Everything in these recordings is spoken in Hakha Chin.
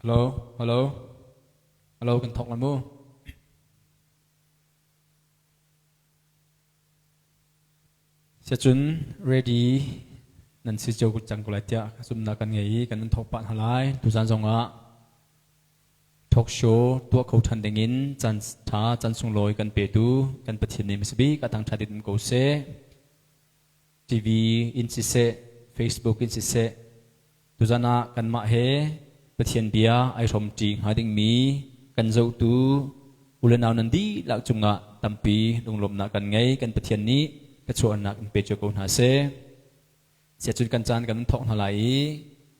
Hello, hello, hello kan thawk lai mu. Siacun ready nan si cio cang ko lai tiah zumhnak kan ngei i kan in thawk pah hna lai. Tuzan zongah talk show tuah kho ṭhan dingin caan ṭha caan sunglawi kan petu kan Pathian nih hmasabik a thangṭhat in um ko seh. TV in siseh, Facebook in siseh, tuzan ah kanmah he Pathian bia ai hrawmṭi hnga dingmi kan zohtu u le nau nan dihlak cungah tampi lunglawmhnak kan ngei. Kan Pathian nih thluachuahnak in pe cio ko hna seh. Siacun kan caan kan thawk hna lai i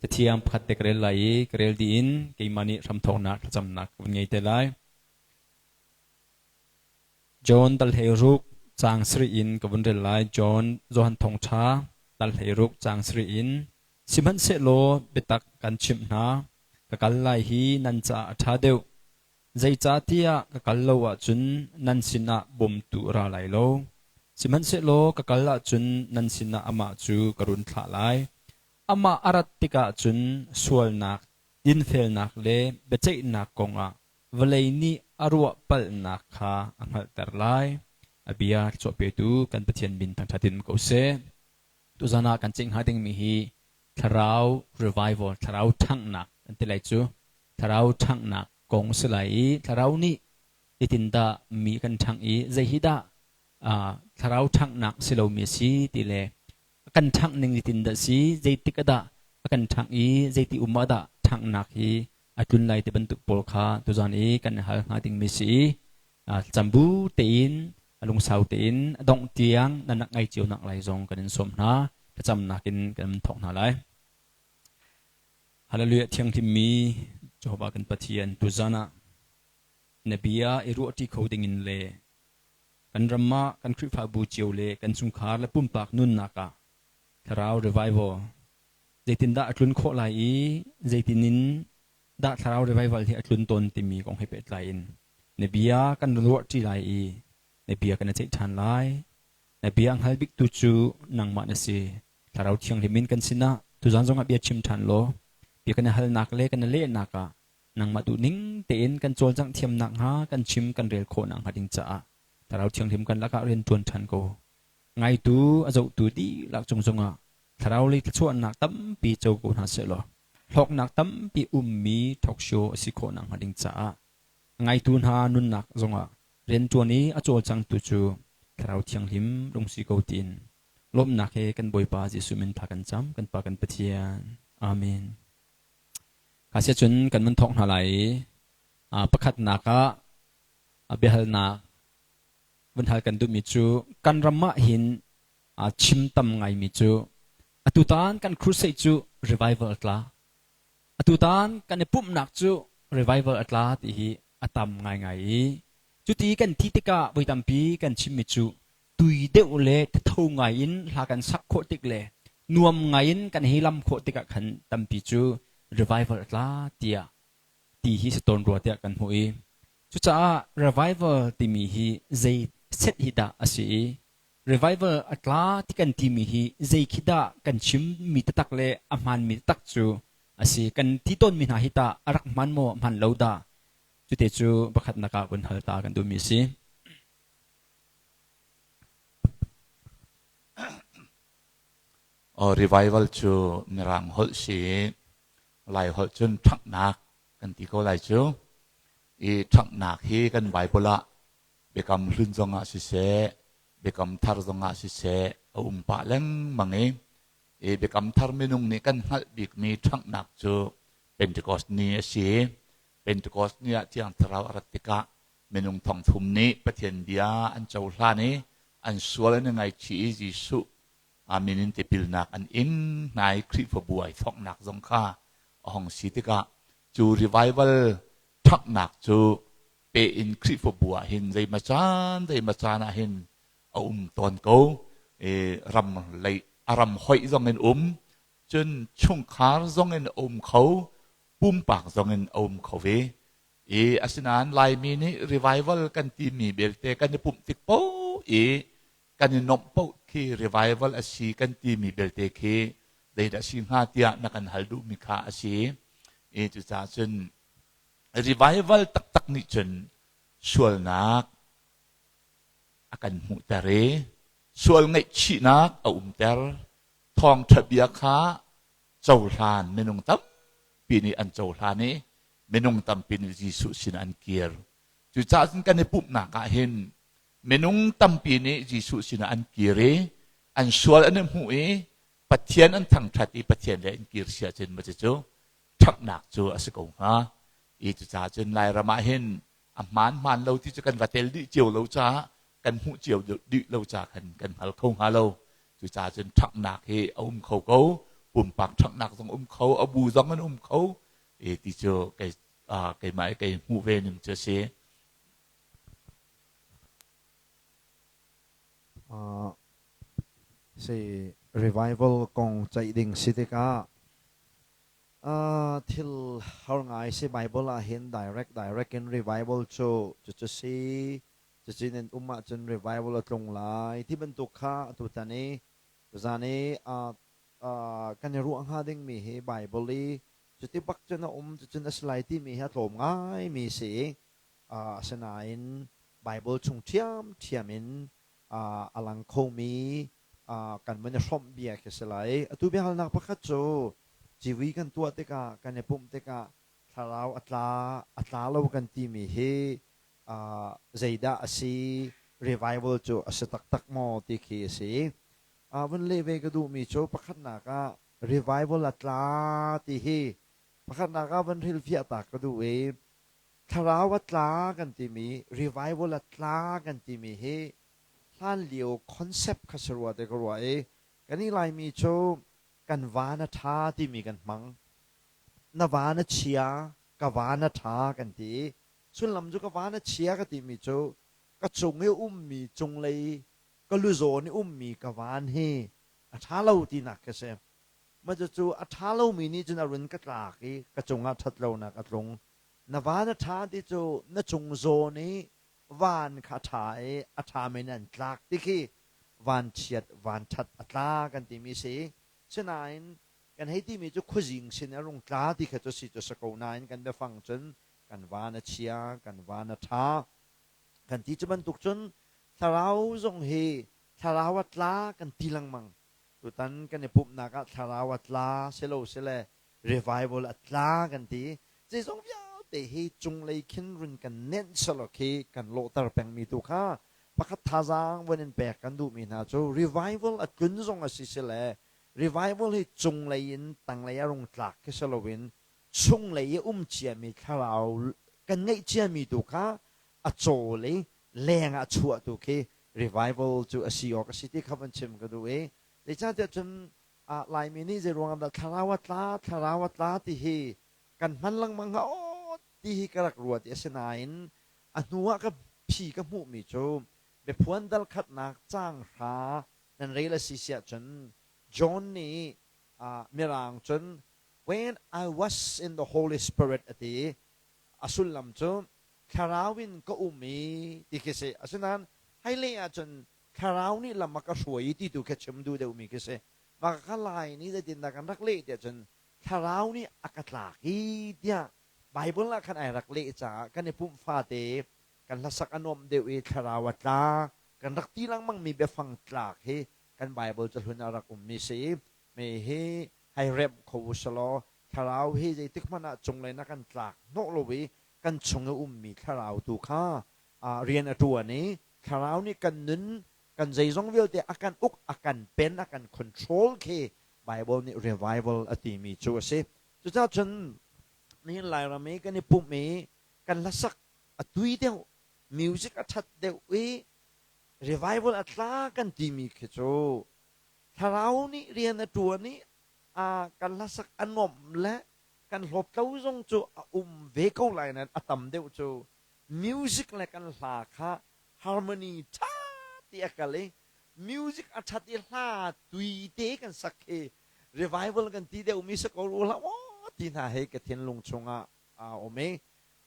cathiang pakhat te ka rel lai i ka rel dih in keimah nih hramthawknak thlacamnak ka vun ngei te lai. John dal 16 caang sarih in ka vun rel lai. John Johan Thawngṭha dal 16 caang sarih in Sihmanhsehlaw biatak kan chimh hna, ka kal lai hi nan caah a ṭha deuh. Zeicahtiah ka kal lo ahcun nan sinah bawmtu a ra lai lo. Sihmanhsehlaw ka kal ahcun nan sinah amah cu ka run thlah lai. Amah a rat tikah cun sualnak, dinfelnak le biaceihnak kongah vawlei nih a ruah palhnak kha a hngalhter lai. A bia thluachuah petu kan Pathian min thangṭhat in um ko seh. Tuzan ah kan ceih hnga dingmi hi thlarau revival, thlarau ṭhanghnak an ti lai cu. Thlarau ṭhanghnak kong a si lai i thlarau nih zeitindah mi kan ṭhangh i zei hi dah thlarau ṭhanghnak si lomi a si ti le a kan ṭhangh ning zeitindah si, zeitik ah dah a kan ṭhangh i zeiti um ah dah ṭhanghnak hi a tlun lai ti bantuk pawl kha tuzan i kan i hal hnga dingmi si i cambu tein a lungsau tein a dongh tiang nan rak ngai cio nak lai zong kan in sawm hna. Thlacamnak in kan in thawk hna lai. Hallelujah. Thianghlimmi Jehovah kan Pathian, tuzan ah na bia i ruahṭi kho dingin le kan ram ah kan Khrihfabu cio le kan chungkhar le pumpak nunnak ah thlarau revival zeitindah a tlun khawh lai i zeitin in dah thlarau revival hi a tlun tawn timi kong he pehtlai in na bia kan ruahṭi lai i na bia kan i ceih ṭhan lai. Na bia hngal biktu cu nangmah na si. Thlarau Thianghlim in kan sinah tuzan zongah bia chim ṭhan law bia kan i halnak le kan i lehnak ah nangmah duhning tein kan cawlcangh thiam nakhnga kan chim kan rel khawh nakhnga ding caah Thlarau Thianghlim kan lakah rian ṭuan ṭhan ko. Ngaitu a zohtu dihlak cung zongah thlarau lei thluachuahnak tampi co ko hna sehlaw hlawknak tampi ummi talk show a si khawh nakhnga ding caah ngaitu hna nunnak zongah rianṭuan i a cawlcangtu cu Thlarau Thianghlim rung si ko tiin lawmhnak he kan Bawipa Jesuh min tha kan cam, kan Pa kan Pathian. Amen. Kha sia cun kan mun thawk hna lai i pakhatnak ah biahalnak vun hal kan duhmi cu kan ram ah hin chim tam ngaimi cu atutan kan crusade cu revival a tla, atutan kan i pumhnak cu revival a tla ti hi a tam ngaingai i cuti kan ti tikah voi tampi kan chimmi cu tui deuh le thatho ngai in hla kan sak khawh tik le nuam ngai in kan hei lam khawh tikah khan tampi cu revival a tla tiah ti hi si tawn rua tiah kan hmuh i cucaah revival timi hi zei set hi dah a si i revival a tla ti kan timi hi zei khi dah kan chimmi taktak le a hmaanmi taktak cu a si, kan ti tawnmi hna hi tah a rak hmaan maw hmaan lo dah, cute cu pakhatnak ah vun hal ta kan duhmi a si. Revival cu Mirang holh si i Lai holh cun ṭhanghnak kan ti ko lai cu. I ṭhanghnak hi kan Bible ah Biakam Hlun zongah siseh, Biakam Thar zongah siseh a um pah lengmang i i Biakam Thar minung nih kan hngalh bikmi ṭhanghnak cu Pentecost ni a si. Pentecost ni ah Thiang Thlarau a rat tikah minung thongthum nih Pathian bia an cohlan i an sual an i ngaihchih i Jesuh a min in tipilnak an ing hna i Khrihfabu ai thawknak zong kha a hong si tikah cu revival ṭhanghnak cu pe in Khrihfabu ah hin zeimaw caan zeimaw caan ah hin a um tawn ko. I ram lei a ram hoih zong in um, cun chungkhar zong in a um kho, pumpak zong in a um kho ve. I asinain Laimi nih revival kan timi belte kan i pumh tik paoh i kan i nuamh paoh khi revival a si kan timi belte khi zeidah si hnga tiah na kan hal duhmi kha a si. I cucaah cun revival taktak nih cun sualnak a kan hmuhter i sual ngaihchihnak a umter. Thawngṭha bia kha cohlan minung tampi nih an cohlan i minung tampi nih Jesuh sin an kir. Cucaah cun kan i pumhnak ah hin minung tampi nih Jesuh sinah an kir i an sual an i hmuh i Pathian an thangṭhat i Pathian le an kir si ahcun maw cucu ṭhatnak cu a si ko hnga. I cucaah cun Lairam ah hin a hmaan hmaan lo ti cu kan va tel dih cio lo caah kan hmuh cio dih lo caah khan kan hngal kho hnga lo. Cucaah cun ṭhanghnak hi a um kho ko. Pumpak ṭhanghnak zong um kho, a bu zong an um kho. I ti cu kei keimah i kei hmuh ve ning cu a si. Si revival kong ceih ding si tikah thil har ngai si. Bible ah hin direct direct in revival cu cucu si, cucu nan um ahcun revival a tlung lai ti bantuk kha atutan i tuzan i kan i ruah hnga dingmi hi Bible i cuti bak cun a um, cucun a si lai timi hi a tlawm ngaimi si. Asinain Bible chung ṭhiamṭhiam in a lang khomi kan vun i hrawmh bia khi si lai. Atu biahalnak pakhat cu civui kan tuah tikah, kan i pumh tikah thlarau a tla, a tla lo kan timi hi zeidah a si, revival cu a si taktak maw ti khi a si. Vun leh ve ka duhmi cu pakhatnak ah revival a tla ti hi pakhatnak ah van hrilhfiah ta ka duh i thlarau a tla kan timi, revival a tla kan timi hi hlanlio concept kha si rua te ka ruah i kan i Laimi cu kan van a ṭha timi kan hmang. Na van a chia, ka van a ṭha kan ti i sullam cu ka van a chia ka timi cu ka cung i ummi, cunglei ka luzawn i ummi ka van hi a ṭha lo tinak khi si. Mah cucu a ṭha lomi nih cun a run ka tlak i ka cungah ṭhat lonak a tlung. Na van a ṭha ti cu na cung zawn i van kha a ṭha i a ṭhami in an tlak ti khi vanchiat vanṭhat a tla kan timi si. Sinain kan hei timi cu khuazing sin a rung tla ti kha cu si cu si ko nain kan biafang cun kan van a chia, kan van a ṭha kan ti. Cu bantuk cun thlarau zong hi thlarau a tla kan ti lengmang. Tutan kan i pumhnak ah thlarau a tla silosile revival a tla kan ti. Zeizong vialte hi cunglei khin run kan nenh selaw khi kan lawhter pengmi tu kha pakhat thazaang vun in pek kan duhmi hna cu revival a tlun zong a si sile revival hi cunglei in tanglei a rung tlak khi si loin chunglei i um ciami thlarau kan ngeih ciami tu kha a cawl i leng ah chuah tu khi revival cu a si awk a si ti kha van chim ka duh i zeicahtiah cun Laimi nih zei ruangah dah thlarau a tla, thlarau a tla ti hi kan hman lengmang hnga aw ti hi ka rak ruat i asinain a hnu ah ka phi ka hmuhmi cu biaphuan dal khatnak caang hra nan rel a si siah cun John nih Mirang cun "When I was in the Holy Spirit" a ti i a sullam cu thlarau in ka um i ti khi si. Asinain hei leh ahcun thlarau nih lam a ka hruai i ti tu khi chim duh deuhmi khi si. Mah ka Lai nih zeitindah kan rak leh tiah cun thlarau nih a ka tlak i tiah Bible ah khan ai rak leh caah kan i pumh fate kan hlasak a nuamh deuh i thlarau a tla kan rak ti lengmangmi biafang tlak hi kan Bible cahlun ah rak ummi si i me hi hei remh kho u selaw thlarau hi zeitik hmanh ah cunglei na kan tlak hnawh lo i kan chung i ummi thlarau tu kha rian a ṭuan i thlarau nih kan nun kan zeizong vialte a kan uk, a kan pen, a kan control khi Bible nih revival a timi cu a si. Cucaah cun nihin Lairam i kan i pumh i kan hlasak a tui deuh, music a ṭhat deuh i revival a tla kan timi khi cu thlarau nih rian a ṭuan i kan hlasak a nuamh le kan hlawptlo zong cu a um ve ko lai nain a tam deuh cu music le kan hla kha harmony ṭha ti a kal i music a ṭhat i hla tui te kan sak khi revival kan ti deuhmi si ko rua hlah maw ti hna he ka thinlung chungah a um i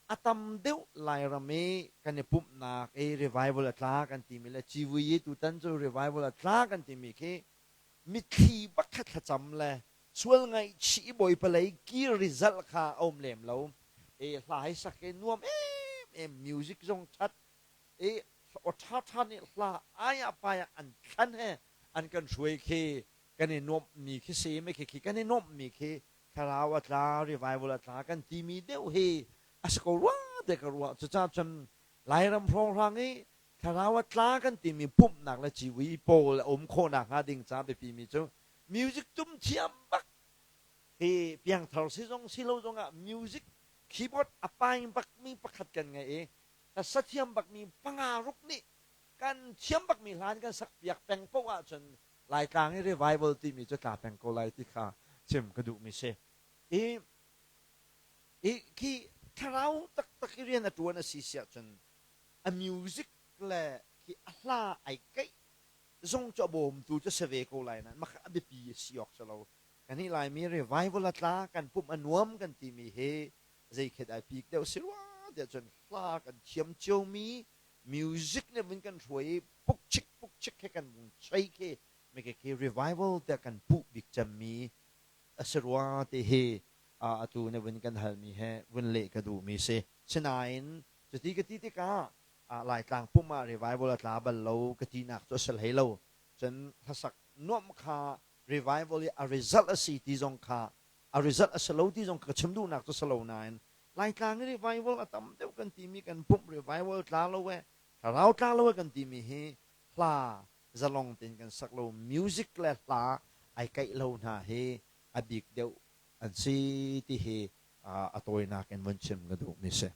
a tam deuh Lairam i kan i pumhnak i revival a tla kan timi le civui i tutan cu revival a tla kan timi khi mitthli bak kha thlacam le Sual ngaihchih i Bawipa lei kir result kha a um lem lo. E hla hi sak i nuam em em, music zong ṭhat i aw ṭhaṭha nih hla ai ah pai ah an thlan he an kan hruai khi kan i nuamhmi khi si me khi khi kan i nuamhmi khi thlarau a tla, revival a tla kan timi deuh hi a si ko rua te ka ruah. Cucaah cun Lairam hrawnghrang i thlarau a tla kan timi pumhnak le civui pawl a um khawhnak hnga ding ca biapimi cu music tum thiam bak hi piangthar si zong si lo zongah music keyboard a paing bakmi pakhat kan ngei i hlasa thiam bakmi panga ruk nih kan thiam bakmi hla in kan sak piak peng paoh ahcun Laitlang i revival timi cu tla peng ko lai ti kha chim ka duhmi si. I i khi thlarau taktak i rian a ṭuan a si si ahcun a music le khi a hla ai keih zong cu a bawmtu cu si ve ko lai nain mah kha a biapi a si awk si lo. Kannih Laimi revival a tla, kan pumh a nuam kan timi hi zeikhet ai pik deuh si rua tiah cun hla kan thiam ciomi music nih vun kan hruai i pukchik pukchik he kan vung chei khi meke khi revival tiah kan puh bik cemmi a si rua ti hi atu na vun kan halmi he vun leh ka duhmi si. Sinain cuti ka ti tikah Laitlang pum ah revival a tla bal lo ka tinak cu a si hlei lo. Cun hlasak nuamh kha revival i a result a si ti zong kha a result a si lo ti zong ka chim duhnak cu si lo nain Laitlang i revival a tam deuh kan timi, kan pumh revival tla lo e, thlarau tla lo e kan timi hi hla zalong tein kan sak lo, music le hla ai kaih lo hna hi a bik deuh an si ti hi a tawinak in vun chim ka duhmi si.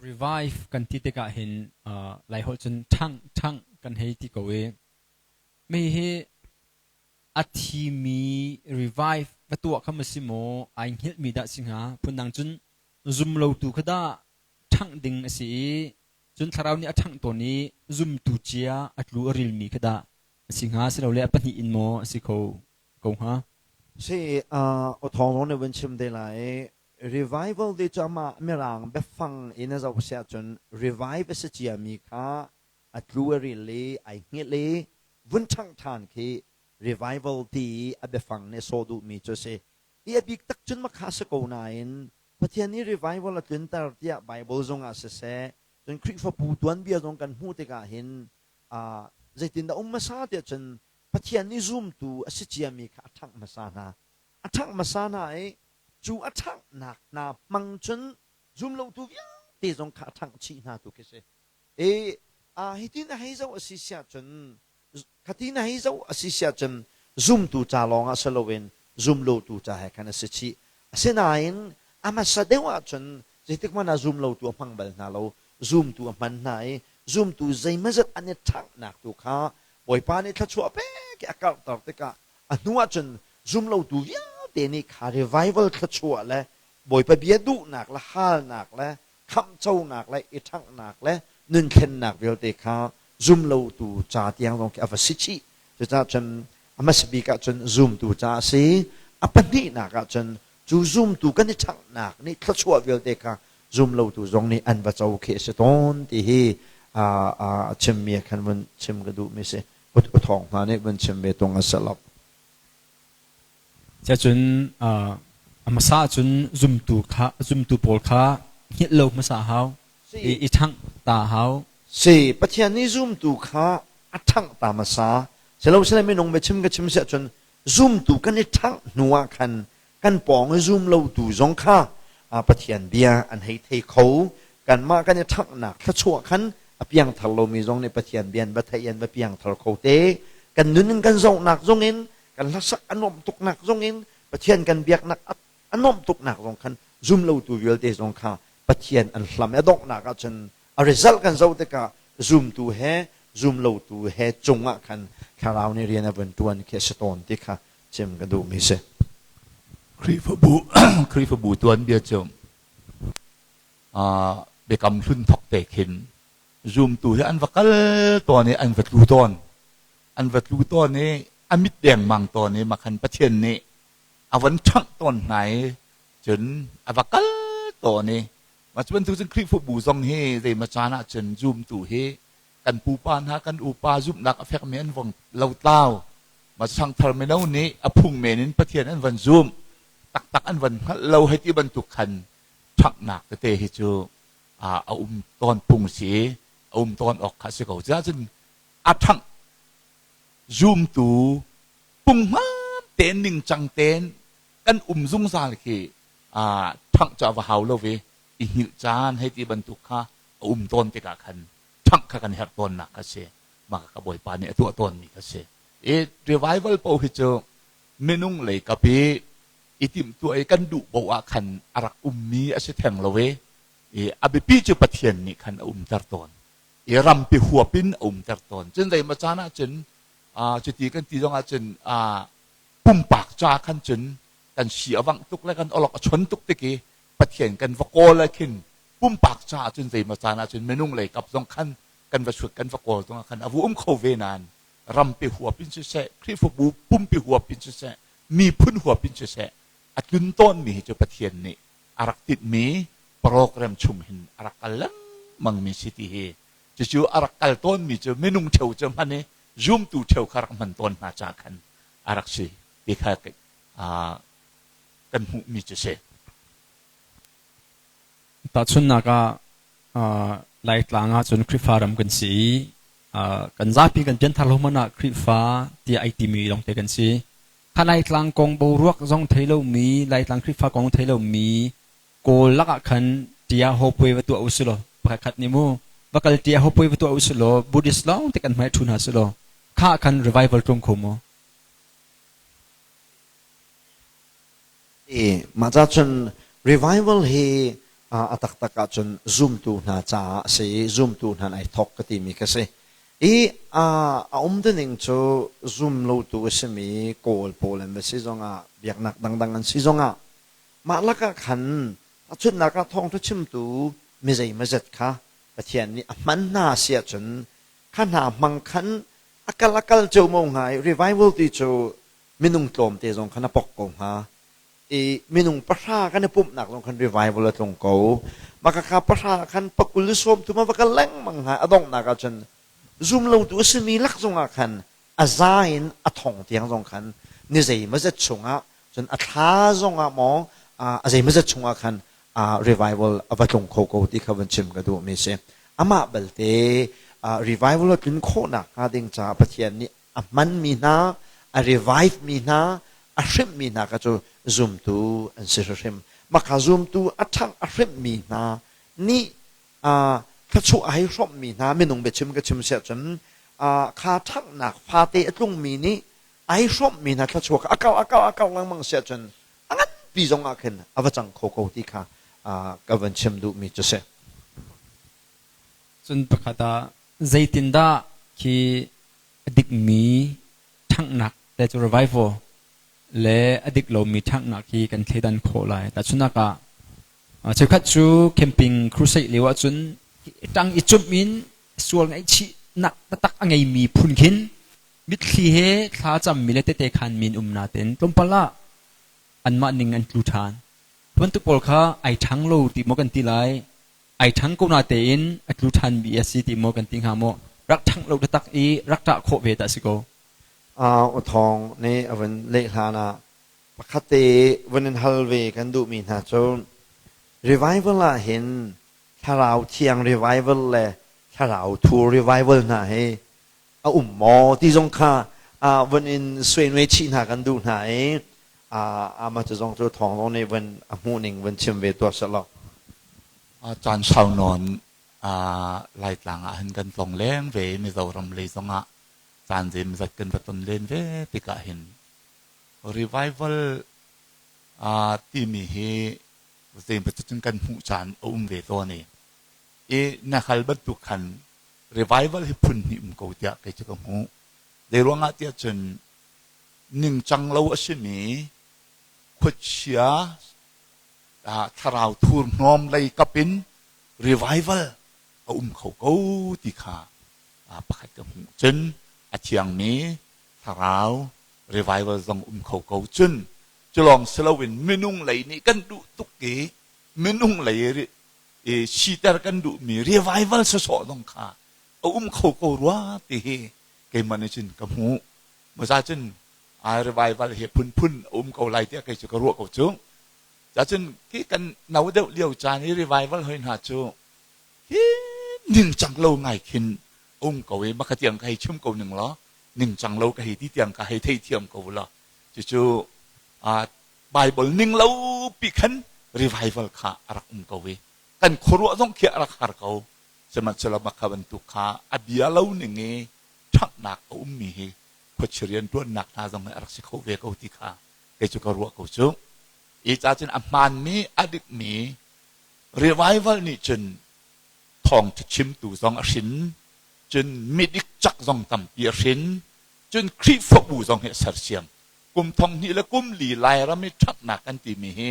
Revive kan ti tikah hin Laiholh cun ṭhangh ṭhangh kan hei ti ko i mi hi a thimi revive va tuah kha ma si maw, ai hngilhmi dah si hnga? Phundang cun zumlotu kha dah ṭhangh ding a si i cun thlarau nih a ṭhangh tawn i zumtu cia a tlu a rilmi kha dah a si hnga, silole a pahnih in maw a si kho ko hnga? Si, aw thawng zong nih vun chim te lai i revival ti cu amah mirang biafang in a zoh si ahcun revive a si ciami kha a tlu a ril i ai hngilh i vun ṭhangh ṭhan khi revival ti i a biafang nih a sawh duhmi cu a si. I a bik tak cun makha a si ko nain Pathian nih revival a tlunter tiah Bible zong ah siseh, cun Khrihfabu tuanbia zong kan hmuh tikah hin zeitindah um hmasa tiah cun Pathian nih zumtu a si ciami kha a ṭhangh hmasa hna. A ṭhangh hmasa hna i cu a ṭhanghnak hna hmang cun zumlotu vialte zong kha a ṭhangh chih hna tu khi si. I hitin a hei zoh a si siah cun, khatin a hei zoh a si siah cun zumtu ca lawng ah si loin zumlotu ca he khan a si chih. Asinain a hmasa deuh ahcun zeitik hmanh ah zumlotu a hmang bal hna lo, zumtu a hman hna i zumtu zeimazat an i ṭhanghnak tu kha Bawipa nih thluachuah pek i a karhter tikah a hnu ahcun zumlotu vialte nih kha revival thluachuah le Bawipa bia duhnak le halnak le khamhconak le i ṭhanghnak le nunthlennak vialte kha zumlotu ca tiang zong khi a va si chih. Cucaah cun a hmasa bik ahcun zumtu ca a si. A pahnihnak ahcun cu zumtu kan i ṭhanghnak nih thluachuah vialte kha zumlotu zong nih an va co khi a si tawn ti hi a chimmi ah khan vun chim ka duhmi si. U Thawng hna nih vun chim ve tung a si lo. Cun a hmasa ahcun zumtu kha zumtu pawl kha hngilh lo hmasa a hau i ṭhangh ta a hau. Si, Pathian nih zumtu kha a ṭhangh ta hmasa. Silosile minung biachim ka chim si ahcun zumtu kan i ṭhangh hnu ah khan kan pawng i zum lotu zong kha Pathian bia an hei thei kho. Kanmah kan i ṭhanghnak thluachuah khan a piangthar lomi zong nih Pathian bia an va theih an va piangthar kho te. Kan nun in kan zohnak zong in kan hlasak a nuamh tuknak zong in Pathian kan biaknak a nuamh tuknak zong khan zum lotu vialte zong kha Pathian an hlam i a donghnak ahcun a result kan zoh tikah zumtu he zum lotu he cungah khan thlarau nih rian a vun ṭuan khi a si tawn ti kha chim ka duhmi si. Khrihfabu Khrihfabu tuanbia cu biakam hlun thok te khin zumtu hi an va kal tawn i an va tlu tawn. An va tlu tawn i a mit dengmang tawn i makhan Pathian nih a von ṭhangh tawn hna i cun a va kal tawn i mah cu bantuk cun Khrihfabu zong hi zeimaw caan ah cun zumtu hi kan pupa hna kan upa zumhnak a fekmi an vong lotlau. Ma ṭhangthar mino nih a phung men in Pathian an van zum taktak an van hngalh lo hei ti bantuk khan ṭhanghnak tete hi cu a um tawn phung si a um tawn awk kha a si ko. Cucaah a ṭhangh zumtu punghman tein ningcang tein kan um zungzal khi ṭhangh cu a va hau lo i i hngilh caan hei ti bantuk kha a um tawn tikah khan ṭhangh kha kan herh tawnnak kha si. Mah ka Bawipa nih a tuah tawnmi kha si. I revival paoh hi cu minung lei kap i i timhtuah i kan duh paoh ah khan a rak ummi a si theng lo i a biapi cu Pathian nih khan a umter tawn. I rampi huap in a umter tawn. Cun zeimaw caan ah cun cuti kan ti zong ah cun pumpak ca khan cun kan si a vangh tuk le kan awlok a chon tuk tik i Pathian kan va kawl ah khin pumpak caah cun zeimaw caan ah cun minung lei kap zong khan kan va chut kan va kawl zong ah khan a vu um kho ve nain rampi huap in siseh Khrihfabu pumpi huap in siseh miphun huap in siseh a tlun tawnmi hi cu Pathian nih a rak tinhmi program chung hin a rak kal lengmangmi si ti hi cucu a rak kal tawnmi cu minung ṭheo cu hman i zumtu ṭheo kha rak hman tawn hna ca khan a rak si ti kha kan hmuhmi cu si. Tahchunhnak ah Laitlang ahcun Khrihfa ram kan si i kan zapi kan pianthar lo hmanh ah Khrihfa tiah ai timi lawngte kan si. Kha Laitlang kong boruak zong thei lomi, Laitlang Khrihfa kong thei lomi Kawl lakah khan tia hawpuai va tuah usih law pakhat khat nih mu va kal tia hawpuai va tuah usih law Buddhist lawng te kan hmai ṭhu hna sih law kha ah khan revival tlung kho maw? Mah ca cun revival hi a taktak ahcun zumtu hna caah a si i zumtu hna ai thawk ka timi ka si. I a um ning cu zum lotu a simi Kawl pawl an va si zongah biaknak dangdang an si zongah mah lakah khan tahchunhnak ah thawngṭha chimtu mi zeimawzat kha Pathian nih a hman hna si ahcun kha hna hmang khan a kal a kal ceomo hnga i revival ti cu minung tlawmte zong khan a pok ko hnga i minung pahra kan i pumhnak zong khan revival a tlung ko. Mah kha pahra khan pakul 30 a va kal lengmang hnga. A donghnak ah cun zum lotu a simi lak zongah khan a za in a thong tiang zong khan ni zeimawzat chungah cun a thla zongah maw a zeimawzat chungah khan revival a va tlung kho ko ti kha van chim ka duhmi si. Amah balte revival a tlun khawhnak hnga ding caah Pathian nih a hmanmi hna, a revive mi hna, a hrimhmi hna kha cu zumtu an si hrimhrim. Mah kha zumtu a ṭhangh a hrimhmi hna nih thluachuah a hei hrawmhmi hna minung biachim ka chim siah cun kha ṭhanghnak fate a tlungmi nih ai hrawmhmi hna thluachuah kha a kau a kau a kau lengmang siah cun a nganpi zong ah khin a va cang kho ko ti kha ka van chim duhmi cu si. Cun pakhat ah zeitindah khi a dikmi ṭhanghnak te cu revival le a dik lomi ṭhanghnak hi kan thleidan khawh lai. Tahchunhnak ah cheukhat cu camping crusade lio ahcun ṭang i cumh in sual ngaihchihnak taktak a ngeimi phun khin mitthli he thla cammi le tete khanmi an um nain tlawmpal ah anmah ning an tlu ṭhan. Bantuk pawl kha ai ṭhang lo ti maw kan ti lai, ai ṭhang ko natein a tlu ṭhanmi a si ti maw kan ti hnga maw? Rak ṭhangh lo taktak i rak ṭah khawh ve dah si ko. U Thawng nih a vun leh hlan ah pakhat te vun in hal ve kan duhmi hna cu revival ah hin thlarau thiang revival le thlarau thur revival hna hi a um maw ti zong kha vun in suainue chih hna kan duh hna i amah cu zong cu thawng zong nih vun a hmuhning vun chim ve tuah selaw. Caan sau nawn Laitlang ah hin kan tlong leng ve i Mizoram lei zongah caan zeimawzat kan va ton len ve tikah hin revival timi hi zeimaw cun kan hmuh caan a um ve tawn i i na hal bantuk khan revival hi phun hnih um ko tiah kei cu ka hmuh. Zeiruangah tiah cun ningcang lo a simi khuachia thlarau thurhnawm lei kap in revival a um kho ko ti kha pakhat ka hmuh. Cun a thiangmi thlarau revival zong um kho ko. Cun culawng si loin minung lei nih kan duh tuk i minung lei i siter kan duhmi revival sawsawh zong kha a um kho ko rua ti hi keimah nih cun ka hmuh. Maza cun Ai revival hi phunphun a um ko lai tiah kei cu ka ruah ko cu. Cacun khi kan no deuh lio caan i revival hoi hna cu hi ningcang lo ngai khin um ko i maka tiang ka hei chim ko ning law ningcang lo ka hei ti tiang ka hei theithiam ko la. Cucu Bible ning lo pi khan revival kha a rak um ko i kan khuaruah zong khi a rak har ko. Sihmanhsehlaw maka bantuk kha a bia lo ning i ṭhanghnak a ummi hi khuachia rianṭuannak hna zong hi a rak si kho ve ko ti kha kei cu ka ruah ko cu. Hi ca cun a hmaanmi, a dikmi revival nih cun thawngṭha chimtu zong a hrin, cun midik cak zong tampi a hrin, cun Khrihfabu zong hi a sersiam. Kum thong hnih le kum li Lairam i ṭhanghnak kan timi hi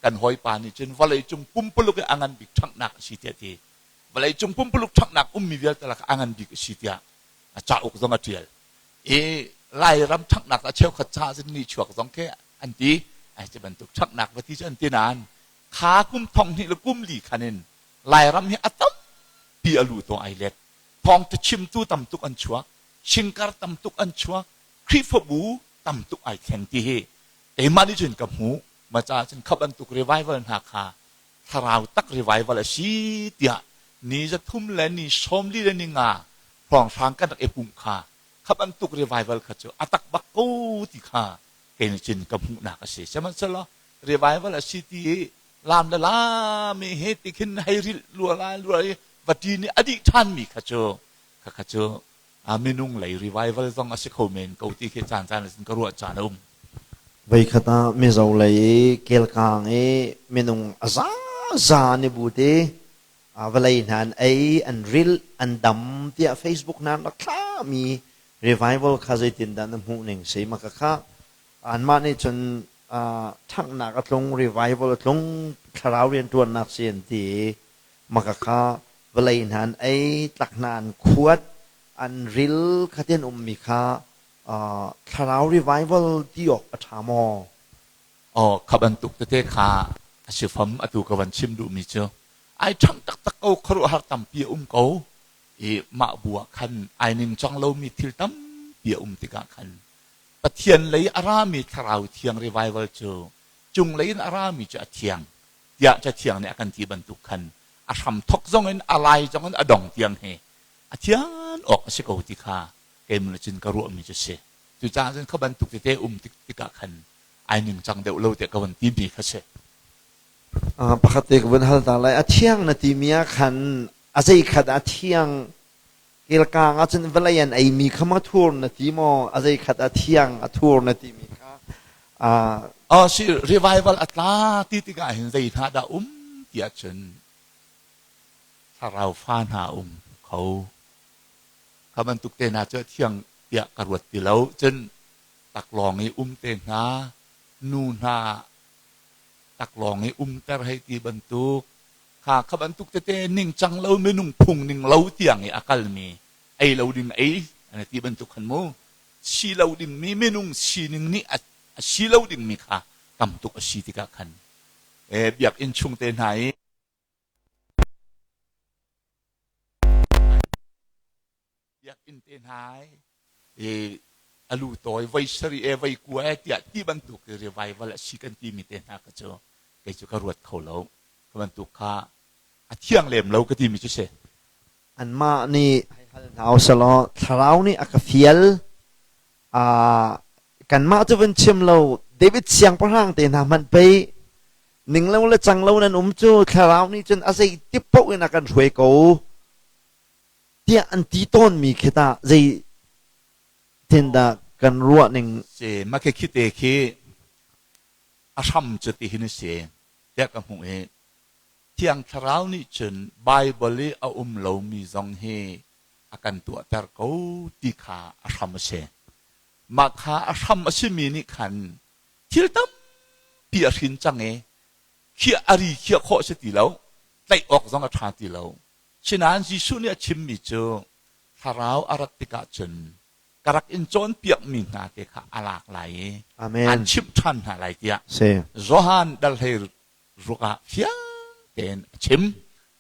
kan hawipa nih cun vawleicung pumpuluk i a ngan bik ṭhanghnak a si tiah a ti. Vawleicung pumpuluk ṭhanghnak ummi vialte lakah a ngan bik a si tiah a cauk zong a ṭial. I Lairam ṭhanghnak a cheukhat caah cun nichuak zong khi an ti. Ai cu bantuk ṭhanghnak va ti cu an ti nain kha kum thong hnih le kum li khan in Lairam hi a tampi a lu tawng ai let. Thawngṭha chimtu tam tuk an chuak, singkar tam tuk an chuak, Khrihfabu tam tuk ai thleng ti hi keimah nih cun ka hmuh. Ma caah cun kha bantuk revival hna kha thlarau tak revival a si tiah ni 300 le ni 40 le ni nga hrawnghrang kan rak i pumh kha kha bantuk revival kha cu a tak bak ko ti kha kei nih cun ka hmuhnak a si. Sihmanhsehlaw revival a si ti i lam le lam i he ti khin hei rilh lua lai lua i vati nih a dih ṭhanmi kha cu kha kha cu minung lei revival zong a si kho men ko ti khi caan caan ah ka ruah caan a um. Voikhat ah Mizo lei i kelkang i minung a zaza an i but i vawlei hna an ei, an rilh, an dam tiah Facebook hna an rak thlahmi revival kha zeitindah na hmuh ning si? Maka kha anmah nih cun ṭhanghnak a tlung, revival a tlung, thlarau rianṭuannak si an ti i maka kha vawlei hna an ei, tlak hna an khuat, an ril kha ti an ummi kha thlarau revival ti awk a ṭha maw? Aw, kha bantuk tete kha a si fam atu ka van chim duhmi cu ai ṭhang taktak ko khuaruahhar tampi a um ko i mah bu ah khan ai ningcang lomi thil tampi a um tikah khan Pathian lei a rami thlarau thiang revival cu cunglei in a rami cu a thiang tiah Cathiang nih a kan ti bantuk khan a hramthok zong in a lai zong in a dong tiang hi a thian awk a si ko ti kha keimah cun ka ruahmi cu si. Cucaah cun kha bantuk tete um tik tikah khan ai ningcang deuh lo tiah ka van timi kha si. Pakhat te ka vun hal ta lai. A thiang na timi ah khan a zeikhat a thiang kelkang ah cun vawlei an eimi kha ma thur na ti maw? A zeikhat a thiang a thur na timi kha Oh, si revival a tla ti tikah hin zei hna dah um ti ahcun thlarau fa hna um kho. Kha bantuk te hna cu a thiang tiah ka ruat ti lo. Cun taklawng i um te hna, nu hna taklawng i umter hei ti bantuk, kha kha bantuk tete ningcang lo minung phung ning lo tiang i a kalmi ei lo ding ei an ti bantuk khan mu si lo dingmi minung sining nih a si lo dingmi kha tam tuk a si tikah khan biakinn chung te hna i biakinn te hna i a lu tawi voi sarih e voi kua e tiah ti bantuk revival a si kan timi te hna kha cu kei cu ka ruat kho lo. Kha bantuk kha a thiang lem lo ka timi cu si. Anmah nih hei hal hna usalaw thlarau nih a ka fial. Kanmah cu van chim lo David siangpahrang te hna hmanh pei ning lo le cang lo nan um cu thlarau nih cun a zei ti paoh in a kan hruai ko tiah an ti tawnmi khi tah zei tin dah kan ruah ning Si mah khi khi te khi a hram cu ti hin a si tiah ka hmuh i Thiang Thlarau nih cun Baibal i a um lomi zong hi a kan tuahter ko ti kha a hram a si. Mah kha a hram a simi nih khan thil tampi a hrin cang i khiah a ri khiah khawh a si ti lo, tlaih awk zong a ṭha ti lo. Sinain Jesuh nih a chimmi cu thlarau a rat tikah cun ka rak in cawnpiakmi hna te kha a lak lai i Amen. aan chimh ṭhan hna lai tiah Si. Johan dal hlei ruk ah fiang tein a chim.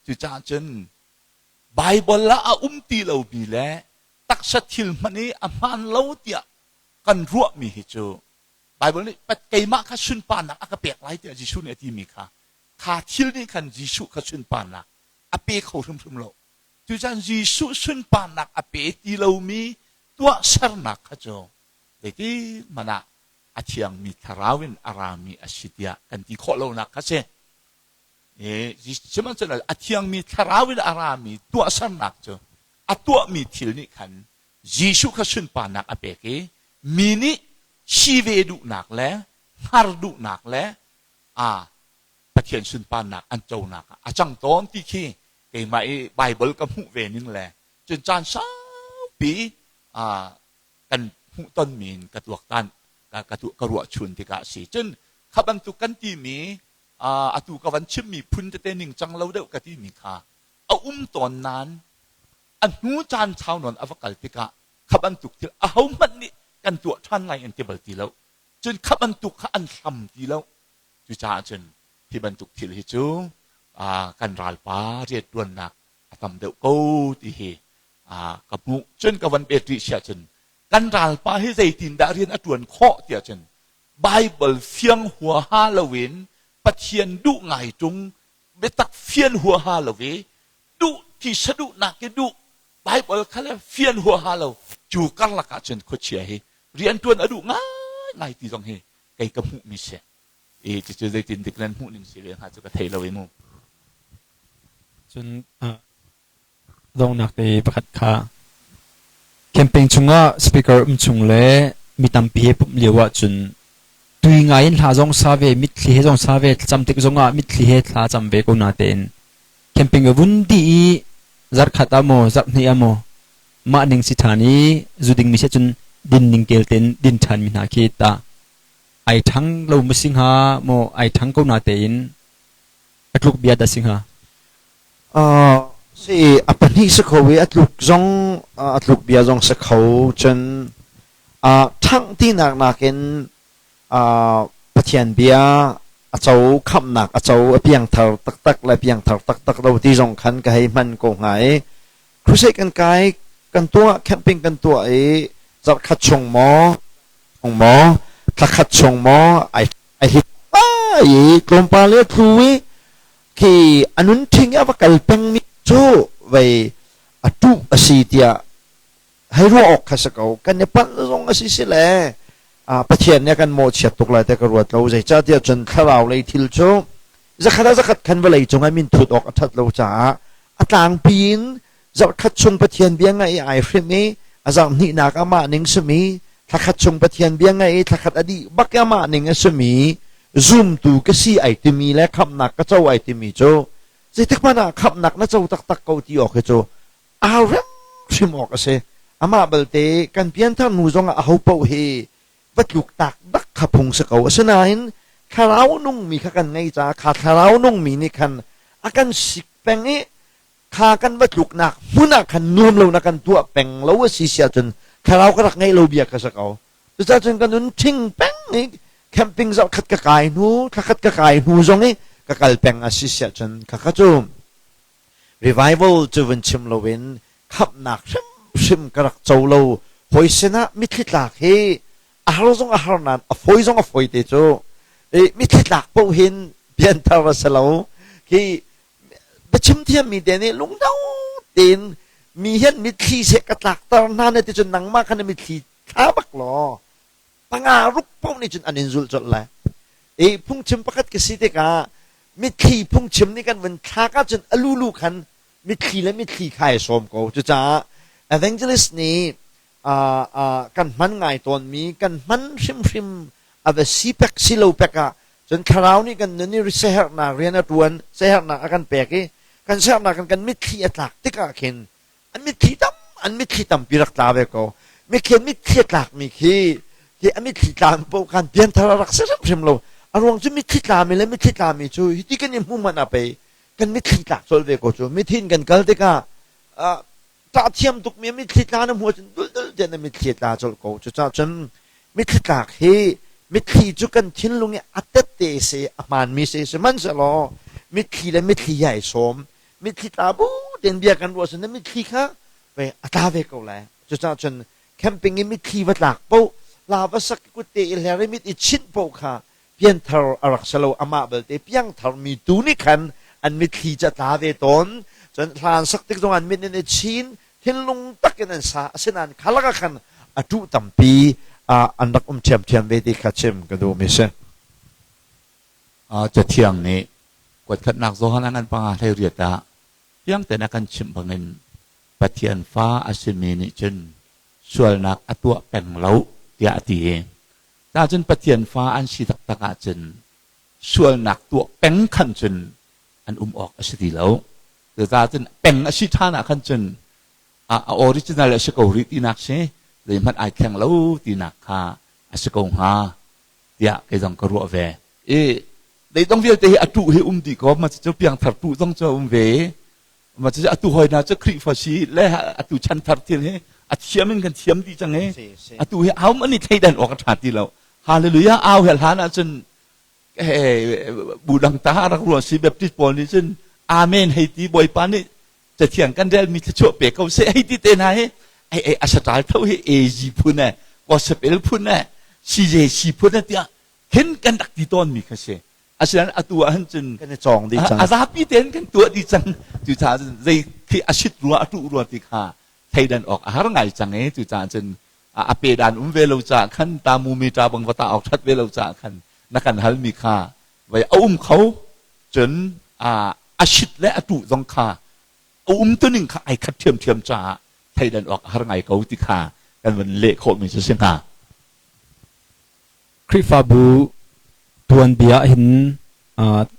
Cucaah cun Baibal ah a um ti lomi le taksa thil hmanh i a hmaan lo tiah kan ruahmi hi cu Baibal nih keimah kha sunparnak a ka pek lai tiah Jesuh nih a timi kha kha thil nih khan Jesuh kha sunparnak a pe kho hrimhrim lo. Cucan Jesuh sunparnak a pe ti lomi tuahsernak kha cu zeitik hmanh ah a thiangmi thlarau in a rami a si tiah kan ti khawh lonak kha si. Sihmanhsehlaw a thiangmi thlarau in a rami tuahsernak cu a tuahmi thil nih khan Jesuh kha sunparnak a pek i mi nih si ve duhnak le hngar duhnak le a Pathian sunparnak an conak ah a cang tawn ti khi keimah i Baibal ka hmuh ve ning le cun caan saupi kan hmuhtonmi in ka tuaktan ka ruah chun tikah a si. Cun kha bantuk kan timi atu ka van chimmi phun tete ningcang lo deuh ka timi kha a um tawn nain a hnu caan sau nawn a va kal tikah kha bantuk thil ahohmanh nih kan tuah ṭhan lai an ti bal ti lo. Cun kha bantuk kha an hlam ti lo. Cucaah cun hi bantuk thil hi cu kan ralpa rianṭuannak a tam deuh ko ti hi ka hmuh. Cun ka van pet rih siah cun kan ralpa hi zeitindah rian a ṭuan khawh tiah cun Baibal fiang huaha loin Pathian duh ngai ṭung biatak fian huaha lo i duh ti saduhnak i duh Baibal kha le fian huaha lo cu karlak ah cun khuachia hi rianṭuan a duh ngaingai ti zong hi kei ka hmuhmi si. I cucu zeitin dik nan hmuh ning si ve hnga cu ka thei lo i mu. Cun donghnak te pakhat kha campaign chungah speaker um chung le mi tampi he pumh lio ahcun tui ngai in hla zong sa ve mitthli he zong sa ve thlacam tik zongah mitthli he thla cam ve ko na tein camping a vun dih i zarkhat ah maw zarhhnih ah maw mah ning si ṭhan i zu ding mi si cun din ning kel tein din ṭhan mi hna khi ta ai ṭhang lo maw si hnga maw ai ṭhang ko na tein a tluk bia dah si hnga? Si a pahnih si kho i a tluk zong a tluk bia zong si kho cun ṭhangh tinak nakin Pathian bia a co khamhnak a co a piangthar taktak le piangthar taktak lo ti zong khan ka hei hman ko hnga i crusade kan kai kan tuah camping kan tuah i zarhkhat chung maw chung maw thlakhat chung maw ai ai hit i tlawmpal i a tlu i khi a nun ṭhing i a va kal pengmi cu vei a ṭuh a si tiah hei ruah awk kha si ko. Kan i palh zong a si si le Pathian nih a kan mawhchiat tuk lai tiah ka ruat lo. Zeicahtiah cun thlarau lei thil cu zakhat ah zakhat khan vawlei cungah min thut awk a ṭhat lo caah a tlangpi in zarhkhat chung Pathian bia ngaih i ai hrim i a zarh hnihnak amah ning simi thlakhat chung Pathian bia ngaih i thlakhat a dih bak i amah ning a simi zumtu ka si ai timi le khamhnak ka co ai timi cu zeitik hmanh ah khamhnak na co taktak ko ti awk hi cu aa rem hrim awk a si. Amah balte kan pianthar hnu zongah aho paoh hi va tluk tak bak kha phung si ko. Asinain thlarau nungmi kha kan ngei caah kha thlarau nungmi nih khan a kan sik peng i kha kan va tluknak hmun ah khan nuam lo na kan tuah peng lo a si si ahcun thlarau ka rak ngeih lo bia ka si ko. Cucaah cun ka nun ṭhing peng i camping zarhkhat ka kai hnu, thlakhat ka kai hnu zong i ka kal peng a si si ahcun khakha cu revival cu vun chim loin khamhnak hrimhrim ka rak co lo. Hawi sinah mitthli tlak hi a har zong a har nain a fawi zong a fawi te cu. I mitthli tlak paoh hin pianthar a si lo. Khi biachim thiammi te nih lungno tein mi hian mitthli seh ka tlakter hna na ti cun nangmah kha na mitthli thla bak law panga ruk paoh nih cun an in zulh colh lai. I phungchim pakhat ka si tikah mitthli phungchim nih kan vun thlak ahcun a lulu khan mitthli le mitthli kha ai sawm ko. Cucaah evangelist nih kan hman ngai tawnmi kan hman hrimhrim a va si pek si lo pek ah cun thlarau nih kan nun i siaherhnak rian a ṭuan siaherhnak a kan pek i kan siaherhnak kan kan mitthli a tlak tikah khin an mitthli tam an mitthli tampi rak tla ve ko mikhen mitthli a tlakmi khi khi a mitthli tlami paoh khan pianthar a rak si hrimhrim lo a ruang cu mitthli tlami le mitthli tlami cu hiti kan i hmu hmanh ah pei kan mitthli tlak colh ve ko cu mithin kan kal tikah ṭah thiam tukmi a mitthli tla na hmuh ahcun duldul tein na mitthli a tla colh ko. Cucaah cun mitthli tlak hi mitthli cu kan thinlung i a tette si, a hmaanmi si, sihmanhsehlaw mitthli le mitthli hi ai sawm. Mitthli tla bu tein bia kan ruah ahcun na mitthli kha a tla ve ko lai. Cucaah cun camping i mitthli va tlak paoh Hla va sak i kutte i hler i mit i chinh paoh kha pianthar a rak si lo. Amah belte piangthar mi tu nih khan an mitthli cu a tla ve tawn. Cun hla an sak tik zong an mit in i chin, thinlung tak in an sa. Asinain kha lakah khan a ṭuh tampi an rak um ṭhiamṭhiam ve ti kha chim ka duhmi si. Cathiang nih kuatkhatnak Johan a ngan panga 18 ah fiang tein a kan chimh bangin Pathian fa a simi nih cun sualnak a tuah peng lo tiah a ti. Cacun Pathian fa an si taktak ahcun sualnak tuah peng khan cun an um awk a si ti lo. Cucaah cun peng a si ṭhan ah khan cun a original a si ko rih tinak si, zeihmanh ai thleng lo tinak kha a si ko hnga tiah kei zong ka ruah ve. I leidong vialte hi a tuh hi um dih ko, ma cu piangthar tuh zong cu a um ve i ma cu atu hoi hna cu Khrihfa si le atu chanthar thil hi a thiam in kan thiam dih cang i atu hi au man i thleidan awk a ṭha ti lo. Hallelujah au he hlan ahcun bu dang ta rak ruah si Baptist pawl nih cun amen hei ti Bawipa nih cathiang kan relmi thluachuah pe ko seh hei ti te hna hi ai ai a saṭal tho hi AG phun eh gospel phun eh CJC phun eh tiah khin kan rak ti tawnmi kha si. Asinain atu ah hin cun kan i cawng dih cang. A zapi tein kan tuah dih cang. Cucaah cun zei khi a sit rua a tuh rua ti kha thleidan awk a har ngai cang i cucaah cun a pe dan um ve lo caah khan ta mu mi ta bang va ta awk that ve lo caah khan na kan halmi kha vai a um kho cun a sit le a tuh zong kha a um tuning kha ai khat ṭhiamṭhiam caah thleidan awk a har ngai ko ti kha kan van leh khawhmi cu si hnga. Khrihfabu tuanbia hin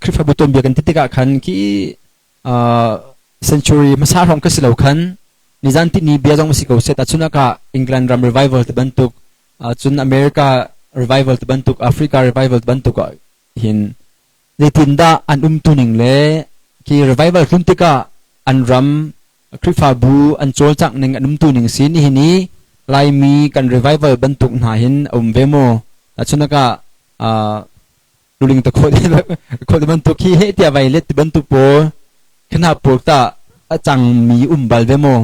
Khrihfabu tuanbia kan ti tikah khan khi century hmasa hrawng ka si lo khan nizan tini bia zong si ko seh tahchun ah England ram revival ti bantuk cun America revival ti bantuk Africa revival ti bantuk ah hin zeitindah an umtuning le khi revival tlun tikah an ram Khrihfabu an cawlcangh ning an umtuning si nihin i Laimi kan revival bantuk hna hin a um ve maw? Tahchunhnak ah luling ta khawh bantuk hi heh tiah vai let ti bantuk pawl khana pawl ta a cangmi um bal ve maw?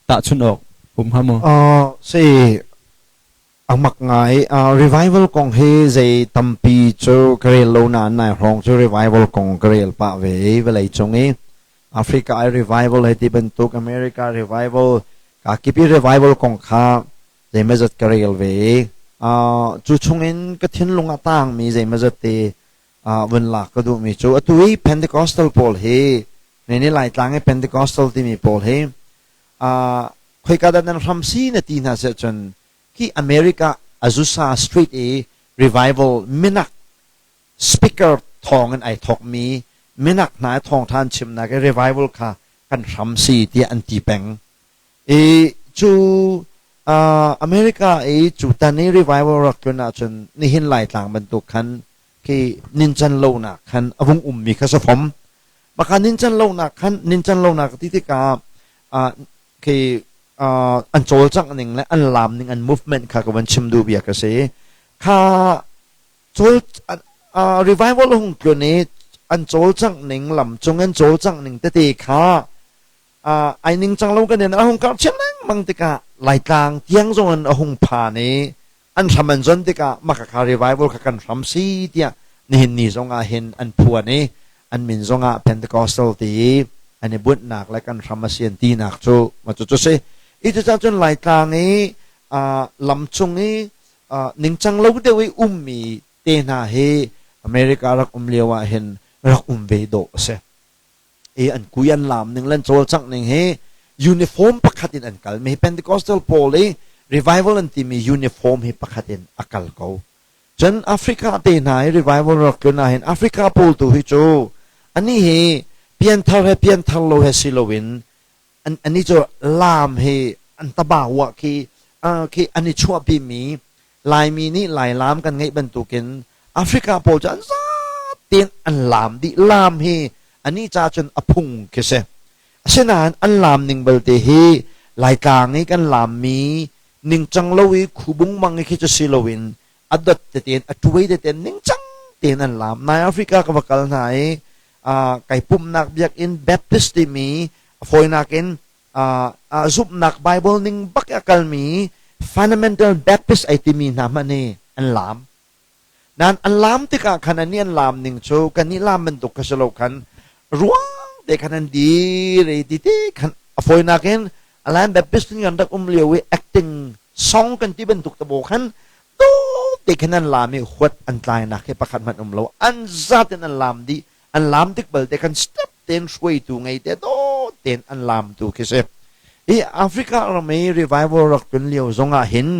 Tahchunh awk um hnga maw? Si A mak ngai. Revival kong hi zei tampi cu ka rel lo nain nai hrawng cu revival kong ka rel pah ve i vawlei cung i Africa i revival hei ti bantuk America revival ka kip i revival kong kha zeimawzat ka rel ve i cu chungin ka thinlung a tangmi zeimawzat te vun lak ka duhmi cu atu i Pentecostal pawl hi ni Laitlang i Pentecostal timi pawl hi khoika dah nan hram si na ti hna seh cun khi America Azusa Street i revival minak speaker thawng in ai thawkmi minak hna i thawngṭha an chimnak i revival kha kan hram si tiah an ti peng. I cu America i cu tan i revival rak tlun ahcun nihin Laitlang bantuk khan khi nincan lonak khan a vung ummi kha si fom. Maka nincan lonak khan nincan lonak ti tikah khi an cawlcangh ning le an laam ning an movement kha ka van chim duh bia ka si. Kha cawl revival hung tlun i an cawlcangh ning lam cung an cawlcangh ning tete kha ai ningcang lo kan in a hung karh chin lengmang tikah Laitlang tiang zong in a hung phan i an hram an zon tikah maka kha revival kha kan hram si tiah nihin ni zong ah hin an phuan i an min zong ah Pentecostal ti i an i bunhnak le kan hram a si an tinak cu ma cu cu si i cucaah cun Laitlang i lam cung i ningcang lo deuh i ummi te hna hi America rak um lio ah hin rak um ve dawh a si. I an kui an laam ning le an cawlcangh ning hi uniform pakhat in an kal mi hi Pentecostal pawl i revival an timi uniform hi pakhat in a kal ko. Cun Africa te hna i revival rak tlun ah hin Africa pawl tu hi cu anih hi pianthar he pianthar lo he si loin an i cu laam hi an tabawa khi khi an i chuahpi mi Laimi nih Lai laam kan ngeih bantukin Africa pawl cu an zatein an laam dih. Laam hi anih ca cun a phung khi si. Asinain an laam ning belte hi Laitlang i kan laammi ningcang lo i khubung mang i khi cu si loin a dot tetein a tuai tetein ningcang tein an laam. Nai Africa ka va kal hna i kai pumhnak biakinn Baptist timi a fawinak in zumhnak Bible ning bak i a kalmi Fundamental Baptist ai timi hna hmanh hi an laam. Nain an laam tikah khan annih an laam ning cu kannih laam bantuk kha si lo khan ruang te khan an dir i ti te khan a fawinak in Alain Baptist in kan rak um lio i acting song kan ti bantuk te bo khan te khan an laam i huat an tlainak hi pakhat hmanh um lo. An zat in an laam dih. An laam tik balte khan step tein hruaitu ngei te dawt tein an laam tu khi si. Hi Africa ram i revival rak tlun lio zong ah hin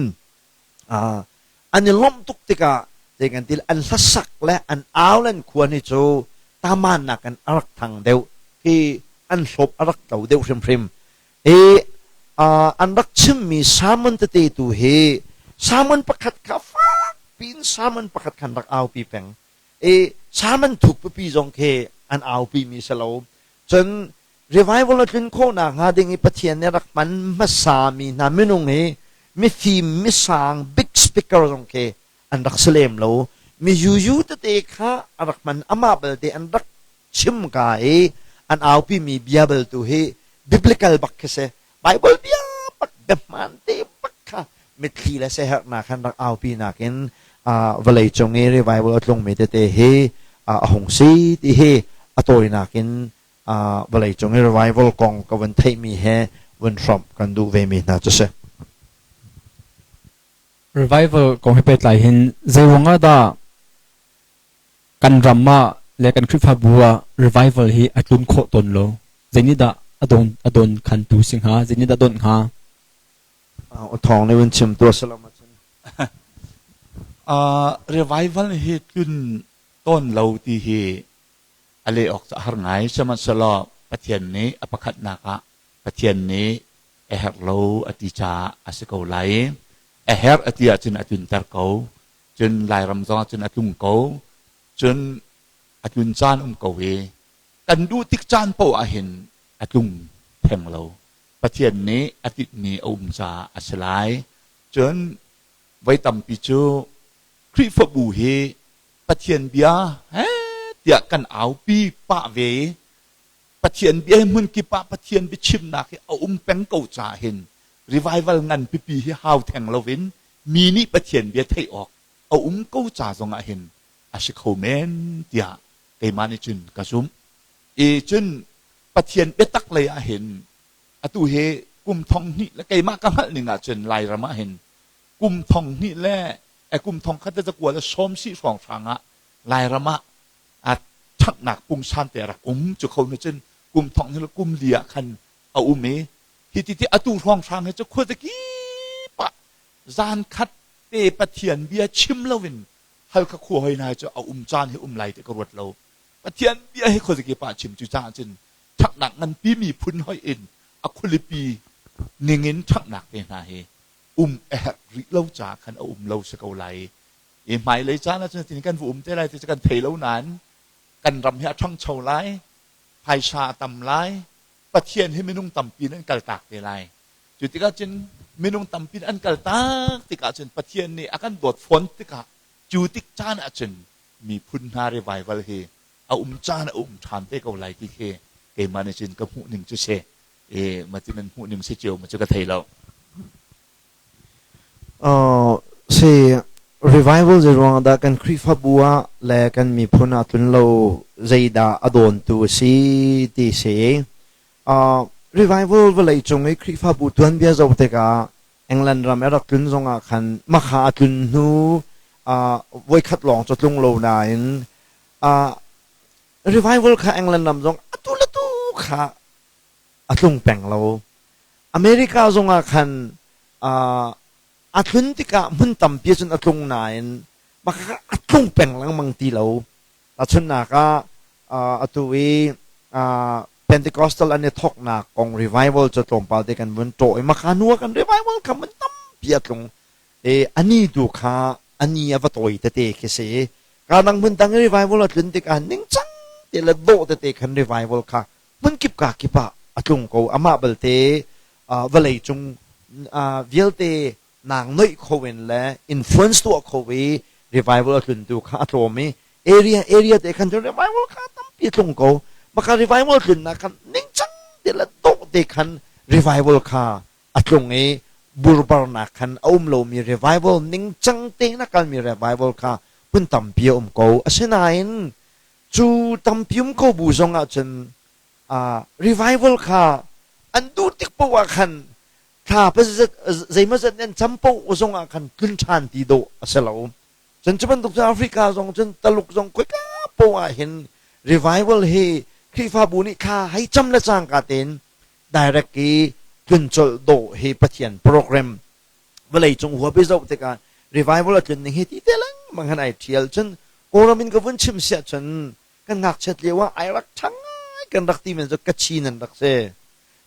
an i lawmh tuk tikah zei kan ti an hlasak le an au le an khuan hi cu taman nakin a rak thang deuh khi an hlawp a rak tlo deuh hrimhrim. Hi an rak chimmi sermon tete tu hi sermon pakhat kha fak piin sermon pakhat khan rak aupi peng. I sermon thuk pipi zong khi an aupi mi si lo. Cun revival a tlun khawhnak hnga ding i Pathian nih a rak hman hmasami hna minung hi mifim, misang, big speaker zong khi an rak si lem lo. Mi yuyu tete kha a rak hman amah belte an rak chim ka i an aupimi bia bal tu hi biblical bak khi si. Bible bia bak biahmaan te bak kha mitthli le siaherhnak khan rak aupi nakin vawlei cung i revival a tlungmi tete hi a hung si ti hi a tawinak in vawlei cung i revival kong ka vun theihmi he vun hrawmh kan duh vemi hna cu si. Revival kong he pehtlai hin zeiruang ah dah kan ram ah le kan Khrihfabu ah revival hi a tlun khawh tawn lo? Zeinih dah a don khantu si hnga? Zeinih dah donh hnga? Thawng nih vun chim tuah salam ahcun. Revival hi tlun tawn lo ti hi a leh awk cu a har ngai. Sihmanhsehlaw Pathian nih a pakhatnak ah Pathian nih a herh lo a ti caah a si ko lai. A herh a ti ahcun a tlunter ko. Cun Lairam zong ah cun a tlung ko. Cun a tlun caan um ko i kan duh tik caan paoh ah hin a tlung theng lo. Pathian nih a tinhmi a um caah a si lai. Cun voi tampi cu Khrihfabu hi Pathian bia he tiah kan aupi pah ve i Pathian bia hi hmunkip ah Pathian biachimnak hi a um peng ko caah hin revival ngan pipi hi hau theng loin mi nih Pathian bia theih awk a um ko ca zongah hin a si kho men tiah keimah nih cun ka zumh. I cun Pathian biatak lei ah hin atu hi kum thong hnih le keimah ka hngalh ning ah cun Lairam ah hin kum thong hnih le kum thong khat le zakua le sawm si hrawnghrang ah Lairam ah a ṭhanghnak pungsan te a rak um. Cu kho hnu cun kum thong hnih le kum li ah khan a um i hi ti ti atu hrawnghrang hi cu khuazakip ah zan khat te Pathian bia chim loin Halkha khua hoi hna cu a um caan hi um lai ti ka ruat lo. Pathian bia hi khuazakip ah chim cu caah cun ṭhanghnak nganpi miphun hoih in a khualipi ningin ṭhanghnak te hna hi um a herh rih lo caah khan a um lo si ko lai. I hmailei caan ahcun tin kan va um te lai ti cu kan thei lo nain kan ram hi a ṭhangcho lai, phaisa a tam lai, Pathian hi minung tampi in an kaltak te lai. Cu tikah cun minung tampi in an kaltak tikah cun Pathian nih a kan dawt fawn tikah cu tik caan ahcun miphun hna revival hi a um caan a um ṭhan te ko lai ti khi keimah nih cun ka hmuh ning cu si. E mati nan hmuh ning si cio ma cu ka thei lo. Si revival zei ruang dah kan Khrihfabu ah le kan miphun ah tlun lo zeidah a dawntu a si ti si. Revival vawlei cung i Khrihfabu tuanbia zoh tikah England ram i rak tlun zongah khan makha a tlun hnu voikhat lawng cu tlung lo nain revival kha England ram zong atu le tu kha a tlung peng lo. America zongah khan a tlun tikah hmun tampi cun a tlung nain makha a tlung peng lengmang ti lo. Tahchunhnak ah atu i Pentecostal an i thawknak kong revival cu tlawmpal te kan vun ṭawh i maka hnu ah kan revival kha mun tampi a tlung. I ani tu kha ani a va tawi tete khi si. Ka dang hmun dang i revival a tlun tikah ningcang te le dawh tete khan revival kha hmunkip ka kip ah a tlung ko. Amah balte vawlei cung vialte nang noih kho in le influence tuah kho i revival a tluntu kha a tlawm i area area te khan cun revival kha tampi a tlung ko. Maka revival tlunnak khan ningcang te le dawh te khan revival kha a tlung i Burbarnak khan a um lomi revival ningcang tein a kalmi revival kha hmun tampi a um ko. Asinain cu tampi um ko bu zong ahcun revival kha an duh tik paoh ah khan thla zeimawzat an cam paoh zong ah khan tlun ṭhan ti dawh a si lo. Cun cu bantuk cu Africa zong cun Taluk zong khoika paoh ah hin revival hi Khrihfabu nih thla hei cam le cangka tein direct i tlun colh dawh hi Pathian program vawleicung huap i zoh tikah revival a tlun ning hi ti te lengmang han ai ṭhial. Cun Kawlram in ka vun chim siah cun kan ngakchiat lio ah ai rak ṭhang ngai kan rak ti men cu Kachin an rak si.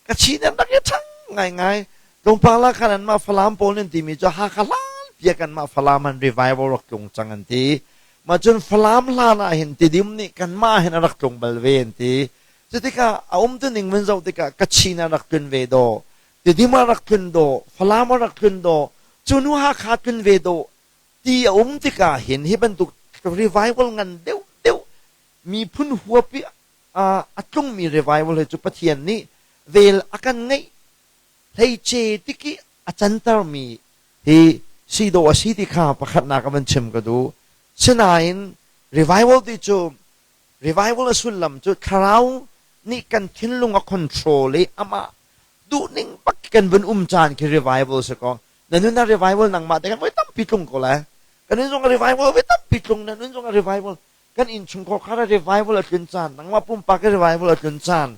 Kachin an rak i ṭhang ngaingai. Tlawmpal ah khan anmah Falam pawl nan timi cu Hakha hlan pia kanmah Falam han revival rak tlung cang an ti. Mah cun Falam hlan ah hin Tidim nih kanmah hin a rak tlung bal ve an ti. Cutikah a umtuning vun zoh tikah Kachin a rak tlun ve dawh, Tidim a rak tlun dawh, Falam a rak tlun dawh, cu hnu Hakha tlun ve dawh ti a um tikah hin hi bantuk revival ngan deuhdeuh miphun huap i a tlungmi revival hi cu Pathian nih vel a kan ngeih hleice tik i a cantermi hi si dawh a si ti kha pakhatnak a van chim ka duh. Sinain revival ti cu revival a sullam cu thlarau nih kan thinlung a control i amah duhning bak kan vun um caan khi revival si ko. Na nun ah revival nangmah te kan voi tampi tlung ko lai. Kan nun zong revival voi tampi tlung, na nun zong revival. Kan innchungkhar kha revival a tlun caan, nangmah pumpak i revival a tlun caan,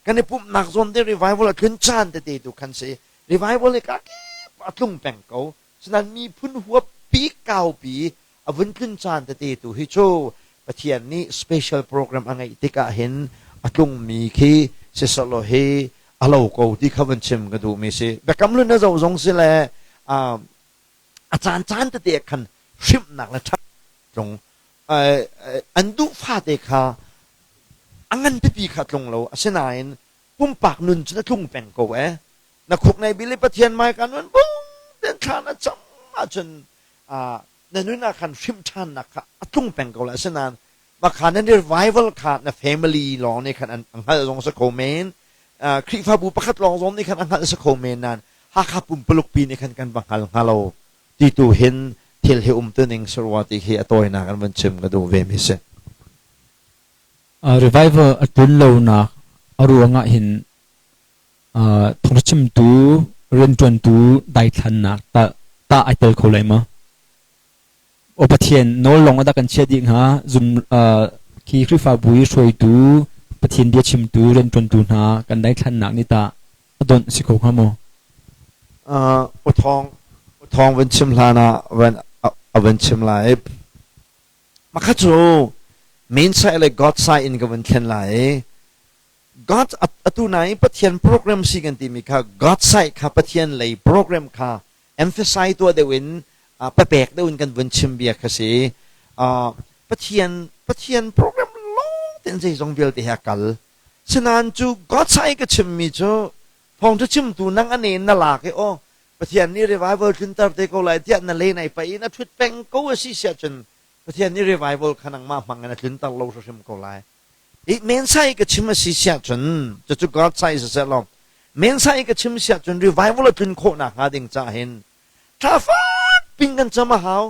kan i pumhnak zawn te revival a tlun caan tete tu khan si. Revival hi ka kip a tlung peng ko. Sinain miphun huap pi kaupi a vun tlun caan tete tu hi cu Pathian nih special program a ngeih tikah hin a tlungmi khi siselaw hi a lo ko ti kha vun chim ka duhmi si. Biakam hlun na zoh zong si le a caan caan tete ah khan hrimhnak le ṭhat tlung an duh fate kha a ngan pipi kha tlung lo. Asinain pumpak nun cun a tlung peng ko ee. Na khuk nei bil i Pathian hmaika nun bung ten thla na cam ahcun na nun ah khan hrimh ṭhannak kha a tlung peng ko lai. Asinain mah kha nan revival kha na family lawng nih khan an hngalh zong si kho men, Khrihfabu pakhat lawng zong nih khan a hngalh si kho men, nain Hakha pumpuluk pi nih khan kan va hngal hnga lo ti tu hin thil hi umtuning si rua ti khi a tawinak an van chim ka duh ve mi si. Revival a tlun lonak a ruangah hin thawngchimtu rianṭuantu daithlannak tah ai tel kho lai maw? Aw Pathian nawl lawng a dah kan chiah dih hnga? Zum khi Khrihfabu i hruaitu, Pathian bia chimtu, rianṭuantu hna kan daithlannak nih tah a donh si kho hnga maw? Uthawng uthawng van chim hlan ah van a van chim lai. Makha cu main side le God side in ka van thlen lai. God atu nai Pathian program si kan timi kha God side kha Pathian lei program kha emphasize tuah deuh in papek deuh in kan vun chim bia kha si. Pathian Pathian program lawng ten zeizong vialte he a kal. Sinain cu God side ka chimmi cu thawngṭha chimtu nang ane na lak i aw Pathian nih revival tlunter te ko lai tiah na le nai pa in a ṭhut peng ko a si siah cun Pathian nih revival kha nangmah hmang in a tlunter lo hrim ko lai. I mensa i ka chim a si siah cun cucu God sai siseh law mensa i ka chim siah cun revival a tlun khawh nakhnga ding ca hin thla fak ping kan cam a hau.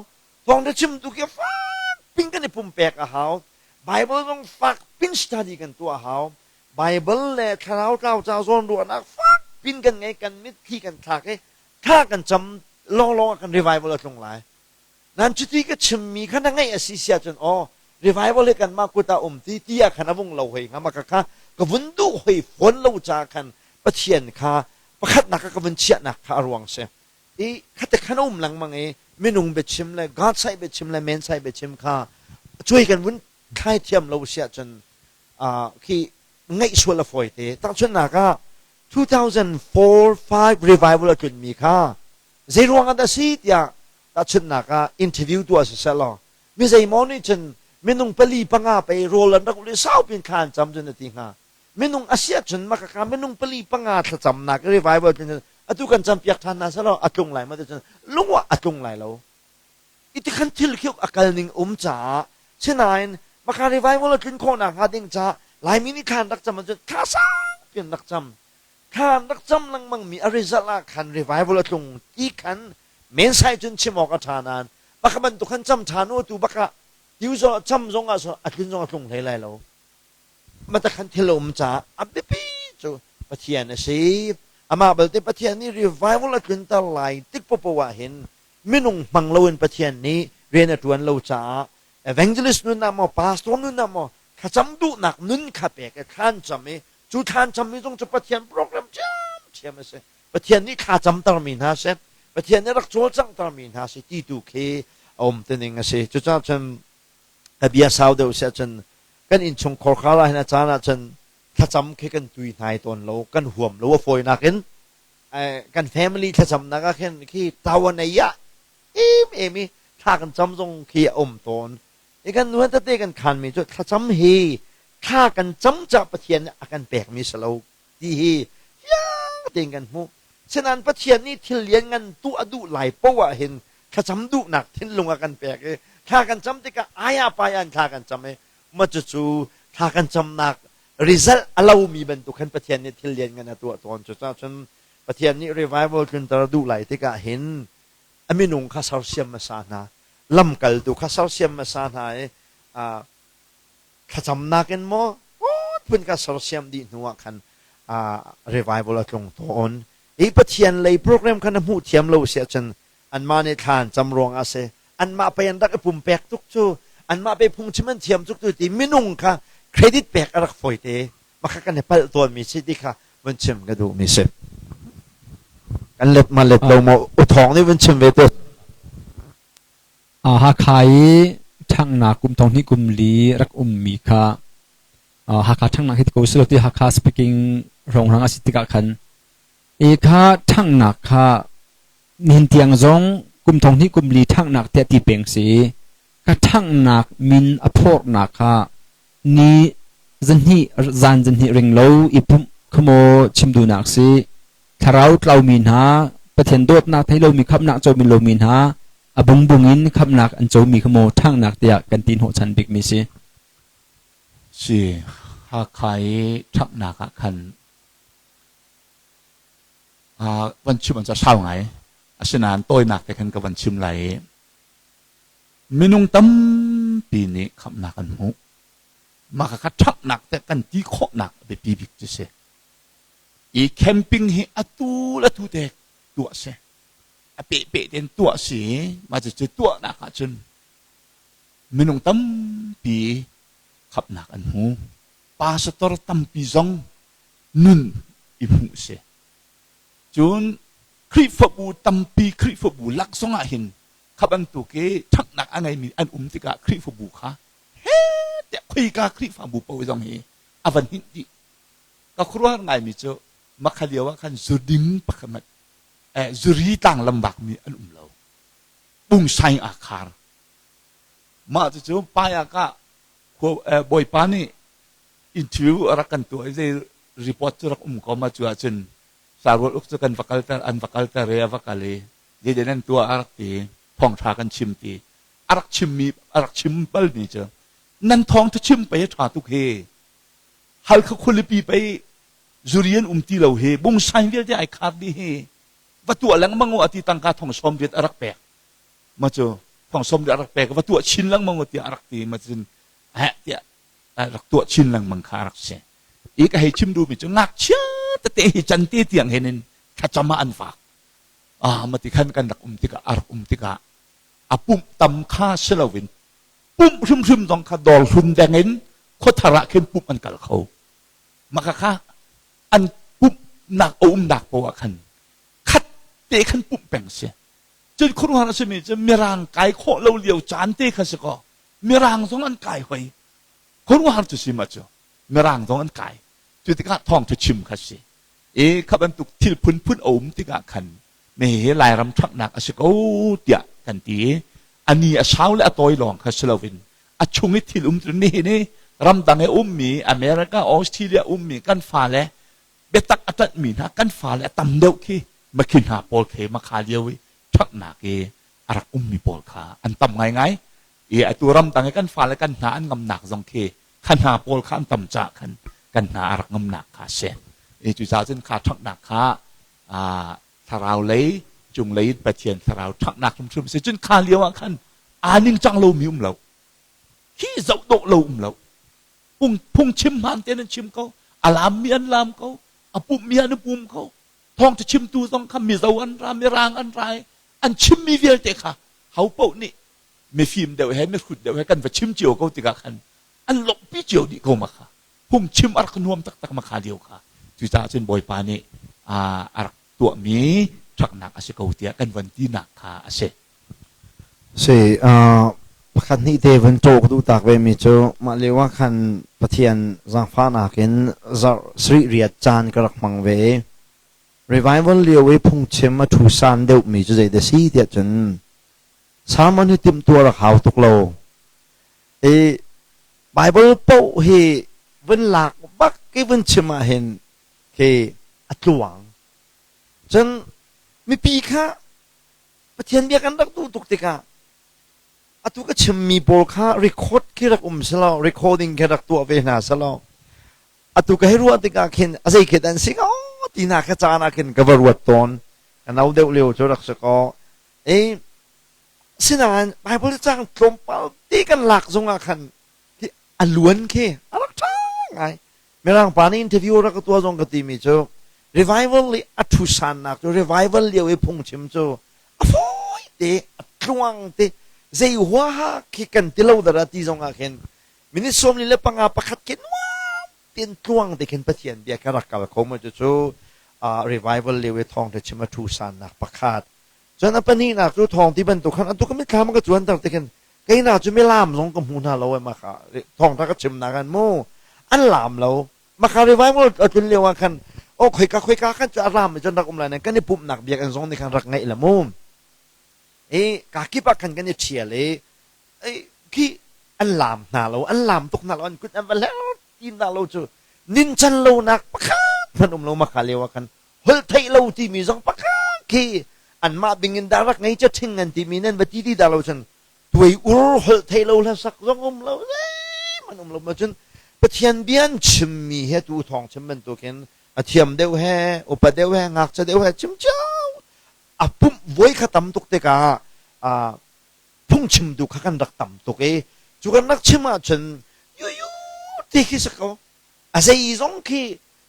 Thawngṭha chimtu khi fak ping kan i pumpek a hau. Bible zong fak pin study kan tuah a hau. Bible le thlarau tlau ca zawn ruahnak fak pin kan ngei, kan mitthli kan thlak i thla kan cam lawnglawng ah kan revival a tlung lai. Nan cuti ka chimmi kha na ngaih a si si ahcun aw revival hi kanmah kut ah um ti ti ah khan a vung lo hoi hnga ma ka kha ka vun duh hoi fawn lo caah khan Pathian kha pakhatnak ah ka vun chiahnak kha a ruang si. I khate khan a um lengmang i minung biachim le God side biachim le man side biachim kha cuai kan vun thlai thiam lo si ahcun khi ngaih sual a fawi te. Tahchunhnak ah 2004-5 revival a tlunmi kha zei ruang ah dah si tiah tahchunhnak ah interview tuah siseh law mi zeimaw nih cun minung pali panga pei rawl an rak ul i saupi in thla an cam cun a ti hnga. Minung a si ahcun makaka minung pali panga thlacamnak revival tlun atu kan campiak ṭhan hna selaw a tlung lai ma ti cun lungwah a tlung lai lo. Iti khan thil khi a kal ning um caah sinain maka revival a tlun khawh nakhnga ding caah Laimi nih thla an rak cam ahcun thla saupi an rak cam. Thla an rak cam lengmang mi a result ah khan revival a tlung ti khan mensai cun chim awk a ṭha nain baka bantuk khan cam ṭhan u tu baka tiu zong cam zong ah a tlun zong a tlung hlei lai lo. Mata khan thil a um caah a biapi cu Pathian a si. Amah balte Pathian nih revival a tlunter lai tik popo ah hin minung hmang loin Pathian nih rian a ṭuan lo caah evangelist nun ah maw pastor nun ah maw thlacam duhnak nun kha pek i thlan cam i cu thlan cammi zong cu Pathian program ṭhiamṭhiam a si. Pathian nih thla camtermi hna si. Pathian nih rak cawlcanghtermi hna si ti tu khi a um tining a si. Cucaah cun ka bia sau deuh si ahcun kan innchung khorkhar ah hin a caan ahcun thlacam khi kan tui hnai tawn lo, kan huam lo a fawinak in kan family thlacamnak ah khin khi tawan ei ah em em i thla kan cam zong khi a um tawn. I kan nuan tete kan khanmi cu thlacam hi thla kan cam cah Pathian nih a kan pekmi si lo ti hi fiang tein kan hmuh. Sinain Pathian nih thil lianngan tuah a duh lai poah ah hin thlacam duhnak thinlung a kan pek i thla kan cam tikah aya paya in thla kan cam i ma cucu thla kan camnak result a lomi bantuk khan Pathian nih thil lianngan a tuah tawn. Cucaah cun Pathian nih revival tlunter a duh lai tikah hin a minung kha sersiam hmasa hna, lamkaltu kha sersiam hmasa hna i thlacamnak in maw phun kha sersiam dih hnu ah khan revival a tlung tawn. Hi Pathian lei program kha na hmuh thiam lo si ahcun anmah nih thla an cam ruang ah si anmah pei an rak i pumpek tuk cu anmah pei phungchim an thiam tuk tu ti minung kha credit pek a rak fawi te mah kha kan i palh tawnmi si ti kha vun chim ka duhmi si. Kan let ma let lo maw u thawng nih vun chim ve te. Hakha i ṭhanghnak kum thong hnih kum li rak ummi kha Hakha ṭhanghnak hi ti ko silo ti Hakha speaking hrawnghrang a si tikah khan i kha ṭhanghnak kha nihin tiang zong kum thong hnih kum li ṭhanghnak tiah ti peng si i ka ṭhanghnak min a phorhnak kha ni zahnih zan zahnih ring lo i pumh kha maw chim duhnak si thlarau tlaumi hna Pathian dawtnak thei lomi khamhnak comi lomi hna a bungbung in khamhnak an comi kha maw ṭhanghnak tiah kan ti hnawhchan bikmi si. Si Hakha i ṭhanghnak ah khan van chim an ca sau ngai asinain tawinak te khan ka van chim lai i minung tampi nih khamhnak an hmuh. Mah kha ṭhatnak te kan ti khawhnak a biapi bik cu si. I camping hi atu le atu te tuah si. A pehpeh tein tuah si. Mah cucu tuahnak ahcun minung tampi khamhnak an hmu. Pastor tampi zong nun i hmuh si. Cun Khrihfabu tampi Khrihfabu lak zong ah hin kha bantuk i ṭhatnak a ngeimi an um tikah Khrihfabu kha he tiah khoika Khrihfabu paoh zong hi a van hinh dih. Ka khuaruahhar ngaimi cu makha lio ah khan zuding pakhat eh, zuri tlang lamvakmi an um lo. Pungsaing aa khar. Mah cucu payak ah Bawipa nih interview a rak kan tuah i zei report cu rak um ko ma cu ahcun Sarual uk cu kan va kalter an va kalter i a va kal i zeidah nan tuah a rak ti thawngṭha kan chim ti a rak chimmi a rak chim balmi cu nan thawngṭha chim pei a ṭha tuk hi Halkha khualipi pei zuri an um ti lo hi bungsain vialte ai khar dih hi va tuah lengmang u ati tangka thong sawm riat a rak pek ma cu thong sawm riat a rak pek va tuah chin lengmang u tiah a rak ti ma cun eh tiah rak tuah chin lengmang kha a rak si i ka hei chim duhmi cu ngakchia tete hi can te tiang hin in thlacam ah an vak ah mati khan kan rak um tikah a rak um tikah a pumh tam kha si loin pumh hrimhrim zong kha dawr hlun deng in khuathar ah khin pumh an kal kho maka kha an pumhnak a umnak poah ah khan khat te khan pumh peng si cun khuaruahhar a simi cu mirang kai khawh lo lio caan te kha si kaw mirang zong an kai hoi khuaruahhar cu si ma cu mirang zong an kai cu tikah thawngṭha chim kha si i kha bantuk thil phunphun a um tikah khan me hi Lairam ṭhanghnak a si ko tiah kan ti i a ni a sau le a tawi lawng kha si loin a chung i thil um cu nihin i ramdang i ummi America Australia ummi kan fale biatak a ṭanhmi hna kan fale a tam deuh khi makhi hna pawl khi makha lio i ṭhanghnak i a rak ummi pawl kha an tam ngaingai i atu ramdang i kan fale kan hna an ngamnak zong khi kha hna pawl kha an tam caah khan kan hna a rak ngamnak kha a si. I cucaah cun kha ṭhanghnak kha thlarau lei cunglei in Pathian thlarau ṭhanghnak hrimhrim si. Cun kha lio ah khan aa ningcang lomi um lo. Khi zoh dawh lo um lo. Phungchim hmaan tein an chim ko. A laammi an laam ko. A pummi an i pum ko. Thawngṭha chimtu zong kha Mizo an ra, Mirang an ra i an chimmi vialte kha ho paoh nih mifim deuh he mihrut deuh he kan va chim cio ko tikah khan an lawmhpi cio dih ko ma kha. Phungchim a rak nuam taktak ma kha lio kha. Cucaah cun Bawipa nih a rak tuahmi ṭhaknak a si ko tiah kan von tinak kha a si. Si, pakhat hnih te van cawh ka duh tak ve mi cu mah lio ah khan Pathian zaangfahnak in zarh sarih riat caan ka rak hmang ve i revival lio i phungchim a ṭhu san deuh mi cu zei dah si tiah cun sermon hi timhtuah rak hau tuk lo. I Bible paoh hi vun lak bak i vun chim ah hin khi a tluang. Cun mipi kha Pathian bia kan rak duh tuk tikah atu ka chimmi pawl kha record khi rak um selaw recording khi rak tuah ve hna selaw atu ka hei ruah tikah khin a zei khi dan si ko ti hna kha caan ah khin ka va ruat tawn. Ka no deuh lio cu rak si ko. E sinain Bible cang tlawmpal te kan lak zong ah khan khi a luan khi a rak ṭha ngai. Mirang pa nih interview rak ka tuah zong ka timi cu revival i a ṭhusannak cu revival lio i phungchim cu a fawi te, a tluang te, zei huaha khi kan ti lo dara ti zong ah khin minute 45 pakhat khi nuam tein tluang te khin Pathian bia ka rak kal kho ma cu revival lio i thawngṭha chim a ṭhusannak pakhat. Cun a pahnihnak cu thawng ti bantuk khan atu ka mitthlam ka cuanter te khin keina cu milam zong ka hmu hna lo ai maka thawngtha ka chim na kan mu an lam lo maka revival a tlun lio ah khan o khoika khoika khan cu a ram cun rak um lai kan i pumhnak biakinn zong nih khan rak ngaih la mu i ka kip ah khan kan i ṭhial i khi an lam hna lo, an lam tuk hna lo, an kut an va hler ti hna lo cu nincan lonak pakhat hmanh um lo. Maka lio ah khan holh theih lo timi zong pakhat khi anmah bing in dah rak ngei ca ṭhing an timi nan va ti ti dah lo cun tuai ur holh theih lo hlasak zong um lo, zeihmanh um lo ma. Cun Pathian bia an chimmi he tu thawng chim bantukin a thiam deuh he, upa deuh he, ngakchia deuh he chim cio a pumh voi kha tam tuk tikah phungchimtu kha kan rak tam tuk i cu kan rak chim ahcun yuyu ti khi si ko, a zei zong khi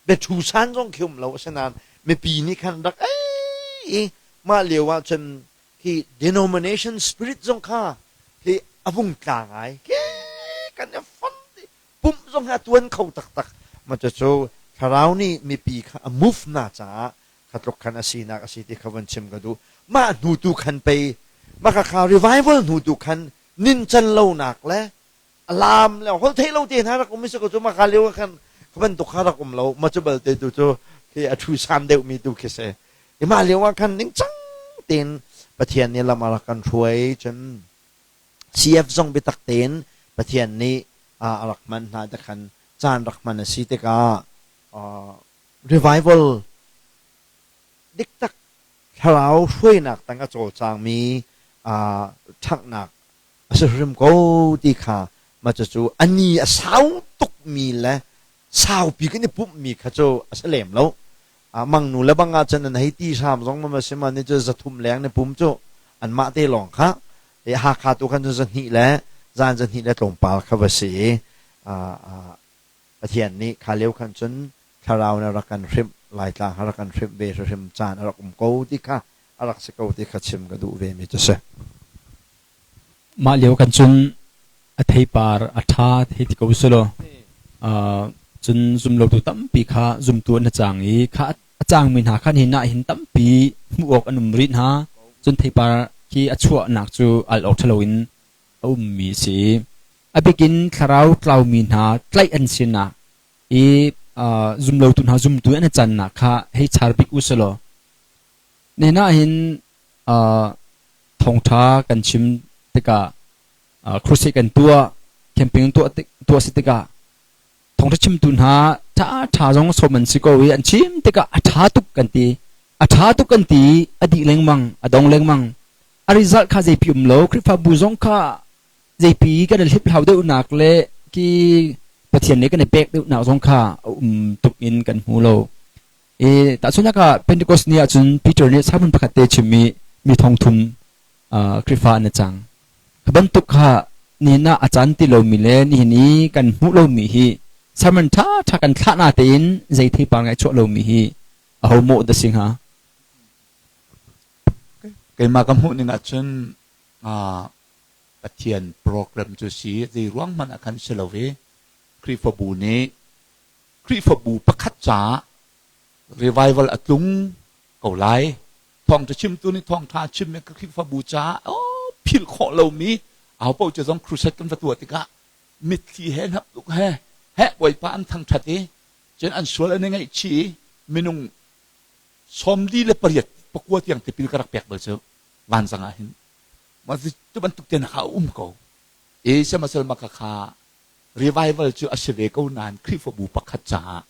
biathu san zong khi um lo. Asinain mipi nih khan rak ei i mah lio ah cun khi denomination spirit zong kha khi a vung tla ngai khi kan i fon pumh zong hi a tuan kho taktak ma. Cu thlarau nih mipi kha a move na caah kha tluk khan a sinak a si ti kha von chim ka duh. Mah hnu tu khan pei mah kha revival hnu tu khan nincan lonak le alam le hol thei lo te hna rak um i ko cu maka lio khan kha bantuk kha rak um lo ma. Cu balte tu cu khi a thu san deuh mi tu khi si i mah lio ah khan ningcang tein Pathian nih lam a rak kan hruai. Cun CF zong biatak tein Pathian nih a rak hman hna te khan caan rak hman a si tikah revival diktak thlarau hruainak tang a cawlcangmi ṭhanghnak a si hrim ko ti kha. Mah cucu a ni a sau tukmi le saupi kan i pumhmi kha cu a si lem lo. Mangnu le bang ah cun an hei ti hram zong ma si ma ni cu 300 leng ni pum cu anmah te lawng kha i Hakha tu khan cun 200 le zan 200 le tlawmpal kha va si i Pathian nih kha lio khan cun thlarau na rak kan hrimh, Laitlang kha rak kan hrimh ve hrimhrim caan a rak um ko ti kha a rak si ko ti kha chim ka duh ve mi cu si. Mah lio kan cun a theipar a ṭha hei ti ko selaw cun zumlotu tampi kha zumtu an cang i kha a cangmi hna kha nihin ah hin tampi hmuh awk an um rih hna. Cun theipar khi a chuahnak cu al awk ṭha loin a ummi a si. A bikin thlarau tlaumi hna tlaih an sinak i zumlotu hna zumtu an i cannak kha hei char bik u selaw nihin ah hin thawngṭha kan chim tikah, crusade kan tuah, camping tuah tuah si tikah thawngṭha chimtu hna ṭha ṭha zong sawm an si ko i an chim tikah a ṭha tuk kan ti, a ṭha tuk kan ti, a dih lengmang, a dong lengmang, a result kha zeipi um lo. Khrihfabu zong kha zeipi kan i hliphlau deuhnak le ki Pathian nih kan i pek deuhnak zong kha a um tuk in kan hmu lo. I tahchunhnak ah Pentecost ni ahcun Peter nih sermon pakhat te chim i mi thongthum Khrihfa an i cang. Kha bantuk kha nihin ah a caan ti lomi le nihin i kan hmuh lomi hi sermon ṭhaṭha kan thlah na tein zei theipar ngai chuah lomi hi aho mawh dah si hnga? Keimah ka hmuh ning ahcun Pathian program cu si zei ruang hmanh ah khan si lo i Khrihfabu nih Khrihfabu pakhat caah revival a tlung ko lai. Thawngṭha chimtu nih thawngṭha a chimmi ka Khrihfabu caah oh, philh khawh lomi ahopaoh cu zong crusade kan va tuah tikah mitthli he hnapduk he heh Bawipa an thangṭhat i cun an sual an i ngaihchih i minung 48 pakua tiang tipil ka rak pek bal cu vanzang ah hin mah cu bantuk te kha a um ko i sihmanhsehlaw mah kha revival cu a si ve ko nain Khrihfabu pakhat caah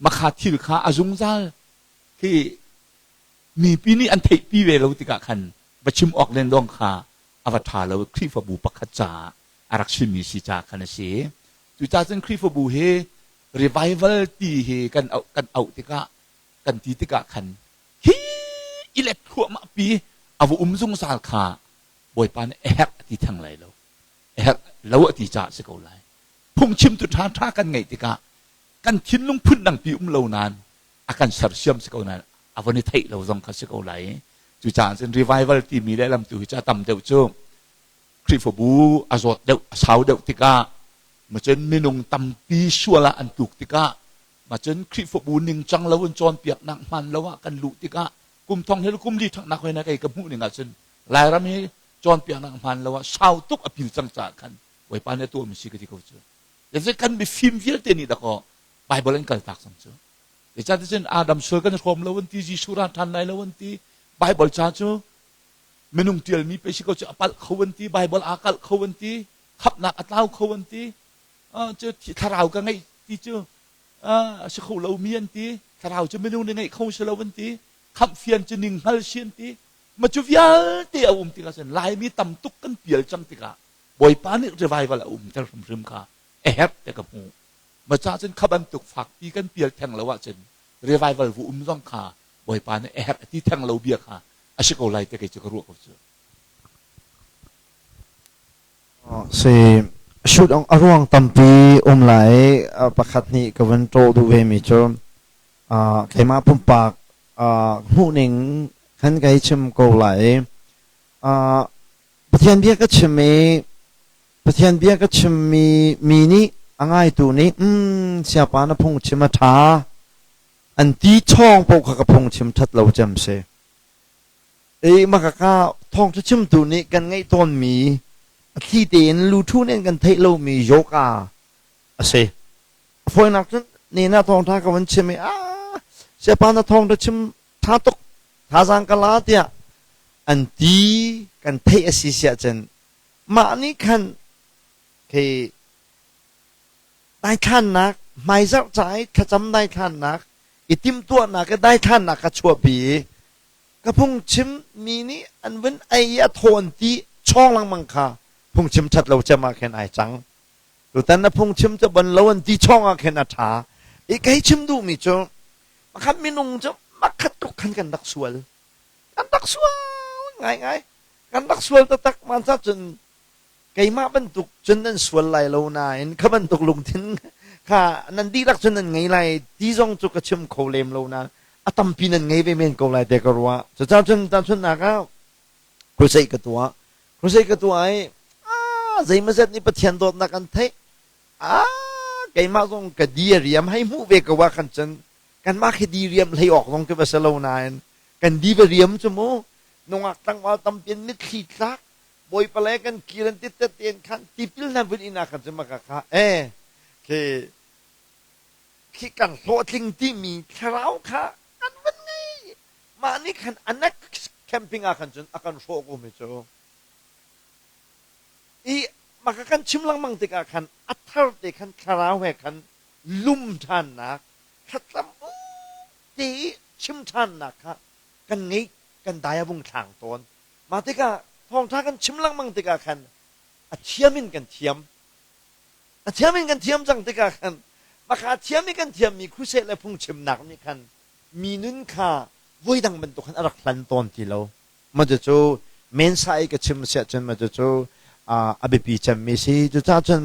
makha thil kha a zungzal khi mipi nih an theihpi ve lo tikah khan va chim awk len dong kha a va ṭha lo. Khrihfabu pakhat caah a rak chimmi si caah khan a si. Cucaah cun Khrihfabu hi revival ti hi kan auh kan auh tikah kan ti tikah khan hi i let thluahmah pi a va um zungzal kha Bawipa nih a herh a ti theng lai lo. A herh lo a ti caah si ko lai. Phungchimtu ṭhaṭha kan ngeih tikah kan thinlung phundang pi um lo nain a kan sersiam si ko nain a von i theih lo zong kha si ko lai. Cucaah cun revival timi lehlam tu hi cu a tam deuh cu Khrihfabu a zawt deuh a sau deuh tikah macun minung tampi sual ah an tluk tikah macun Khrihfabu ningcang lo in cawnpiaknak hmaan lo ah kan luh tikah kum thong hi kum li ṭhangnak hoi na kei ka hmuh ning ahcun Lairam hi cawnpiaknak hmaan lo ah sau tuk a pil cang caah khan Bawipa nih a tuahmi si ka ti ko cu. Zeicah kan mifim vialte nih dakaw Bible an kaltak cang cu. Zeicahtiah Adam sual kan hrawm lo an ti, Jesuh ra ṭhan lai lo an ti. Bible ca cu minung ṭialmi pe si ko cu a palh kho an ti, Bible aa kalh kho an ti, khapnak a tlau kho an ti. Cu thlarau ka ngeih ti cu a si kho lomi an ti. Thlarau cu minung nih ngeih kho si lo an ti. Khamh fian cu ning hngal si an ti. Ma cu vialte a um tikah cun Laimi tam tuk kan pial cang tikah Bawipa nih revival a umter hrimhrim kha a herh te ka hmuh. Ma ca cun kha bantuk fakpi kan pial theng lo ahcun revival vu um zong kha Bawipa nih a herh a ti theng lo bia kha a si ko lai te kei cu ka ruah ko cu. Si shoot a ruang tampi um lai pakhat nih ka van ṭawh duh ve mi cu keimah pumpak hmuhning khan ka hei chim ko lai. Pathian bia ka chim i Pathian bia ka chimmi mi nih a ngaitu nih siapa na phungchim a ṭha an ti chawng paoh kha ka phungchim ṭhat lo cem si. I makaka thawngṭha chimtu nih kan ngeih tawnmi a thli tein luṭhu nih an kan theih lomi yoga a si. A fawinak cun nena thawngṭha ka van chim i ah siapa na thawngṭha chim ṭha tuk thazaang ka la tiah an ti kan theih a si siah cun mah nih khan khi daithlannak hmaizarh ca i thlacam daithlannak i timhtuahnak i daithlannak ka chuahpi i ka phungchim mi nih an vun ei i a thaw an ti chawng lengmang kha phungchim ṭhat lo cem ah khin ai cang. Tutan na phungchim cu bon lo an ti chawng ah khin a ṭha. I kei chim duhmi cu pakhat minung cu makhat tuk khan kan rak sual. Kan rak sual ngaingai. Kan rak sual taktak man cun keimah bantuk cun nan sual lai lo nain kha bantuk lungthin kha nan dihlak cun nan ngei lai ti zong cu ka chim kho lem lo nain a tampi nan ngei ve men ko lai te ka ruah. Cucaah cun tahchunhnak ah crusade ka tuah. Crusade ka tuah i zeimazet nih Pathian dawtnak an theih. Ah keimah zong ka di a riam hei hmuh ve ko ah khan cun kanmah khi di riam hlei awk zong ka va si lo nain kan di va riam cu mu nungak tlangval tampi an mitthli tlak Bawipa le kan kir an tit tein khan tipil hna vun inn ah khan cun maka kha eh khi khi kan hlawhtling timi thlarau kha kan van ngei. Mah nih khan a next camping ah khan cun a kan hrawh ko mi cu. I maka kan chim lengmang tikah khan a thar te khan thlarau he khan lum ṭhannak thlacam te i chim ṭhannak kha kan ngei kan dai a vung thlang tawn. Mah tikah thawngṭha kan chim lengmang tikah khan a thiam in kan thiam. A thiam in kan thiam cang tikah khan maka a thiam i kan thiammi crusade le phungchimnak nih khan. Mi nun kha voidang bantuk khan a rak hlan tawn ti lo. Mah cucu mensa i ka chim a si ahcun mah cucu a biapi cemmi si. Cucaah cun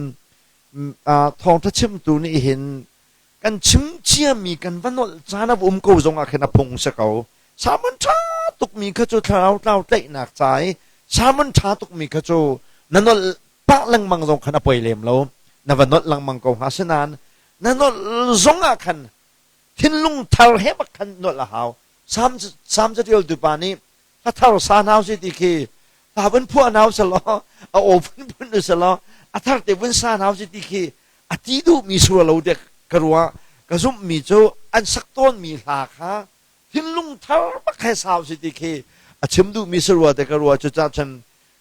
thawngṭha chimtu nih hin kan chim ciami kan va nolh caan a va um ko zongah khin a phung si ko. Sermon ṭha tukmi kha cu thlarau tlau tlaihnak ca i sermon ṭha tukmi kha cu na nolh pah lengmang zong khan a poi lem lo. Na va nolh lengmang ko hnga. Asinain na nolh zongah khan thinlung thar he bak khan nolh a hau. Salm caṭialtu pa nih hla thar sa hna usih ti khi hla vun phuah hna usih law a aw phunphun usih law a thar te vun sa hna usih ti khi a ti duhmi sura lo dek ka ruah. Ka zumhmi cu an sak tawnmi hla kha thinlung thar bak he sa usih ti khi a chim duhmi si rua te ka ruah. Cucaah cun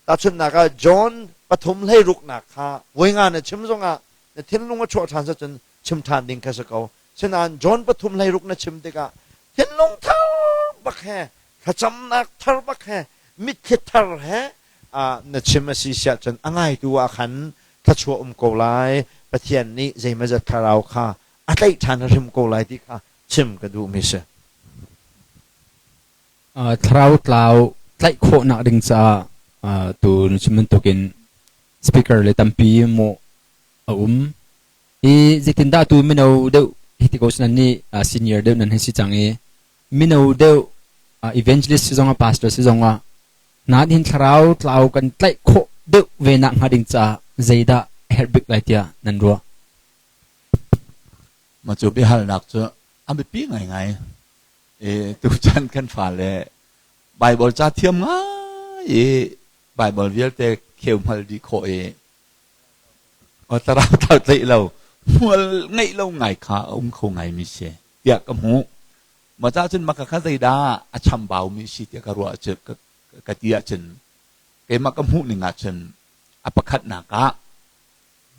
tahchunhnak ah John 3:16nak kha voi nga na chim zongah na thinlung a chuah ṭhan cun chim ṭhan ding kha si ko. Sinain John 3:16 na chim tikah thinlung thar bak he, thlacamnak thar bak he, mitthli thar he na chim a si siah cun a ngaitu ah khan thluachuah um ko lai. Pathian nih zeimawzat thlarau kha a tlaih ṭhan hrim ko lai ti kha chim ka duhmi si. Thlarau tlau tlaih khawhnak ding caah tu na chim bantukin speaker le tampi mawh a um. Hi zeitindah tu mino deuh hi ti ko nan nih senior deuh nan hei si cang i mino deuh evangelist si zongah, pastor si zongah nain hin thlarau tlau kan tlaih khawh deuh ve nak hnga ding caah zeidah a herh bik lai tiah nan ruah? Mah cu biahalnak cu a biapi ngaingai. E, tuchan kan fale Bible ca thiam ngai i Bible vialte kheu hngal dih khawh i thlarau tlau tlaih lo, hmual ngeih lo ngai kha a um kho ngaimi si tiah ka hmuh. Mah caah cun maka kha zeidah a chambaumi si tiah ka ruah cu ka ti ahcun keimah ka hmuh ning ahcun a pakhatnak ah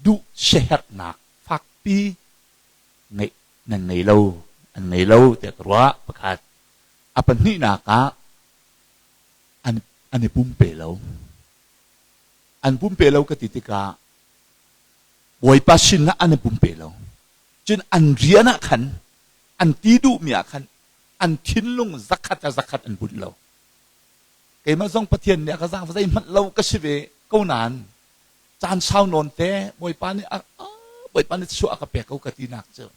duh siaherhnak fakpi ngeih nan ngei lo, an ngei lo tiah ka ruah pakhat. A pahnihnak ah an i pumpe lo. An pumpe lo ka ti tikah Bawipa sin ah an i pumpe lo. Cun an rian ah khan, an ti duhmi ah khan an thinlung zakhat ah zakhat an bunh lo. Keimah zong Pathian nih a ka zaangfah, zeihmanh lo ka si ve ko nain caan sau nawn te Bawipa nih a Bawipa nih chuah a ka pek ko ka tinak cu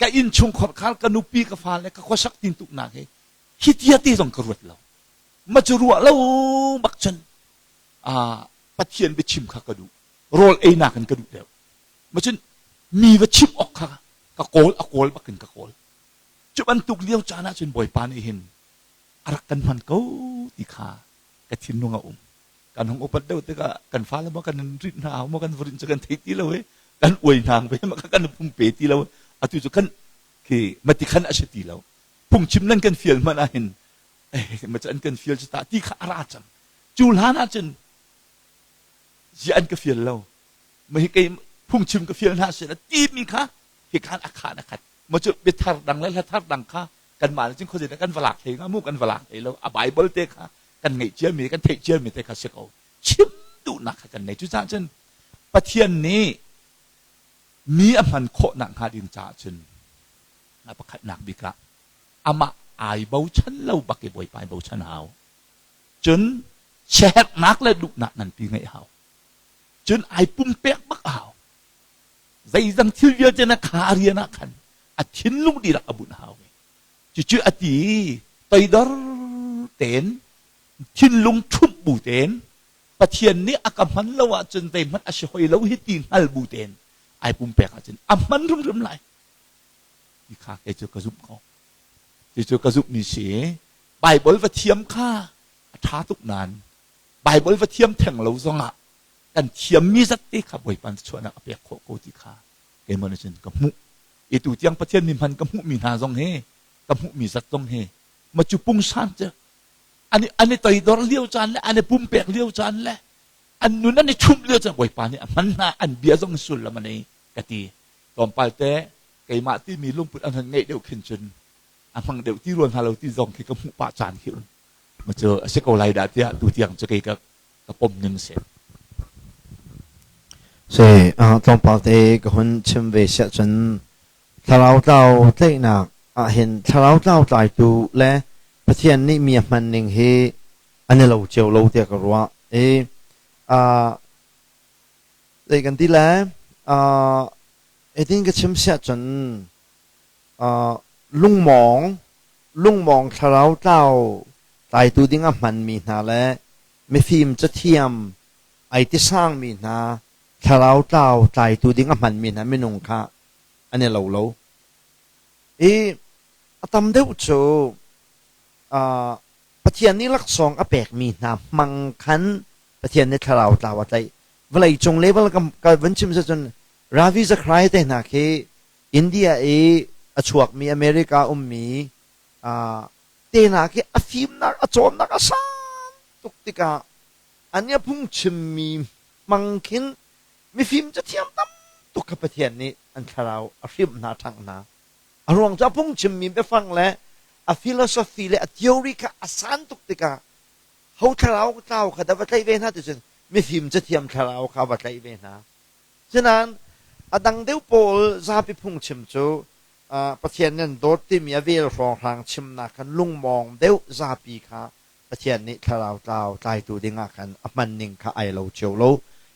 ka innchung khorkhar, ka nupi, ka fale, ka khuasak tintuknak hi hi tia te zong ka ruat lo. Ma cu ruah lo bak cun Pathian biachim kha ka duh, rawl einak in ka duh deuh. Ma cun mi va chimh awk kha ka kawl, a kawl bak in ka kawl. Cu bantuk lio caan ah cun Bawipa nih hin a rak kan hman ko ti kha ka thinlung a um. Kan hung upat deuh tikah kan fale maw kan rinh hna maw kan vurin cu kan thei ti lo i kan uai hna ve ma kan pumpe ti lo. Atu cu kan khi mati khan a si ti lo. Phungchim nan kan fial hmanh ah hin ma cu an kan fial cu ta ti kha a ra cang. Cu hlan ah cun zia an ka fial lo. Ma hi kei phungchim ka fial hna seh timi kha hi khan a khan a khat. Ma cu biathar dang le hlathar dang kha kanmah nih cun khuazei dah kan va lak hlei hnga mu, kan va lak hlei lo. A Bible te kha kan ngeih ciami, kan theih ciami te kha si ko. Chim duhnak kha kan nei. Cucaah cun Pathian nih mi a hman khawhnak hnga ding caah cun a pakhatnak bik ah amah ai bochan lo bak i Bawipa i bochan hau. Cun siaherhnak le duhnak nganpi ngeih hau. Cun ai pumpek bak a hau. Zeidang thil vialte na kha a rian ah khan a thinlung dihlak a bunh hau ve. Cucu a ti toidor tein, thinlung ṭhumh bu tein, Pathian nih a ka hman lo ahcun zeihmanh a si hoi lo hi ti hngal bu tein ai pumpek ahcun a hman hrimhrim lai ti kha kei cu ka zumh ko. Cucu ka zumhmi si. Baibal va thiam kha a ṭha tuk nain Baibal va thiam theng lo zongah kan thiammi zat te kha Bawipa chuahnak a pek khawh ko ti kha keimah nih cun ka hmuh. I tu tiang Pathian mi hman ka hmuhmi hna zong hi, ka hmuhmi zat zong hi ma cu pungsan cu an i toidor lio caan le an i pumpek lio caan le an nun an i ṭhumh lio caan Bawipa nih a hman hna, an bia zong sullam a nei ka ti. Tlawmpal te keimah timi lungput an hon ngeih deuh khin cun a hmang deuh ti rua hna lo ti zong khi ka hmuh pah caan khi um. Ma cu a si ko lai dah tiah tu tiang cu kei ka pom ning si. Si, tlawmpal te ka hun chim ve siah cun thlarau tlau tlaihnak. ahhin thlarau tlau tlaitu le Pathian nih mi a hman ning hi an i lo cio lo tiah ka ruah. I zei kan ti le hitin ka chim siah cun lungmawng lungmawng thlarau tlau tlaitu ding a hmanmi hna le mifim cathiam ai ti sangmi hna thlarau tlau tlaitu ding a hmanmi hna minung kha an i lo lo. I a tam deuh cu Pathian nih laksawng a pekmi hna hmang khan Pathian nih thlarau tlau a tlaih. Vawleicung level ka van chim cun Ravi Zachariah te hna khi India i a chuakmi America ummi te hna khi a fimnak a cawnnak a sang tuk tikah an i a phungchimmi hmang khin mifim cathiam tam tuk kha Pathian nih an thlarau a hrimh hna ṭhangh hna. A ruang cu a phungchimmi biafang le a philosophy le a theory kha a san tuk tikah ho thlarau tlau kha dah va tlaih ve hna ti cun mifim cathiam thlarau kha va tlaih ve hna. Sinain a dang deuh pawl zapi phungchim cu Pathian nan dawt timi a vel hrawnghrang chimnak khan lungmawng deuh zapi kha Pathian nih thlarau tlau tlaitu dingah khan a hman ning kha ai lo cio lo.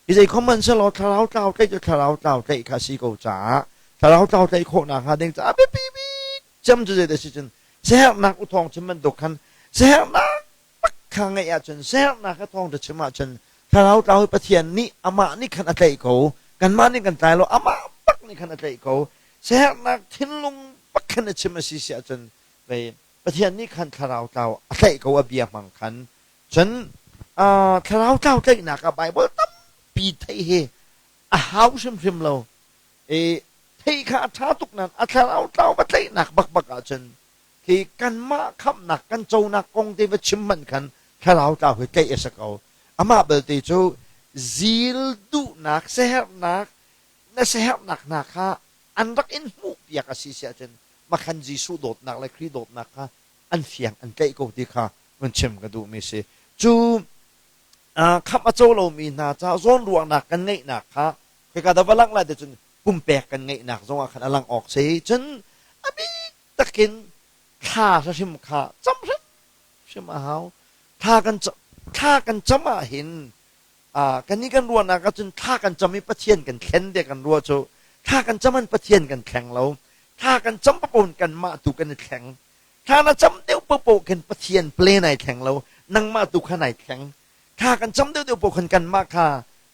Hi zei khom hmanh selaw thlarau tlau tlaih cu thlarau tlau tlaih kha si ko caah thlarau tlau tlaih khawhnak hnga ding caah biapi bik cem cu zeidah si cun siaherhnak u thawng chim bantuk khan siaherhnak tak kha ngeih ahcun siaherhnak kha thawng chim ahcun thlarau tlau hi Pathian nih amah nih khan a tlaih ko kanmah nih kan tlai lo amah bak nih khan a tlaih ko siaherhnak thinlung bak khan a chim a si si ahcun vei Pathian nih khan thlarau tlau a tlaih ko a bia hmang khan cun thlarau tlau tlaihnak ah Baibal tampi theih hi a hau hrimhrim lo i theih kha a ṭha tuk nain a thlarau tlau va tlaihnak bakbak ahcun khi kanmah khamhnak kan conak kong te va chim hmanh khan thlarau tlau hi tlaih a si ko amah belte cu zil duhnak siaherhnak na siaherhnak hna kha an rak in hmuhpiak a si si ahcun makhan Jesuh dawtnak le Khrih dawtnak kha an fiang an tlaih ko ti kha vun chim ka duhmi si. Cu khamh a co lomi hna ca zawnruahnak kan ngeihnak kha khika da va langh lai cun pumpek kan ngeihnak zongah khan a lang awk si. Cun a bik takin thla hrim kha cam hrimhrim a hau. Thla kan thla kan cam ah hin Kannih kan ruahnak ahcun thla kan cam i Pathian kan thlen tiah kan ruah cu thla kan cam in Pathian kan thleng lo. Thla kan cam paoh in kanmah tu kan i thleng. Thla na cam deuh paohpaoh khin Pathian plan ai thleng lo, nangmah tu kha nai thleng. Thla kan cam deuhdeuh paoh khan kanmah kha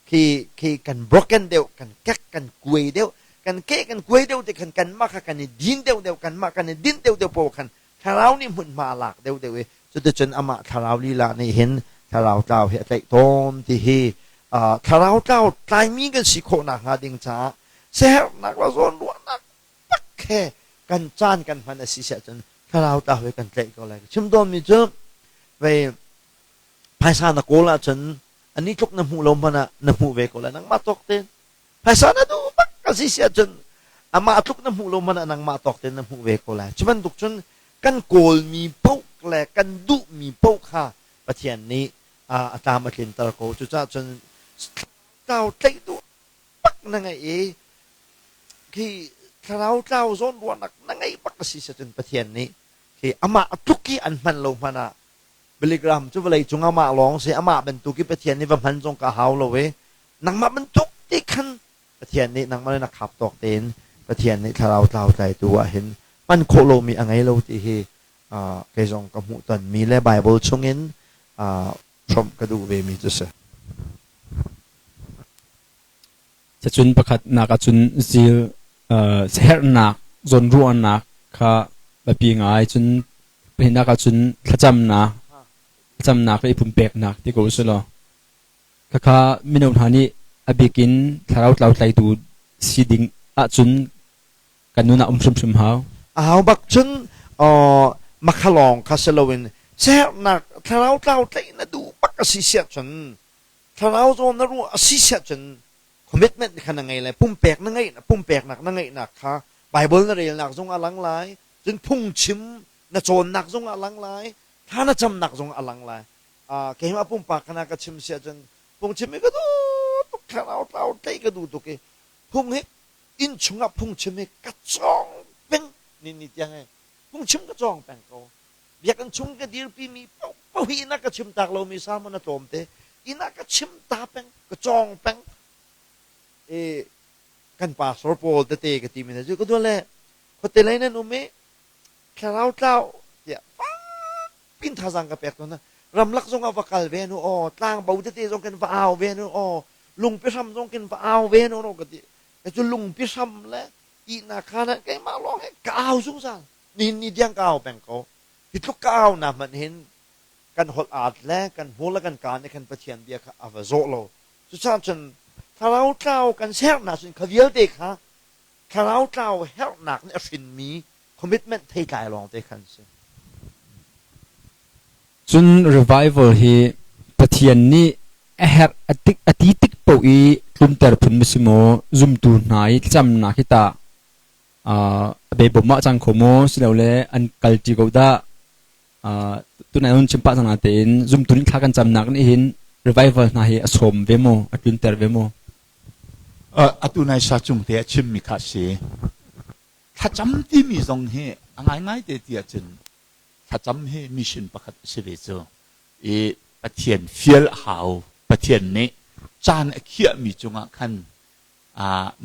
khi khi kan broken deuh, kan kek, kan kuai deuh, kan ke kan kuai deuh ti khan kanmah kha kan i din deuhdeuh, kanmah kan i dinh deuhdeuh paoh khan Thlarau nih hmunhma a lak deuhdeuh i cuticun amah thlarau lila nih hin thlarau tlau hi a tlaih tawn ti hi thlarau tlau tlaimi kan si khawh nakhnga ding caah siaherhnak le zawnruahnak tak he kan caan kan hman a si siah cun thlarau tlau hi kan tlaih ko lai. Chim tawnmi cu vei phaisa na kawl ahcun ani tluk na hmuh lo hmanh ah na hmuh ve ko lai nangmah tawk tein Phaisa na duh bak a si si ahcun amah tluk na hmuh lo hmanh ah nangmah tawk tein na hmuh ve ko lai. Cu bantuk cun kan kawlmi paoh le kan duhmi paoh kha Pathian nih a tlam a tlinter ko. Cucaah cun thlarau tlaih duh bak na ngeih i khi thlarau tlau zawn ruahnak na ngeih bak a si si cun Pathian nih khi amah a tluk i an hman lo hmanh ah Billy Graham cu vawlei cung amah lawng si amah bantuk i Pathian nih va hman zong ka hau lo i nangmah bantuk ti khan Pathian nih nangmah le na khap tawk tein Pathian nih thlarau tlau tlaitu ah hin hman khawh lomi a ngei lo ti hi kei zong ka hmuh tonmi le Bible chungin hrawmh ka duh vemi cu si. Cacun pakhatnak ahcun zil herhnak zawnruahnak kha biapi ngai cun pahnihnak ahcun thlacamnak thlacamnak le i pumpeknak ti ko usih law khakha mino hna nih a bik in thlarau tlau tlaitu si ding ahcun kan nun ah um hrimhrim hau. A hau bak cun makhalawng kha si loin siaherhnak thlarau tlau tlaih na duh bak a si siah cun thlarau zawn na ruah a si siah cun commitment kha na ngei lai pumpek na ngeih pumpeknak na ngeihnak kha Bible na relnak zong a lang lai cun phungchim na cawnnak zong a lang lai thla na camnak zong a lang lai keimah pumpak kana ka chim siah cun phungchim hi ka duh tuk thlarau tlau tlaih ka duh tuk i phung hi inn chungah phungchim hi ka cawng peng ni ni tiang he. Phungchim ka cawng peng ko. Biakinn chung ka dirpimi paohpaoh hi inn ah ka chim tak lomi sermon a tlawm te. Inn ah ka chim ta peng, ka cawng peng. I kan pastor pawl tete ka timi hna cu ka dual le khuate lei nan um i thlarau tlau tiah pin thazaang ka pek tawn hna. Ramlak zong ah va kal ve nu aw, tlangbo tete zong khin va au ve nu aw, lungpi hram zong khin va au ve nu ka ti. Ka cu lungpi hram le ihnak khaan ah keimah lawng he ka au zungzal. Nihin ni tiang ka au peng ko. Hi tluk ka au na hmanh hin kan holh aat le kan hmur le kan kaa nih khan Pathian bia kha a va zawh lo. Cucaah cun thlarau tlau kan sernak cun kha vialte kha thlarau tlau herhnak nih a hrinmi commitment theitlai lawngte khan si. Cun revival hi Pathian nih a herh a tik a ti tik paoh i tlunter phun ma si maw zumtu hna i thlacamnak hi tah a bebom ah cang kho maw silole an kalṭi ko dah? Tunai hun chim pah cang natein zumtu nih thla kan camnak nih hin revival hna hi a sawm ve maw a tlunter ve maw? Atu nai sa cung te a chimmi kha si. Thlacam timi zong hi a ngaingai te ti ahcun thlacam hi mission pakhat a si ve cu. I Pathian fial a hau. Pathian nih caan a khiahmi cungah khan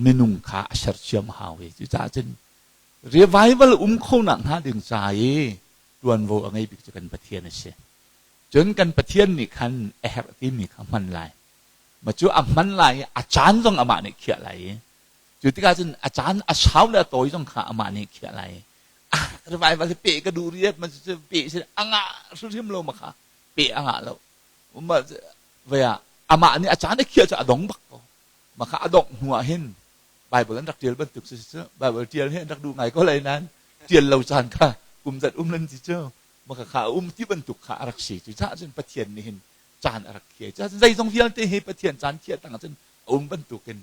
minung kha a sersiam a hau i cucaah cun revival um kho nak hnga ding ca i ṭuanvo a ngei bik cu kan Pathian a si. Cun kan Pathian nih khan a herh timi kha hman lai. Ma cu a hman lai i a caan zong amah nih khiah lai i cu tikah cun a caan a sau le a tawi zong kha amah nih khiah lai. Ah, revival hi pe ka duh riat ma cu pe si a ngah hrimhrim lo ma kha pe a ngah lo. Ma vei ah amah nih a caan a khiah cu a dong bak ko. Ma kha a dongh hnu ah hin Bible an rak ṭial bantuk si cu Bible ṭial hi an rak duh ngai ko lai nain ṭial lo caan kha kum zat um lan ti cu maka kha a um ti bantuk kha a rak si. Cucaah cun Pathian nih hin caan a rak khiah. Cucaah zeizong vialte hi Pathian caan khiah tang ah cun a um bantukin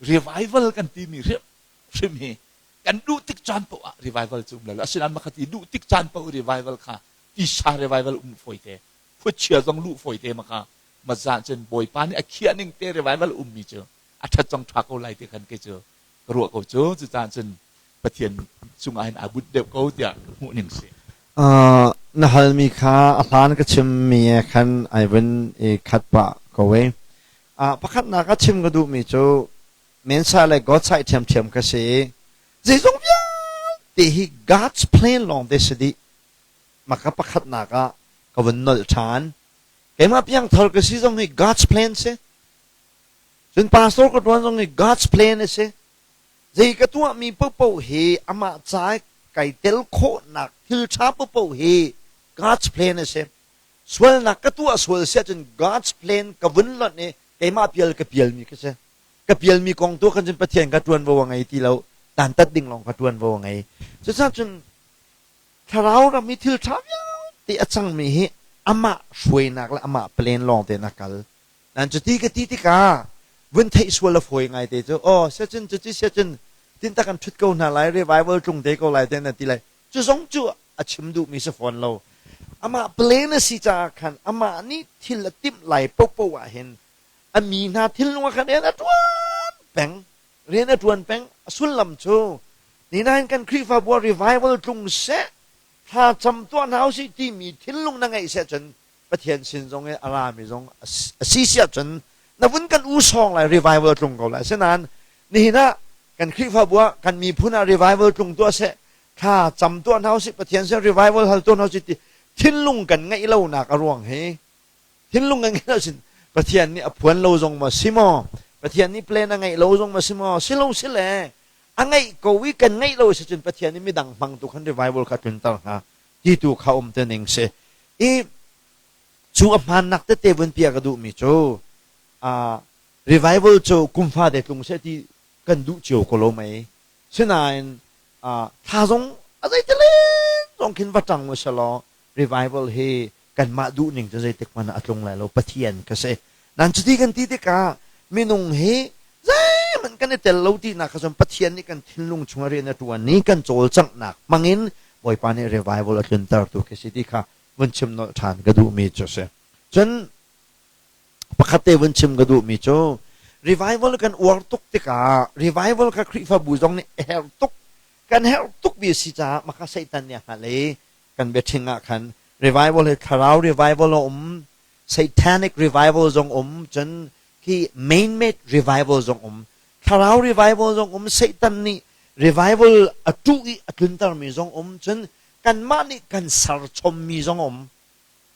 revival kan timi hrim hi kan duh tik caan paoh ah revival cu um lo. Asinain makhat i duh tik caan paoh revival kha tisa revival um fawi te, khuachia zong luh fawi te maka maza cun Bawipa nih a khiah ning te revival ummi cu a ṭhat zong ṭha ko lai ti khan kei cu ka ruah ko cu. Cucaah cun Pathian cungah hin aa bunh deuh ko tiah ka hmuh ning si. Na halmi kha a hlan ka chimmi he khan ai vun i khat pah ko e. Pakhatnak ah chim ka duhmi cu Mensa le God side ṭhiamṭhiam ka si i zeizong vialte hi God's plan lawng te si dih. Maka pakhatnak ah ka vun nolh ṭhan. Keimah piangthar ka si zong hi God's plan si. Cun pastor ka ṭuan zong hi God's plan a si. Zei ka tuahmi paohpaoh hi amah ca i kai tel khawhnak thil ṭha paohpaoh hi God's plan a si. Sualnak ka tuah sual si ahcun God's plan ka vun lonh i keimah pial ka pialmi ka si. Ka pialmi kong tu khan cun Pathian ka ṭuanvo a ngei ti lo. Dantat ding lawng ka ṭuanvo a ngei. Cucaah cun thlarau ram i thil ṭha vialte a cangmi hi amah hruainak le amah plan lawng tein a kal. Nan cuti ka ti tikah vun theih sual a fawi ngai te cu aw siacun cuci siacun tintak an ṭhut ko hna lai, revival tlung te ko lai te na ti lai. Cu zong cu a chim duhmi si fawn lo. Amah plan a si caah khan amah nih thil a timh lai paohpaoh ah hin a mi hna thinlung ah khan rian a ṭuan peng. Rian a ṭuan peng. A sullam cu ninain kan Khrihfabu ah revival tlung seh, thla cam tuah hna usih timi thinlung na ngeih seh cun Pathian sin zong i a rami zong a si si ahcun na vun kan u sawng lai, revival tlung ko lai. Asinain nihin ah kan Khrihfabu ah kan miphun ah revival tlung tuah seh, thla cam tuah hna usih, Pathian sin revival hal tuah hna usih ti thinlung kan ngeih lonak a ruang hi thinlung kan ngeih lo sin Pathian nih a phuan lo zong ma si maw, Pathian nih plan a ngeih lo zong ma si maw, si lo si le a ngeih ko i kan ngeih lo si cun Pathian nih midang hmang tu khan revival kha tlunter hnga ti tu kha um te ning si. I cu a hmaannak tete vun piah ka duhmi cu revival cu kum fate tlung seh ti kan duh cio ko lo mei. Sinain thla zong a zeitilen zong khin va ṭang u selaw revival hi kanmah duhning cu zeitik hmanh ah a tlung lai lo, Pathian ka si. Nan cuti kan ti tikah minung hi zeihmanh kan i tel lo tinak kha cun Pathian nih kan thinlung chungah rian a ṭuan i kan cawlcanghnak hmangin Bawipa nih revival a tluntertu khi si ti kha vun chim nolh ṭhan ka duhmi cu a si. Cun pakhat te vun chim ka duhmi cu revival kan uar tuk tikah revival kha Khrihfabu zong nih a herh tuk. Kan herh tukmi a si caah maka Satan nih a hngalh i kan biaṭhing ah khan revival hi thlarau revival a um, satanic revival zong um, cun khi man-made revival zong um. Thlarau revival zong um, Satan nih revival a tuh i a tluntermi zong um, cun kanmah nih kan serchommi zong um.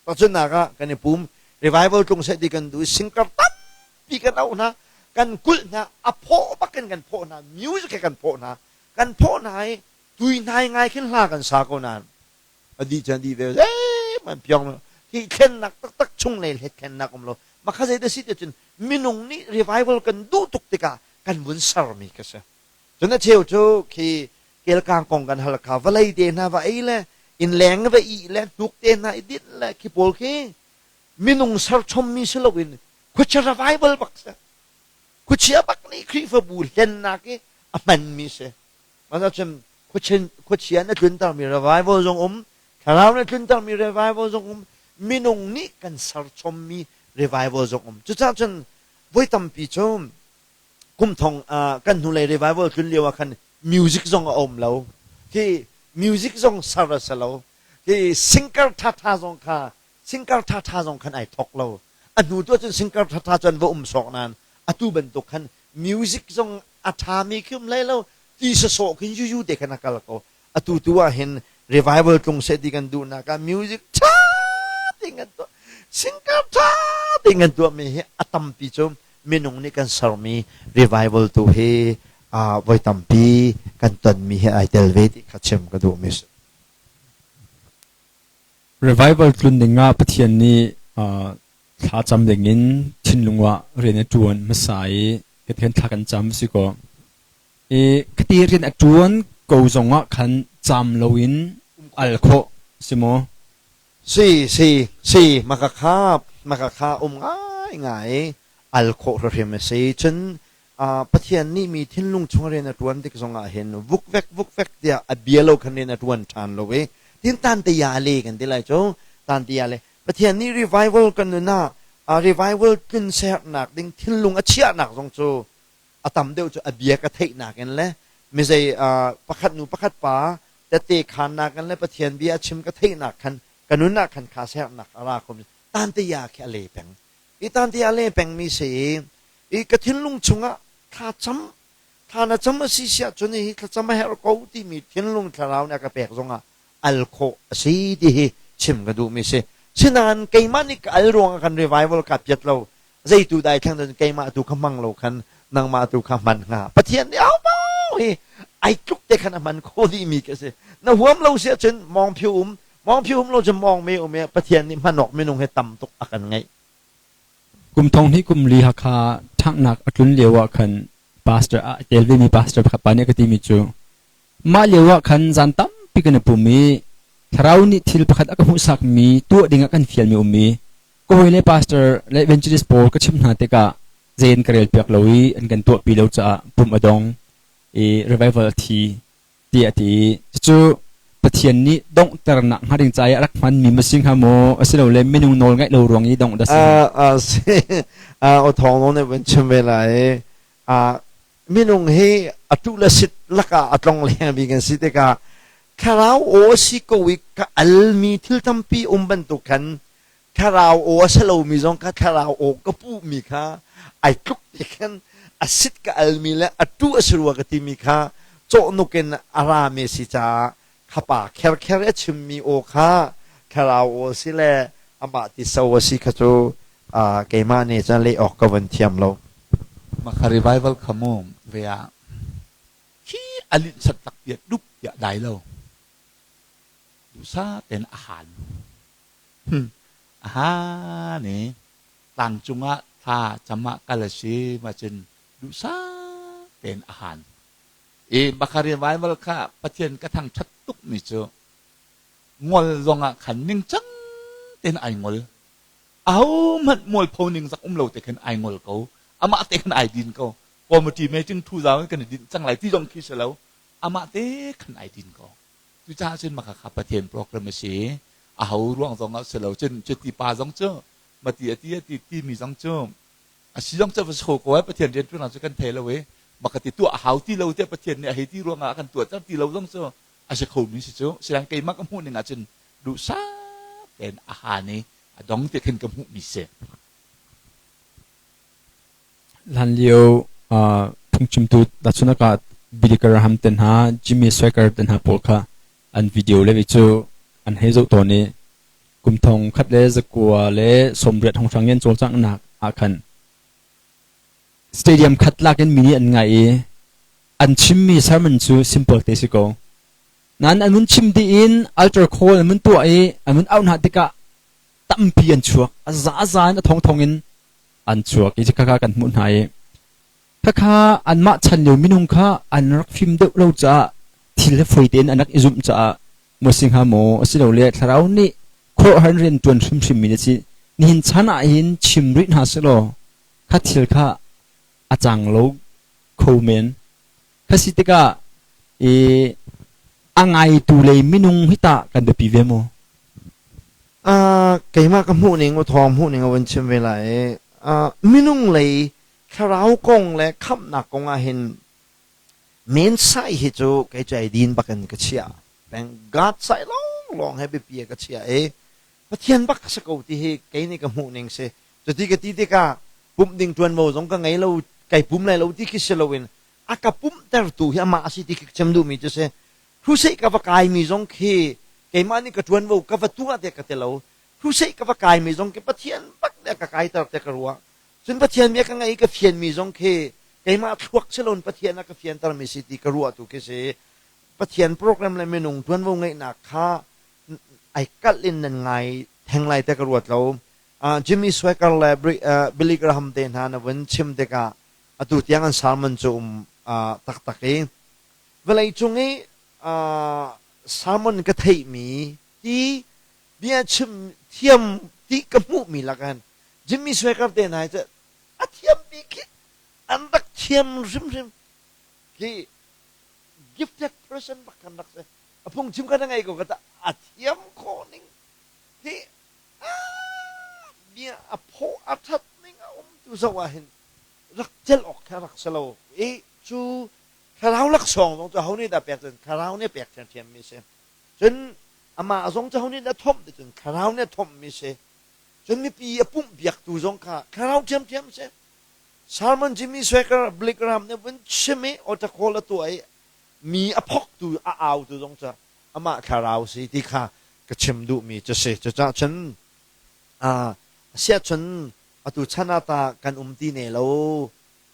Tahchunhnak ah kan i pum, revival tlung seh ti kan duh i singkar tampi kan auh hna, kan kulh hna, a phaw bak in kan phawh hna, music he kan phawh hna, kan phawh hna i tuihnai ngai khin hla kan sa ko nain a dih cun a dih ve zeihmanh piong lo. Hi thlennak taktak chunglei he thlennak um lo. Makha zei dah si ti cun minung nih revival kan duh tuk tikah kan vun sermi ka si. Cun a cheu cu khi kelkang kong kan hal kha vawlei te hna va ei le innleng va ih le hnuk te hna i dinh le khi pawl khi minung serchommi si loin khuachia revival bak si. Khuachia bak nih Khrihfabu hlennak i a hmanmi si. Mah cun khuachia na tluntermi revival zong um, thlarau na tluntermi revival zong um, minung nih kan serchommi revival zong um. Cucaah cun voi tampi cu kum thong kan hnulei revival tlun lio ah khan music zong a um lo. Khi music zong ser a si lo. Khi singer ṭhaṭha zong kha singer ṭhaṭha zong khan ai thok lo. A hnu tu ahcun singer ṭhaṭha cu an va um sawk nain atu bantuk khan music zong a ṭhami khi um hlei lo. Ti sawsawh khin yuyu te khan a kal ko. Atu tu ah hin revival tlung seh ti kan duhnak ah music ṭha tein kan tuah. Singer ṭha tein kan tuahmi hi a tampi cu minung nih kan sermi revival tu hi voi tampi kan tonmi hi ai tel ve ti kha chim ka duhmi si. Revival tlun ding ah Pathian nih thlacam ding in thinlung ah rian a ṭuan hmasa i Pathian thla kan cam si kaw i khati rian a ṭuan ko zong ah khan cam loin al khawh si maw? Si si si maka kha maka kha um ngai ngai al khawh hrimhrim a si. Cun Pathian nih mi thinlung chung rian a ṭuan tik zongah hin vukvek vukvek tiah a bia lo khan rian a ṭuan ṭhan lo i tin tantiya le kan ti lai cu tantiya le Pathian nih revival kan nun ah revival tlun sernak ding thinlung a chiahnak zong cu a tam deuh cu a bia ka theihnak in le mizei pakhat nu pakhat pa tette khannak in le Pathian bia a chim ka theihnak khan ka nun ah khan kha sernak a ra kho tantiya khi a le peng i tantiya a le pengmi si i ka thinlung chungah thlacam thla na cam a si siah cun hi thlacam a herh ko timi thinlung thlarau nih a ka pek zongah al khawh a si ti hi chim ka duhmi si. Sinain keimah nih ka al ruangah kan revival ka piat lo. Zeitu dai thlang cun keimah tu kha hmang lo khan nangmah tu kha hman hnga. Pathian nih au hi ai tluk te khan a hman kho dihmi ka si. Na huam lo si ahcun mawng phiu um, mawng phiu um lo cun mawng me um i Pathian nih hman awk minung hi tam tuk a kan ngeih. Kum thong hnih kum li Hakha ṭhanghnak a tlun lio ah khan pastor a tel vemi pastor pakhat pa nih a ka timi cu mah lio ah khan zan tampi kan i pum i thlarau nih thil pakhat a ka hmuhsakmi tuah ding ah kan fialmi um i ka hawile pastor le evangelist pawl ka chimh hna tikah zei an ka relpiak lo i an kan tuahpi lo caah pum a dong i revival a thi tiah a ti. Cucu Pathian nih donghternak hnga ding ca i a rak hmanmi ma si hnga maw asilole minung nawl ngaih lo ruang i dongh dah si hnga? Si. Aw thawng nawn nih vun chim ve lai. Minung hi a tuh le sit lakah a tlong leng mi kan si tikah thlarau aw a si ko i ka almi thil tampi um bantuk khan thlarau aw a si lomi zong kha thlarau aw ka puhmi kha ai tluk ti khan a sit ka almi le a tu a si rua ka timi kha cawhnuk in a rami a si caah khapa kherkher a chimmi aw kha thlarau aw si le amah ti so a si kha cu keimah nih cun leh awk ka vun thiam lo. Maka revival kha mu ve ah khi a linh sat tak tiah dup tiah dai lo duhsah tein a han. Aha nih tlang cungah thla cam ah kal a si ma cun duhsah tein a han. I baka revival kha Pathian ka thangṭhat tukmi cu ngol zongah khan ningcang tein ai ngol. Ahohmanh mualpho ning zak um lo te khin ai ngol ko. Amah te khan ai din ko. Committee meeting thu zau in kan i dinh cang lai ti zong khi si lo. Amah te khan ai din ko. Cucaah cun maka kha Pathian program a si. Aho ruang zong ah si lo. Cun cuti pa zong cu mati a ti a ti timi zong cu a si zong cu va so ko ai Pathian rianṭuannak cu kan thei lo i Maka ti tuah a hau ti lo tiah Pathian nih a hei ti ruangah a kan tuahter ti lo zong cu a si khomi si cu. Silang keimah ka hmuh ning ahcun duhsah tein a han i a dong ti khin ka hmuhmi si. Hlanlio phungchimtu tahchunak ah Billy Graham te hna, Jimmy Swaggart te hna pawl kha an video le cu an hei zoh tawn i kum thong khat le zakua le sawmriat hrawnghrang in cawlcanghnak ah khan stadium khat lak in mi nih an ngaih i an chimmi sermon cu simple te si ko. Nain an vun chim dih in altar call an vun tuah i an vun auh hna tikah tampi an chuak. A za in a thongthong in an chuak i khakha kan hmuh hna i khakha anmah chan lio minung kha an rak fim deuh lo caah thil he foi tein an rak i zumh caah maw si hnga maw asilole thlarau nih khuaruahhar in rian ṭuan hrimhrim mi na si. Nihin chan ah hin chim rih hna sehlaw kha thil kha a cang lo kho men. Kha si tikah i a ngaitu lei minung hi tah kan biapi ve maw? Keimah ka hmuh ning, thawng hmuh ning a vun chim ve lai i minung lei thlarau kong le khamhnak kong ah hin men sai hi cu kei cu ai din bak in ka chiah. Peng God sai lawnglawng he biapi ah ka chiah i Pathian bak ka si ko ti hi kei nih ka hmuh ning si. Cuti ka ti tikah pumh ding ṭuanvo zong ka ngei lo, kai pum lai lo ti khi si loin a ka pumhtertu hi amah a si ti khi ka chim duhmi cu si. Crusade ka va kaimi zong khi keimah nih ka ṭuanvo ka va tuah tiah ka ti lo. Crusade ka va kaimi zong khi Pathian bak nih a ka kaiter tiah ka ruah. Cun Pathian bia ka ngaih i ka fianmi zong khi keimah thluak si loin Pathian a ka fiantermi si ti ka ruah tu khi si. Pathian program le minung ṭuanvo ngeihnak kha ai kalh in nan ngai theng lai tiah ka ruat lo. Jimmy Swaggart le Billy Graham te hna na vun chim tikah atu tiang an sermon cu um taktak i vawlei cung i sermon ka theihmi ti bia chim thiam ti ka hmuhmi lakan Jimmy Swaggart te hna hi cu a thiam bik khi an rak thiam hrimhrim khi gifted person bak kan rak si. A phungchim kha na ngei ko ka a thiam khawh ning hi bia a phaw a that ning a um tu zoh ah hin rak celh awk kha rak si lo i cu thlarau laksawng zong cu ho nih dah pek cun thlarau nih pek ṭhiamṭhiam mi si. Cun amah zong cu ho nih dah thomh ti cun thlarau nih a thomh mi si. Cun mipi a pumh biaktu zong kha thlarau ṭhiamṭhiam si. Sermon Jimmy Swaggart Billy Graham nih vun chim i altar call a tuah i mi a phoktu a autu zong cu amah thlarau si ti kha ka chim duhmi cu si. Cucaah cun siah cun atu chan ah ta kan um ti ne lo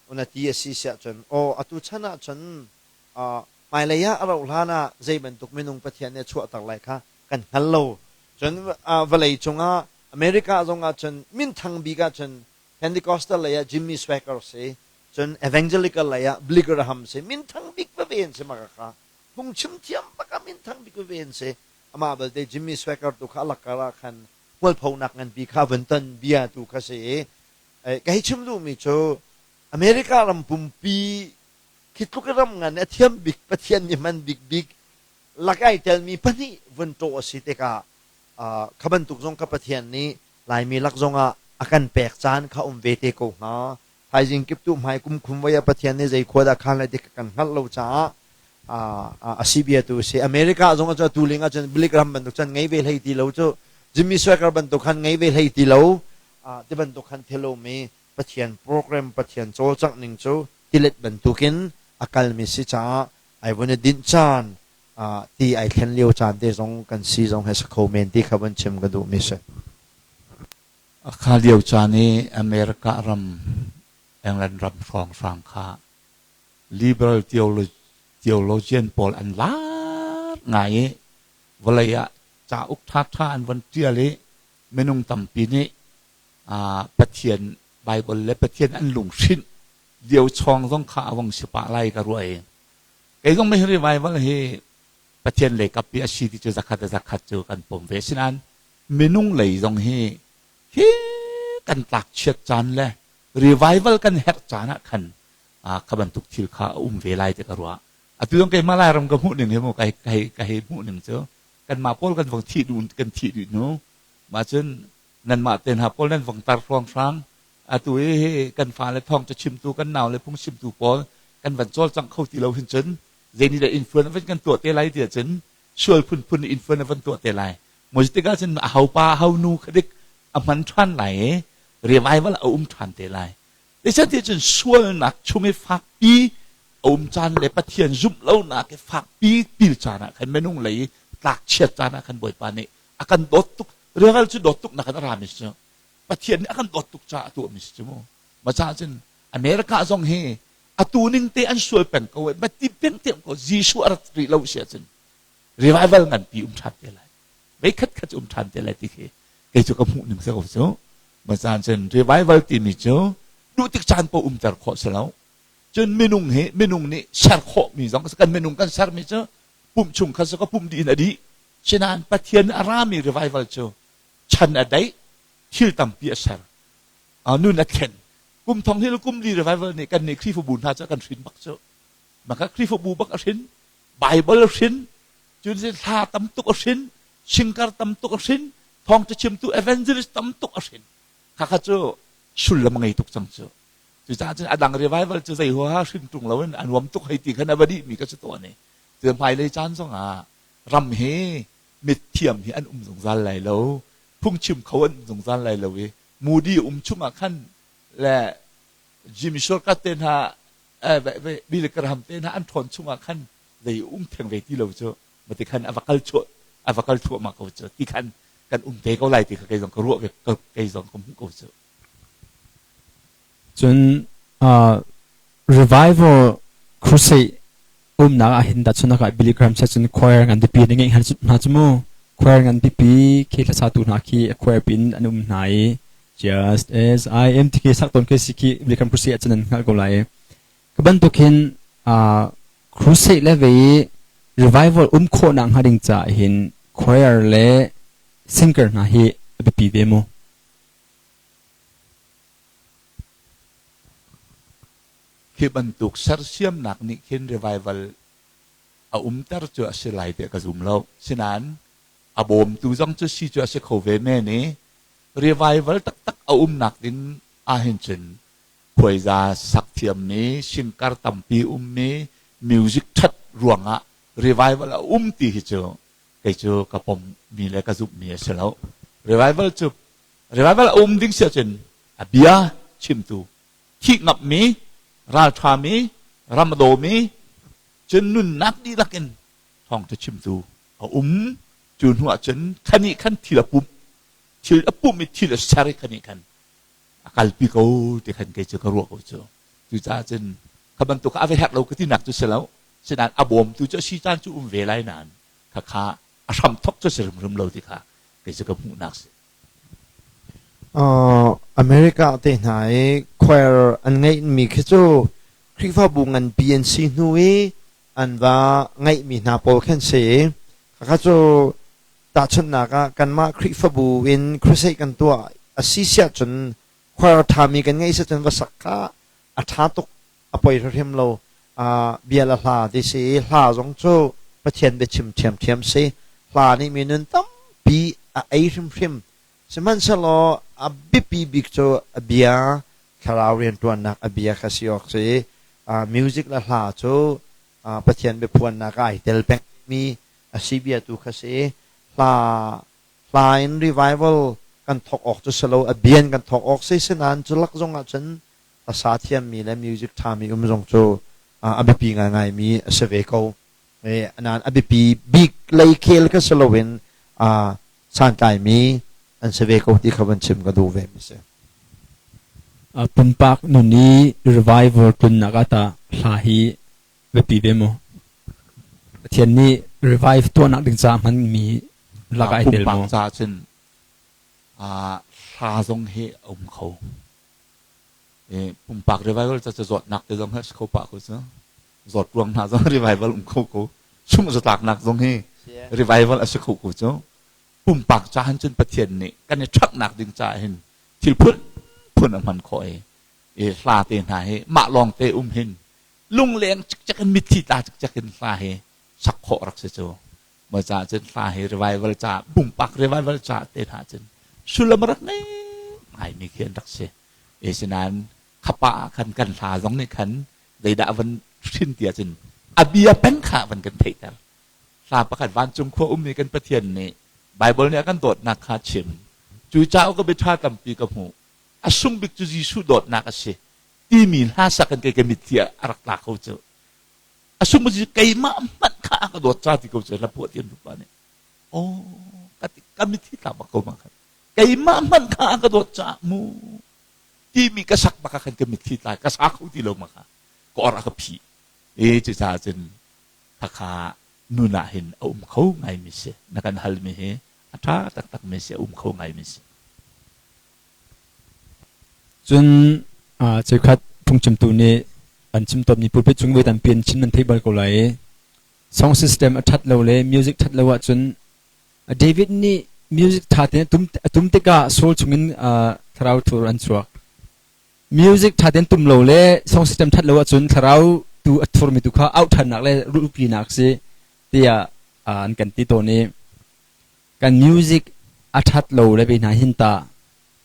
na ti a si siah cun aw atu chan ah cun hmailei ah a rauh hlan ah zei bantuk minung Pathian nih a chuahter lai kha kan hngal lo. Cun vawlei cungah America zong ah cun minthang bik ah cun Pentecostal lei ah Jimmy Swaggart si, cun Evangelical lei ah Billy Graham si, minthang bik veve an si maka kha. Phungchim thiam bak ah minthang bik veve an si. Amah belte Jimmy Swaggart tu kha a lakkar ah khan hmualphonak nganpi kha vun ton bia tu kha si i ka hei chim duhmi cu America ram pumpi khi tluk i ram ngan a thiam bik Pathian nih hman bik bik lak ai telmi pahnih vun ṭawh a si tikah kha bantuk zong kha Pathian nih Laimi lak zongah a kan pek caan kha um ve te ko hnga. Thaizing kip tu hmai kum khum voi ah Pathian nih zei khua dah khan lai ti kan hngalh lo caah a si bia tu si. America zong ah tu ling ahcun Billy Graham bantuk cun ngei ve hlei ti lo cu Jimmy Swaggart bantuk khan ngei ve hlei ti lo ti bantuk khan thelomi Pathian program Pathian cawlcangh ning cu tilet bantukin a kalmi si caah ai vun i dinh caan ti ai thlen lio caan te zong kan si zong he si kho men ti kha vun chim ka duhmi si. Kha lio caan i America ram, England ram hrawnghrang kha liberal theologian pawl an lar ngai i vawlei ah cauk ṭhaṭha an von ṭial i minung tampi nih Pathian Bible le Pathian an lunghrinh lio chawng zong kha a vong si pah lai ka ruah i kei zong hi revival hi Pathian lei kap i a si ti cu zakhat a zakhat cu kan pom ve. Asinain minung lei zong hi hi kan tlakchiat caan le revival kan herh caan ah khan kha bantuk thil kha a um ve lai ti ka ruah. Atu zong keimah Lairam ka hmuh ning hi mu kai kai ka hei hmuh ning cu kanmah pawl kan vong thih duh kan thih duh hnu mah cun nanmah te hna pawl nan vong tar hrawnghrang atu hi kan fale thawng ca chimtu kan nau le phungchimtu pawl. Kan van cawlcangh kho ti lo hin cun zei nih dah influence van kan tuah te lai ti ahcun sual phunphun nih influence a van tuah te lai. Maw tikah cun a ho pa a ho nu kha dik a hman ṭhan lai i revival a um ṭhan te lai. Zeicahtiah cun sualnak chung i fakpi a um caan le Pathian zumh lonak i fakpi pil caan ah khan minung lei i tlakchiat caan ah khan Bawipa nih a kan dawt tuk. Revival cu dawt tuk nak in a rami si cu. Pathian nih a kan dawt tuk caah a tuahmi si cu mu. Ma caah cun America zong hi atu ning te an sual peng ko ma ti peng te ko Jesuh a rat rih lo si ahcun revival nganpi um ṭhan te lai. Vei khat khat um ṭhan te lai ti khi kei cu ka hmuh ning si ko cu. Ma caan cun revival timi cu duh tik caan paoh umter khawh si lo. Cun minung hi minung nih ser khawhmi zong kan minung kan sermi cu pumh chung kha cu ka pumh dih in a dih. Sinain Pathian a rami revival cu chan a daih, thil tampi a ser. Nun a thlen. Kum thong hnih le kum li revival nih kan nih Khrihfabu hna cu a kan hrin bak cu. Maka Khrihfabu bak a hrin, Bible a hrin, cun hla tam tuk a hrin, singkar tam tuk a hrin, thawngṭha chimtu evangelist tam tuk a hrin. Khakha cu sullam a ngei tuk cang cu. Cucaah cun a dang revival cu zei huaha hrin ṭung loin a nuam tuk hei ti khan a va dihmi ka si tawn i cu hmailei caan zongah ram hi mithiam hi an um zungzal lai lo, phungchim kho an um zungzal lai lo i Moody um chungah khan le Jimmy Shortcut te hna Billy Graham te hna an ṭhawn chungah khan zei um theng ve ti lo cu mati khan a va kal chuah a va kal thluahmah ko cu ti khan kan um te ko lai ti kha kei zong ka ruah ve kei zong ka hmuh ko cu. Cun revival crusade umnak ah hin tahchunhnak ah Billy Graham chan cun choir ngan pipi an ngeih hna cu mu. Choir ngan pipi khi hlasatu hna khi choir pin an um hna i just as I am ti khi sak tawn khi si khi Billy Graham crusade ah cun an hngalh ko lai. Ka bantuk hin crusade le ve i revival um khawhnak hnga ding caah hin choir le singer hna hi a biapi ve mu. Khi bantuk sersiamnak nih khin revival a umter cu a si lai tiah ka zum lo. Sinain a bawmtu zong cu si cu a si kho ve men i revival taktak a umnak ding ahhin cun khuaiza sak thiammi, singkar tampi ummi, music ṭhat ruangah revival a um ti hi cu kei cu ka pommi le ka zumhmi a si lo. Revival cu revival a um ding si ahcun a bia chimtu thih ngamhmi, ralṭhami, ram a dawmi, cun nunnak dihlak in thawngṭha chimtu a um. Cu hnu ah cun khan nih khan thil a pumh, thil a pumh i thil a ser i khan nih khan a kalpi ko ti khan kei cu ka ruah ko cu. Cucaah cun kha bantuk kha a va herh lo ka tinak cu si lo. Sinain a bawmtu cu a si caan cu um ve lai nain khakha a hramthok cu si hrimhrim lo ti kha kei cu ka hmuhnak si. America te hna i choir an ngeihmi khi cu Khrihfabu nganpi an si hnu i an va ngeihmi hna pawl khi an si i khakha cu tahchunhnak ah kanmah Khrihfabu in crusade kan tuah a si siah cun choir ṭhami kan ngeih si cun va sak kha a ṭha tuk a poi hrimhrim lo. Bia le hla ti si i hla zong cu Pathian biachim ṭhiamṭhiam si. Hla nih mi nun tampi a ei hrimhrim. Sihmanhsehlaw a biapi bik cu a bia, thlarau rianṭuannak a bia kha si awk si i music le hla cu Pathian biaphuannak ah ai tel pengmi a si bia tu kha si. Hla hla in revival kan thawk awk cu si lo, a bia in kan thawk awk si. Sinain cu lak zong ah cun a sa thiammi le music ṭhami um zong cu a biapi ngaingaimi a si ve ko. Nain a biapi bik lei khel kha si loin santlaimi an si ve ko ti kha van chim ka duh ve mi si. Pumpak nun i revival tlunnak ah tah hla hi biapi ve maw? Pathian nih revive tuahnak ding caah hmanmi lakah ai tel maw? Pumpak caah cun hla zong hi a um kho. Pumpak revival ca cu zawtnak te zong hi a si kho pah ko cu. Zawt ruang hna zong revival um kho ko. Sungh zatlaknak zong hi revival a si kho ko cu. Pumpak ca hin cun Pathian nih kan i ṭhaknak ding caah hin thil phun phun a hman khawh i i hla te hna hi mah lawng te um hin lungleng cikcek in mitthli tla cikcek in hla hi sak khawh rak si cu. Mah caah cun hla hi revival caah pumpak revival caah te hna cun sullam a rak ngei ngaimi khi an rak si. Asinain khapa ah khan kan hla zong nih khan zeidah van hrin ti ahcun a bia peng kha van kan theihter. Hla pakhat vancung khua ummi kan Pathian nih Baibal nih a kan dawtnak kha chim. Cu cauk a biaṭha tampi ka hmuh. A sung bik cu Jesuh dawtnak a si timi hla sak in kei ka mitthli a rak tla kho cu. A sung bik cu keimah hmanh kha a ka dawt ca ti ko cu hla phuah tian pa nih. Oh, ka ti ka mitthli tla bak ko ma khan. Keimah hmanh kha a ka dawt caah mu timi ka sak bak ah khan ka mitthli tla ka sa kho ti lo ma kha ka or a ka phih. E cucaah cun khakha nun ah hin a um kho ngaimi si. Na kan halmi hi a ṭha taktakmi si, a um kho ngaimi si. Cun cheukhat phungchimtu nih an chim tawnmi pulpit cung voi tampi an chim nan theih bal ko lai i song system a ṭhat lo le music ṭhat lo ahcun David nih music ṭha tein a tum tikah Saul chungin thlarau thur an chuak. Music ṭha tein tum lo le song system ṭhat lo ahcun thlarau tu a thurmi tu kha auh ṭhannak le rulhpinak si tiah an kan ti tawn i kan music a ṭhat lo le ve hna hin tah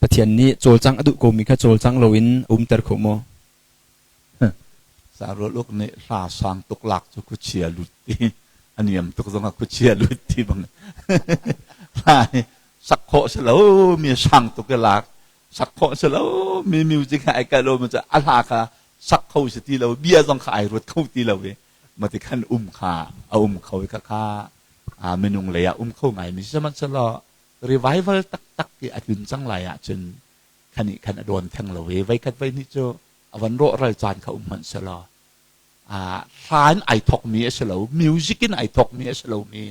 Pathian nih cawlcangh a duh komi kha cawlcangh loin a umter kho maw? Sarual uk nih hla sang tuk lak cu khuachia lut ti a niam tuk zongah khuachia lut ti bang hla hi sak khawh si lo mi sang tuk i lak sak khawh si lo mi music ha ai kal lo mi cu a hla kha sak kho si ti lo bia zong kha ai ruat kho ti lo i mati khan um kha a um kho i kha kha minung lei ah um kho ngai mi sihmanhsehlaw revival taktak ti a tlun cang lai ahcun khan ih khan a dawn theng lo i voikhat voihnih cu a van rawhral caan kha um hmanh selaw hla in ai thokmi a si lo music in ai thokmi a si lomi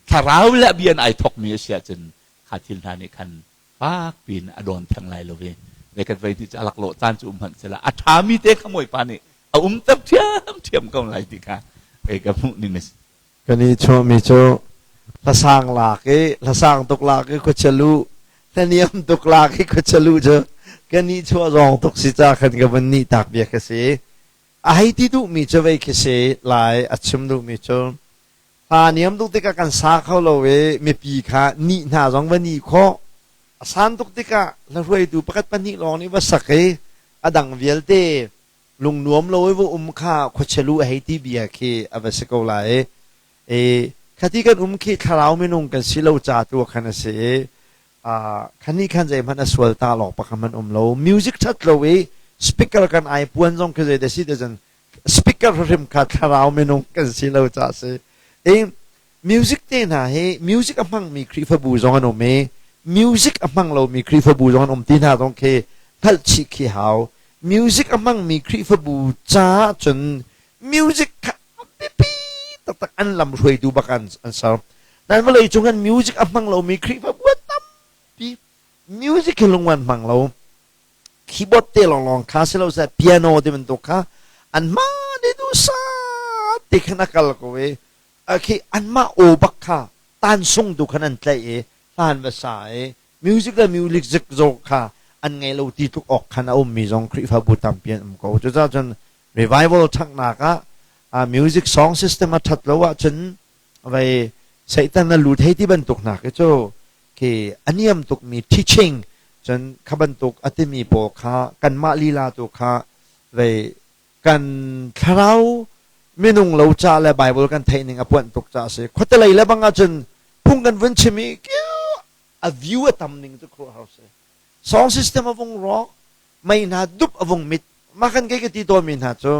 thlarau le bia in ai thokmi a si ahcun kha thil hna nih khan fak piin a dawn theng lai lo i voikhat voihnih cu a laklawh caan cu um hmanh sela a ṭhami te kha Bawipa nih a umter ṭhiamṭhiam ko lai ti kha kei ka hmuh ning a si. Kan i chuahmi cu hlasang lak i hlasang tuk lak i khuachia luh hlaniam tuk lak i khuachia luh cu kan i chuah zawng tuk si ca khan ka van nih tak bia ka si. A hei ti duhmi cu vei khi si lai a chim duhmi cu hla niam tuk tikah kan sa kho lo i mipi kha nih hna zong va nih khawh. A san tuk tikah hla hruaitu pakhat pahnih lawng nih va sak i a dang vialte lungnuam lo i va um kha khuachia lu a hei ti bia khi a va si ko lai i khati kan um khi thlarau minung kan si lo ca tu khan a si i khani khan zeihmanh a sual ta lawng pakhat hmanh um lo music that lo i speaker kan ai puan zong khi zei da si te cun speaker hrim kha thlarau minung kan si lo ca si i Music te hna hi music a hmangmi Khrihfabu zong an um i music a hmang lomi Khrihfabu zong an um ti hna zong khi hngalh chih khi hau. Music a hmangmi Khrihfabu caah cun music kha a biapi taktak an lam hruaitu bak an an ser. Nan vawlei cung an music a hmang lomi Khrihfabu an tampi. Music hi lung an hmang lo. Keyboard te lawnglawng kha si lo seh piano ti bantuk kha an hman i duhsah ti khan a kal ko i khi anmah aw bak kha tansung tu khan an tlaih i hlan va sa i music le music zong kha an ngei lo ti tluk awk khan a ummi zong Khrihfabu tampi an um ko. Cucaah cun revival ṭhanghnak ah music song system a ṭhat lo ahcun vei Satan a lut hei ti bantuk hna khi cu khi a niam tukmi teaching cun kha bantuk a timi pawl kha kanmah lila tu kha vei kan thlarau minung lo ca le Bible kan theih ning a puanh tuk ca a si. Khuatelei le bang ahcun phung kan vun chim i a view a tam ning cu khuaruahhar si. Song system a vung rawk, mei hna dup a vung mit. Mah kan kei ka ti tawnmi hna cu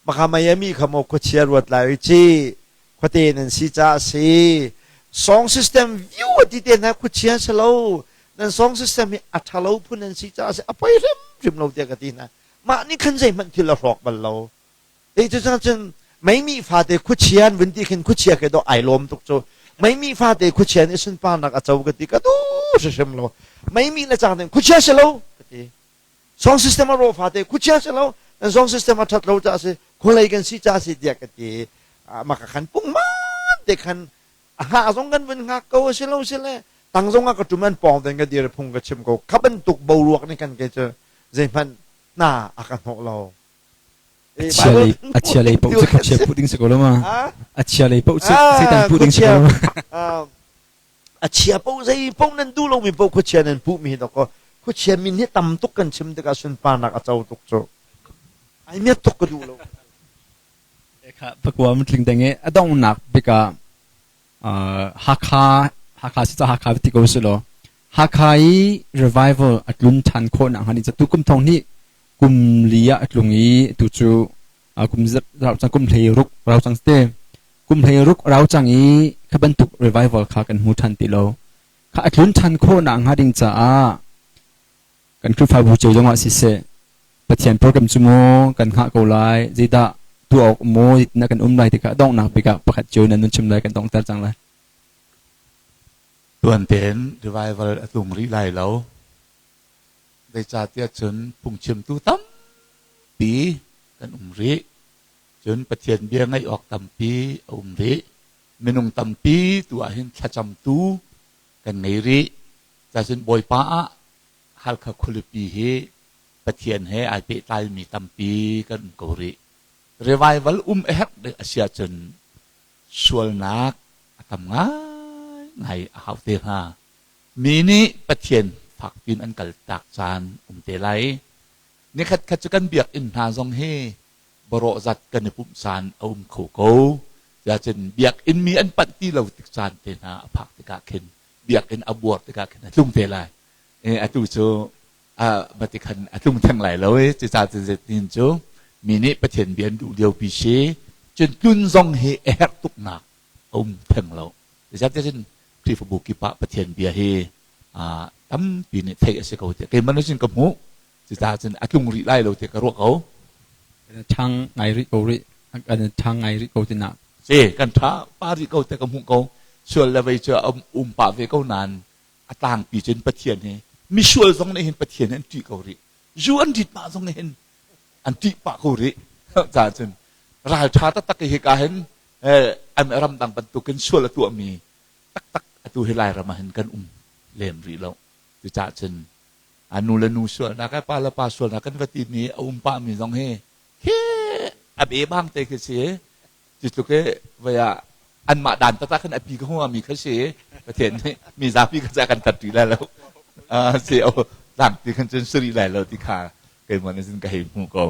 maka Miami kha maw khuachia ruat lai ci khuate nan si ca a si. Song system view a ti te hna khuachia si lo. Nan song system hi a ṭhalo phun nan si ca a si. A poi hrimhrim lo tiah ka ti hna. Mah nih khan zeihmanh thil a hrawk bal lo. Te cu cun meimi fate khuachia an vun ti khin khuachia ke dawh ai lawm tuk cu. Meimi fate khuachia nih sunparnak a co ka ti ka duh hrimhrim lo. Meimi le cang ding khuachia si lo ka ti. Song system a rawh fate khuachia si lo. Nan song system a ṭhat lo caah si khualei kan si caah si tiah ka ti. Maka khan pungman te khan a hngah zong kan vun hngak ko a si lo si le tang zong ah ka ṭum an pawng ten ka dir phung ka chim ko kha bantuk boruak nih kan ke cu zeihmanh hna a ka hnawh lo. A chia lei paoh cu khuachia puh ding si ko lo ma? A chia lei paoh cu Satan puh ding si ko lo ma? A chia paoh zei paoh nan duh lomi paoh khuachia nan puhmi hi dawkaw khuachia min hi tam tuk kan chim tikah sunparnak a co tuk cu. Ai miat tuk ka duh lo. Pakua mutling deng i a donghnak bik ah Hakha Hakha si ca Hakha ti ko si law Hakha i revival a tlun ṭhan khawh nak hnga ding ca tu kum thong hnih kum li ah a tlung i tu cu kum rau cang kum hlei ruk rau cang te kum hlei ruk rau cang i kha bantuk revival kha kan hmu ṭhan ti lo kha a tlun ṭhan khawh nak hnga ding caah kan Khrihfabu cio zongah siseh Pathian program cu maw kan hngah ko lai zeidah tuah awk maw na kan um lai tikah donghnak bik ah pakhat cio nan nun chim lai kan donghter cang lai. Tuan tein revival a tlung rih lai lo. Zeicahtiah cun phungchimtu tampi kan um rih. Cun Pathian bia ngaih awk tampi a um rih. Minung tampi tu ah hin thlacamtu kan ngei rih. Cacun Bawipa ah Halkha khualipi hi Pathian he ai pehtlaimi tampi kan um ko rih. Revival um a herh ding a si ahcun sualnak a tam ngaingai a hau te hnga. Mi nih Pathian fakpi in an kaltak caan um te lai. Nikhat khat cu kan biakinn hna zong hi barawh zat kan i pumh caan a um kho ko. Cuacun biakinn mi an panh ti lo tik caan te hna a phak tikah khin biakinn a buar tikah khin a tlung te lai. Atu cu bati khan a tlung theng lai lo i cucaah cun zeitin cu mi nih Pathian bia an duh liopi si. Cun tlun zong hi a herh tuknak a um theng lo. Zeicahtiah cun Khrihfabu kip ah Pathian bia hi tampi nih theih a si ko tiah keimah nih cun ka hmuh. Cucaah cun a tlung rih lai lo tiah ka ruah ko. Kan ṭhang ngai rih ko rih. Kan ṭhang ngai rih ko tinak. Si, kan ṭha pa rih ko tiah ka hmuh ko. Sual le vei cu a um pah ve ko nain a tlangpi cun Pathian hi misual zong nih hin Pathian hi an ṭih ko rih. Zu an rit pah zong nih hin an ṭih pah ko rih. Caah cun ralṭha taktak hi hika hin an ramdang bantukin sual a tuahmi taktak atu hi Lairam ah hin kan um lem rih lo. Cucaah cun a nu le nu sualnak pa le pa sualnak kan va timi a um pahmi zong hi khi a be bang te khi si. Cu tluk i voi ah anmah dan taktak khin a pi ka hua mi kha si. Pathian nih mi zapi kha ca kan tat rih lai lo. Si o tlangpi khan cun si rih lai lo ti kha keimah nih cun ka hei hmu ko.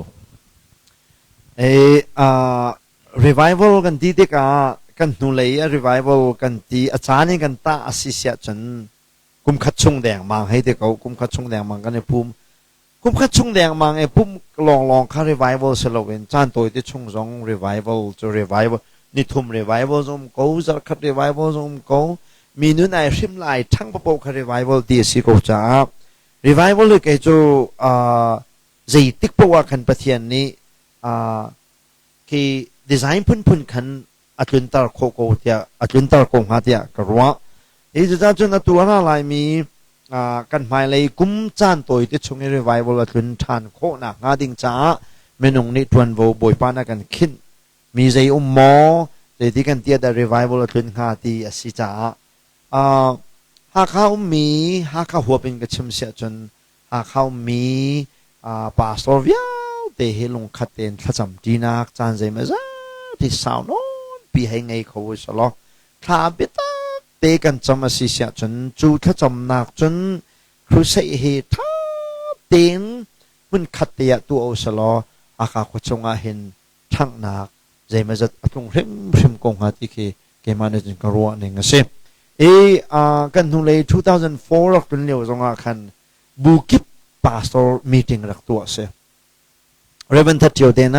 Revival kan ti tikah kan hnulei a revival kan ti a caan in kan tah a si siah cun kum khat chung dengmang hei ti ko kum khat chung dengmang kan i pum kum khat chung dengmang i pum lawnglawng kha revival si loin caan tawi te chung zong revival cu revival nithum revival zong um ko zarkhat revival zong um ko mi nun ai hrim lai ṭhang papo kha revival ti a si ko caah revival hi kei cu zeitik poah ah khan Pathian nih khi design phunphun khan a tlunter khawh ko tiah a tlunter ko hnga tiah ka ruah. Hi cucaah cun atu a ra laimi kan hmailei kum caan tawi te chung i revival a tlun ṭhan khawh nakhnga ding caah minung nih ṭuanvo Bawipa na kan khinh mi zei um maw zeiti kan ti dah revival a tlun hnga ti a si caah Hakha ummi Hakha huap in ka chim siah cun Hakha ummi pastor vialte hi lungkhat tein thlacam ṭinak caan zeimawzat hi sau nawnpi hei ngei kho u selaw thla biatak te kan cam a si siah cun cu thlacamnak cun crusade hi ṭha tein hmunkhat te ah tuah u selaw Hakha khua chungah hin ṭhanghnak zeimawzat a tlung hrimhrim ko hnga ti khi keimah nih cun ka ruah ning a si. I kan hnulei 2004 rak tlun lio zongah khan bu kip pastor meeting rak tuah a si. Reverend That Ṭio te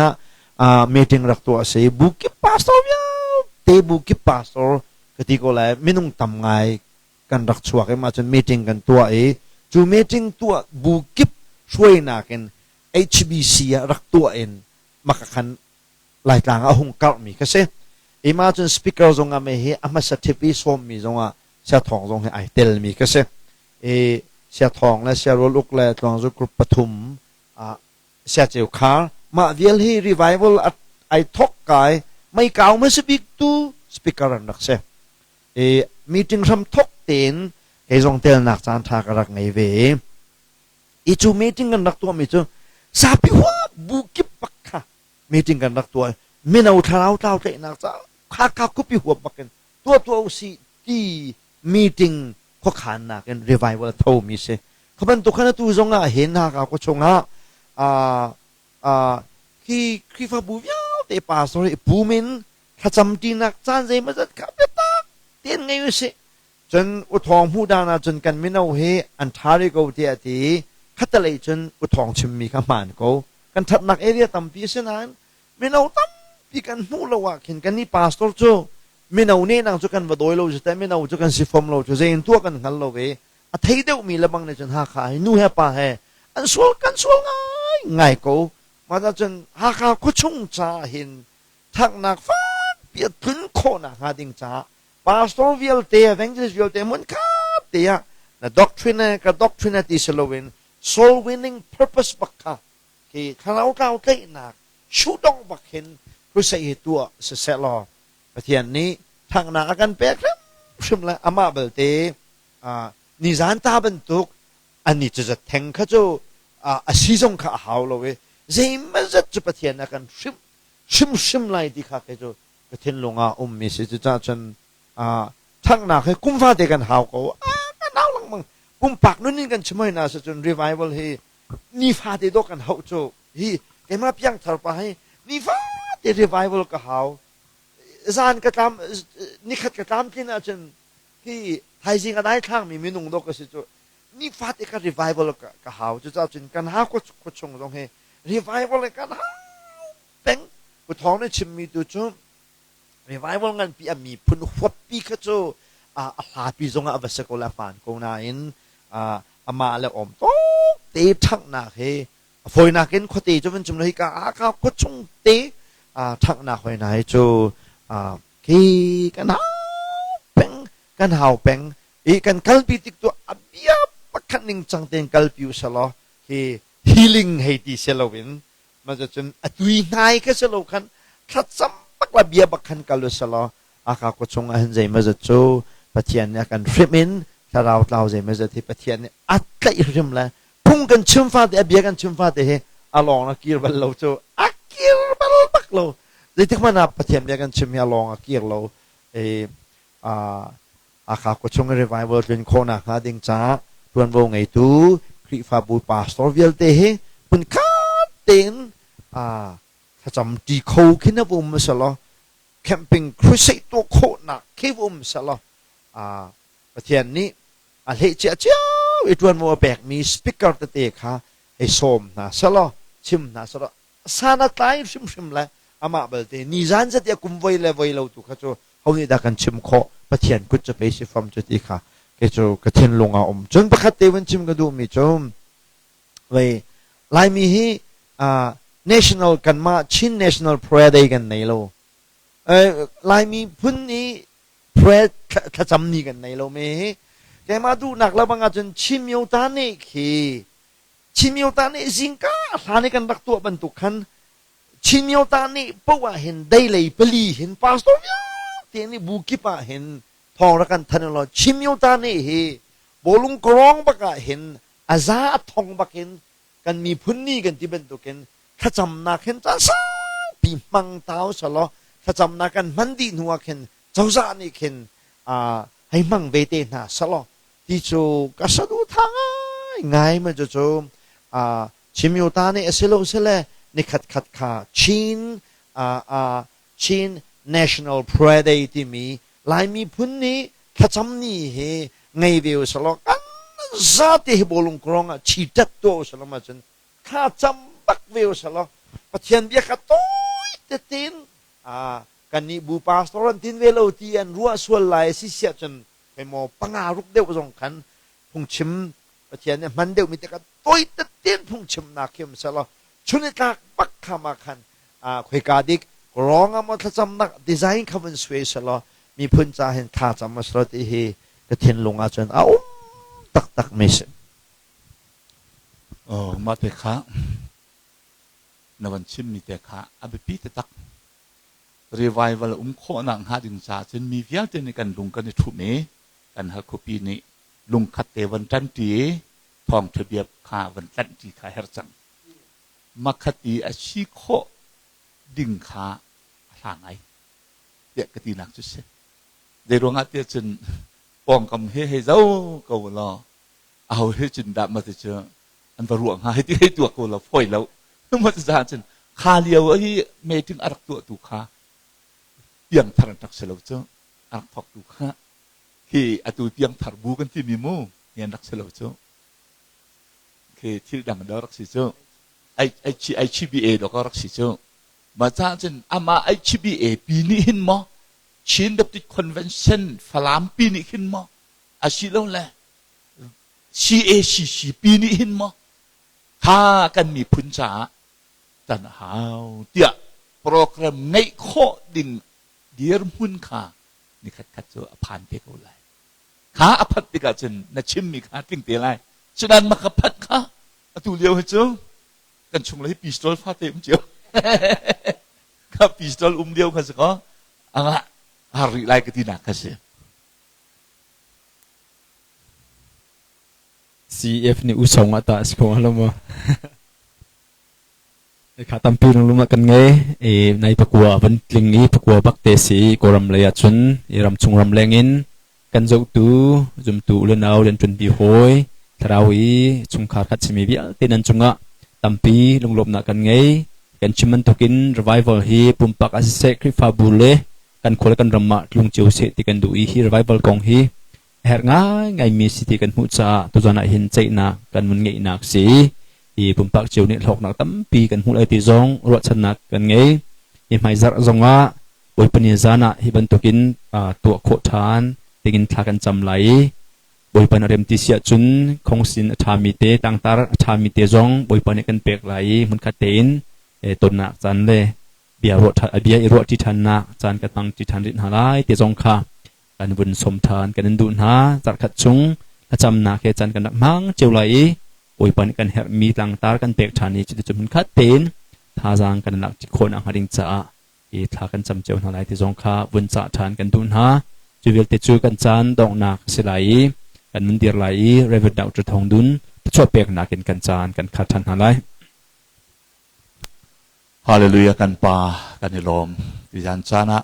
ah meeting rak tuah a si. Bu kip pastor vialte bu kip pastor ka ti ko lai minung tam ngai kan rak chuak i mah cun meeting kan tuah i cu meeting tuah bu kip hruainak in HBC ah rak tuah in maka khan Laitlang ah a hung karhmi kha si. Ima cun speaker zong ah me hi a hmasa thip i sawmmi zong ah Siathawng zong hi ai telmi kha si. I Siathawng le Siarual Uk le Tluangzu group pathum Sia Ceu Khar mah vial hi revival ai thok kai mei kau hmasa bik tu speaker an rak si. I meeting hram thok tein kei zong telnak caan tha ka rak ngei ve i I cu meeting kan rak tuahmi cu zapi huap bu kip bak kha meeting kan rak tuah. Mino thlarau tlau tlaihnak caah Hakha khuapi huap bak in tuah tuah usih ti meeting khuakhannak in revival a thomi si. Kha bantuk khan atu zong ah hin Hakha khua chungah khi Khrihfabu vialte te pastor i pum in thlacam ṭinak caan zeimawzat kha biatak tein ngei usih. Cun u thawng hmuh dan ahcun kan mino hi an ṭha rih ko tiah a ti i khattelei cun u thawng chimmi kha hmaan ko. Kan ṭhatnak area tampi a si nain mino tampi kan hmuh lo ah khin kannih pastor cu mino nehnang cu kan va dawi lo cu teh, mino cu kan si fom lo cu, zei in tuah kan hngal lo i a thei deuhmi lebang nih cun Hakha hi nu he pa he an sual kan sual ngai ngai ko. Mah cun Hakha khuachung caah hin ṭhangnak fakpi a tlun khawhnak hnga ding caah pastor vialte, evangelist vialte hmunkhat te ah na doctrine ka doctrine ti si loin soul winning purpose bak kha khi thlarau tlau tlaihnak shootong bak hin crusade hi tuah siseh law Pathian nih ṭhangnak a kan pek hrimhrim le amah belte nizan ta bantuk ani cu zat theng kha cu a si zong kha a hau lo i zeimazat cu Pathian a kan hrimh hrimhrim lai ti kha kei cu ka thinlung ah ummi si. Cucaah cun ṭhanghnak hi kum fate kan hau ko, kan hau lengmang. Pumpak nun in kan chim hoi na si cun revival hi nifate dawh kan hauh cu. Hi keimah piangthar pa hi nifate revival ka hau. Zan ka tlam, nikhat ka tlamtlin ahcun hi thaizing a dai thlangmi minung dawh ka si cu. Nifate ka revival ka hau. Cucaah cun kan hau khuachung zong hi revival kan hau peng. Pu Thawng nih chimmi tu cu revival nganpi a miphun huappi kha cu a hlapi zongah a va si ko le a hmaan ko nain amah le awm tawk te ṭhanghnak hi a fawinak in khuate cu van chim lo, hika ah ka khuachung te ṭhanghnak hoi hna hi cu khi kan hau peng, kan hau peng i kan kalpi tik tu a bia pakhat ning cang tein kalpi u selaw hi healing hei ti si loin mah cun a tui hnai kha si lo khan thlacam bak la bia bak khan kal u selaw aka ko chung ah hin zeimawzat cu Pathian nih a kan hrimh in thlarau tlau zeimawzat hi Pathian nih a tlaih hrim le phung kan chim fate, a bia kan chim fate hi a lawng a kir bal lo cu, a kir bal bak lo. Zeitik hmanh ah Pathian bia kan chim hi a lawng a kir lo. E Hakha khuachung i revival tlun khawhnak hnga ding caah ṭuanvo ngeitu Khrihfabu pastor vialte hi hmunkhat tein thlacam ṭi kho khin a va um selaw, camping crusade tuah khawhnak khi va um selaw, Pathian nih a hleh cia cio i ṭuanvo a pekmi speaker tete kha hei sawm hna selaw, chim hna selaw, san a tlai hrimhrim le amah balte nizan zat i a kum voi le voi lo tu kha cu ho nih dah kan chim khawh? Pathian kut cu pei si fam cu ti kha kei cu ka thinlung ah um. Cun pakhat te vun chim ka duhmi cu vei Laimi hi national kanmah Chin National Prayer Day kan nei lo. Laimi phun i prayer thlacam ni kan nei lo me hi. Keimah duhnak le bang ahcun Chin Myota nih khi Chin Myota nih zingka hlan i kan rak tuah bantuk khan Chin Myota nih poh ah hin deilei pali hin pastor vialte nih bu kip ah hin thawng rak kan thanh law Chin Myota nih hi bawlung kawrong bak ah hin a za a thong bak in kan miphun ni kan ti bantukin thlacamnak hin caan saupi hmang tau selaw thlacamnak kan hman dih hnu ah khin cozah nih khin hei hmang ve te hna selaw ti cu ka saduhthah ngai ngai ma cu cu Chimyota nih a si lo sile nikhat khat kha Chin Chin National Prayer Day timi Lai miphun nih thlacam ni hi ngei ve u selaw kan zate hi bawlung krawng ah chitat tuah u selaw ma cun thla cam bak ve u selaw Pathian bia kha tawi tetin kannih bu pastor an tin ve lo ti an ruah sual lai si siah cun hei maw panga ruk deuh zong khan phungchim Pathian nih hman deuhmi te kha tawi tetin phungchimnak khi um selaw chun i tlak bak kha ma khan khoika dik rong ah maw thlacamnak design kha vun suai selaw miphun ca hin thla cam selaw ti hi ka thinlung ah cun a um taktak mi si. Oh, mah te kha na van chimmi te kha a biapi taktak. Revival um khawhnak hnga ding caah cun mi vialte nih kan lung kan i ṭhumh i kan Halkhuapi nih lungkhat te van ṭanṭi i thawngṭha bia kha van tlanhṭi kha a herh cang. Makhat i a si khawh ding kha a hla ngai tiah ka tinak cu si. Zei ruangah tiah cun pawngkam he hei zo ko law aho he cun dah mah cu an va ruah hnga hei ti hei tuak ko law fawi lo. Mah cu cun. Kha lio hi meeting a rak tuahtu kha piangthar an rak si lo cu. A rak thawktu kha khi atu piangthar bu kan timi mu hi an rak si lo cu. Khi thil dang dawh rak si cu. HBA dawh rak si cu. Mah caah cun amah HBA pi nih hin maw Chin Baptist Convention Falam pi nih khin maw asilole CACC pi nih hin maw kha kan miphun caah tan a hau tiah program ngeih khawh ding dirhmun kha nikhat khat cu a phan te ko lai. Kha a phanh tikah cun na chimmi kha tling te lai. Cunan maka phanh kha atu lio hi cu kan chung le hi pistol fate um cio. Kha pistol um lio kha si ko. Anga har rih lai ka ti nak kha si. CF nih usong ah tah si ko lo maw? Kha tampi lunglum ah kan ngei i nai pakua van tling i pakua bak te si Kawlram lei ah cun i ramchung ramleng in kan zohtu zumtu u le nau le ṭunpi hawi thlarau i chungkhar khat simi vialte nan cungah tampi lunglawmhnak kan ngei. Kan chim bantukin revival hi pumpak ah siseh Khrihfabu le kan khua le kan ram ah tlung cio seh ti kan duh i hi revival kong hi a herh ngaingaimi si ti kan hmuh caah tuzan ah hin ceihnak kan mun ngeihnak si i pumpak cio nih hlawknak tampi kan hmuh lai ti zong ruahchannak kan ngei. Hi hmaizarh zongah Bawipa ni zan ah hi bantukin tuah khawh ṭhan dingin thla kan cam lai i Bawipa nih a rem ti si ahcun khongsin a ṭhami te tlangtar a ṭhami te zong Bawipa nih kan pek lai i hmunkhat tein tonnak caan le bia ruah bia i ruahṭi ṭhannak caan kan hmangṭi ṭhan rih hna lai ti zong kha kan vun sawm ṭhan kan in duh hna. Zarhkhat chung thlacamnak he caan kan rak hmang cio lai i Bawipa nih kan herhmi tlangtar kan pek ṭhan i cuticun hmunkhat tein thazaang kan lak ṭi khawh nakhnga ding caah i thla kan cam cio hna lai ti zong kha vun cah ṭhan kan duh hna. Cu vialte cu kan caan donghnak a si lai i kan mun dir lai i Reverend Dr. Thawng Dun thluachuah peknak in kan caan kan khar ṭhan hna lai. Hallelujah kan Pa kan i lawm. Tuzan caan ah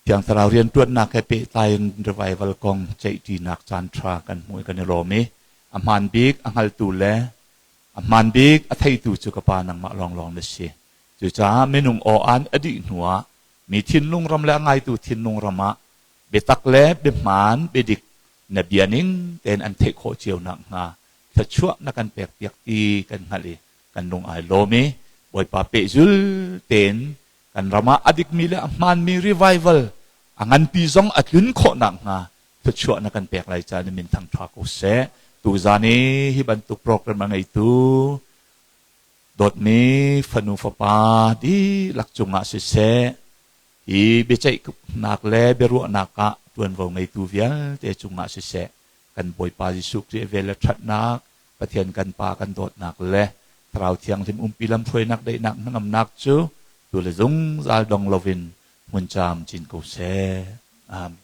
Thiang Thlarau rianṭuannak he pehtlai in revival kong ceihṭinak caan ṭha kan hmu i kan i lawm i a hmaan bik a hngaltu le a hmaan bik a theitu cu ka Pa nangmah lawnglawng na si. Cucaah minung aw-an a dih hnuah mi thinlung ram le a ngaitu thinlung ram ah biatak le biahmaan biadik na bia ning tein an theih khawh cio nakhnga thluachuah na kan pekpiak ti kan hngalh i kan lung ai lawm i Bawipa pehzul tein kan ram ah a dikmi le a hmaanmi revival a nganpi zong a tlun khawh nakhnga thluachuah na kan pek lai caah na min thangṭha ko seh. Tuzaan i hi bantuk program a ngeitu dawtmi fanu fapa dihlak cungah siseh, hi biaceihnak le biaruahnak ah ṭuanvo ngeitu vialte cungah siseh, kan Bawipa Jesuh Khrih vel le ṭhatnak, Pathian kan Pa kan dawtnak le Thlarau Thianghlim umpi lamhruainak daihnak hnangamnak cu tu le zungzal dong loin hmun camcin ko seh. Amen.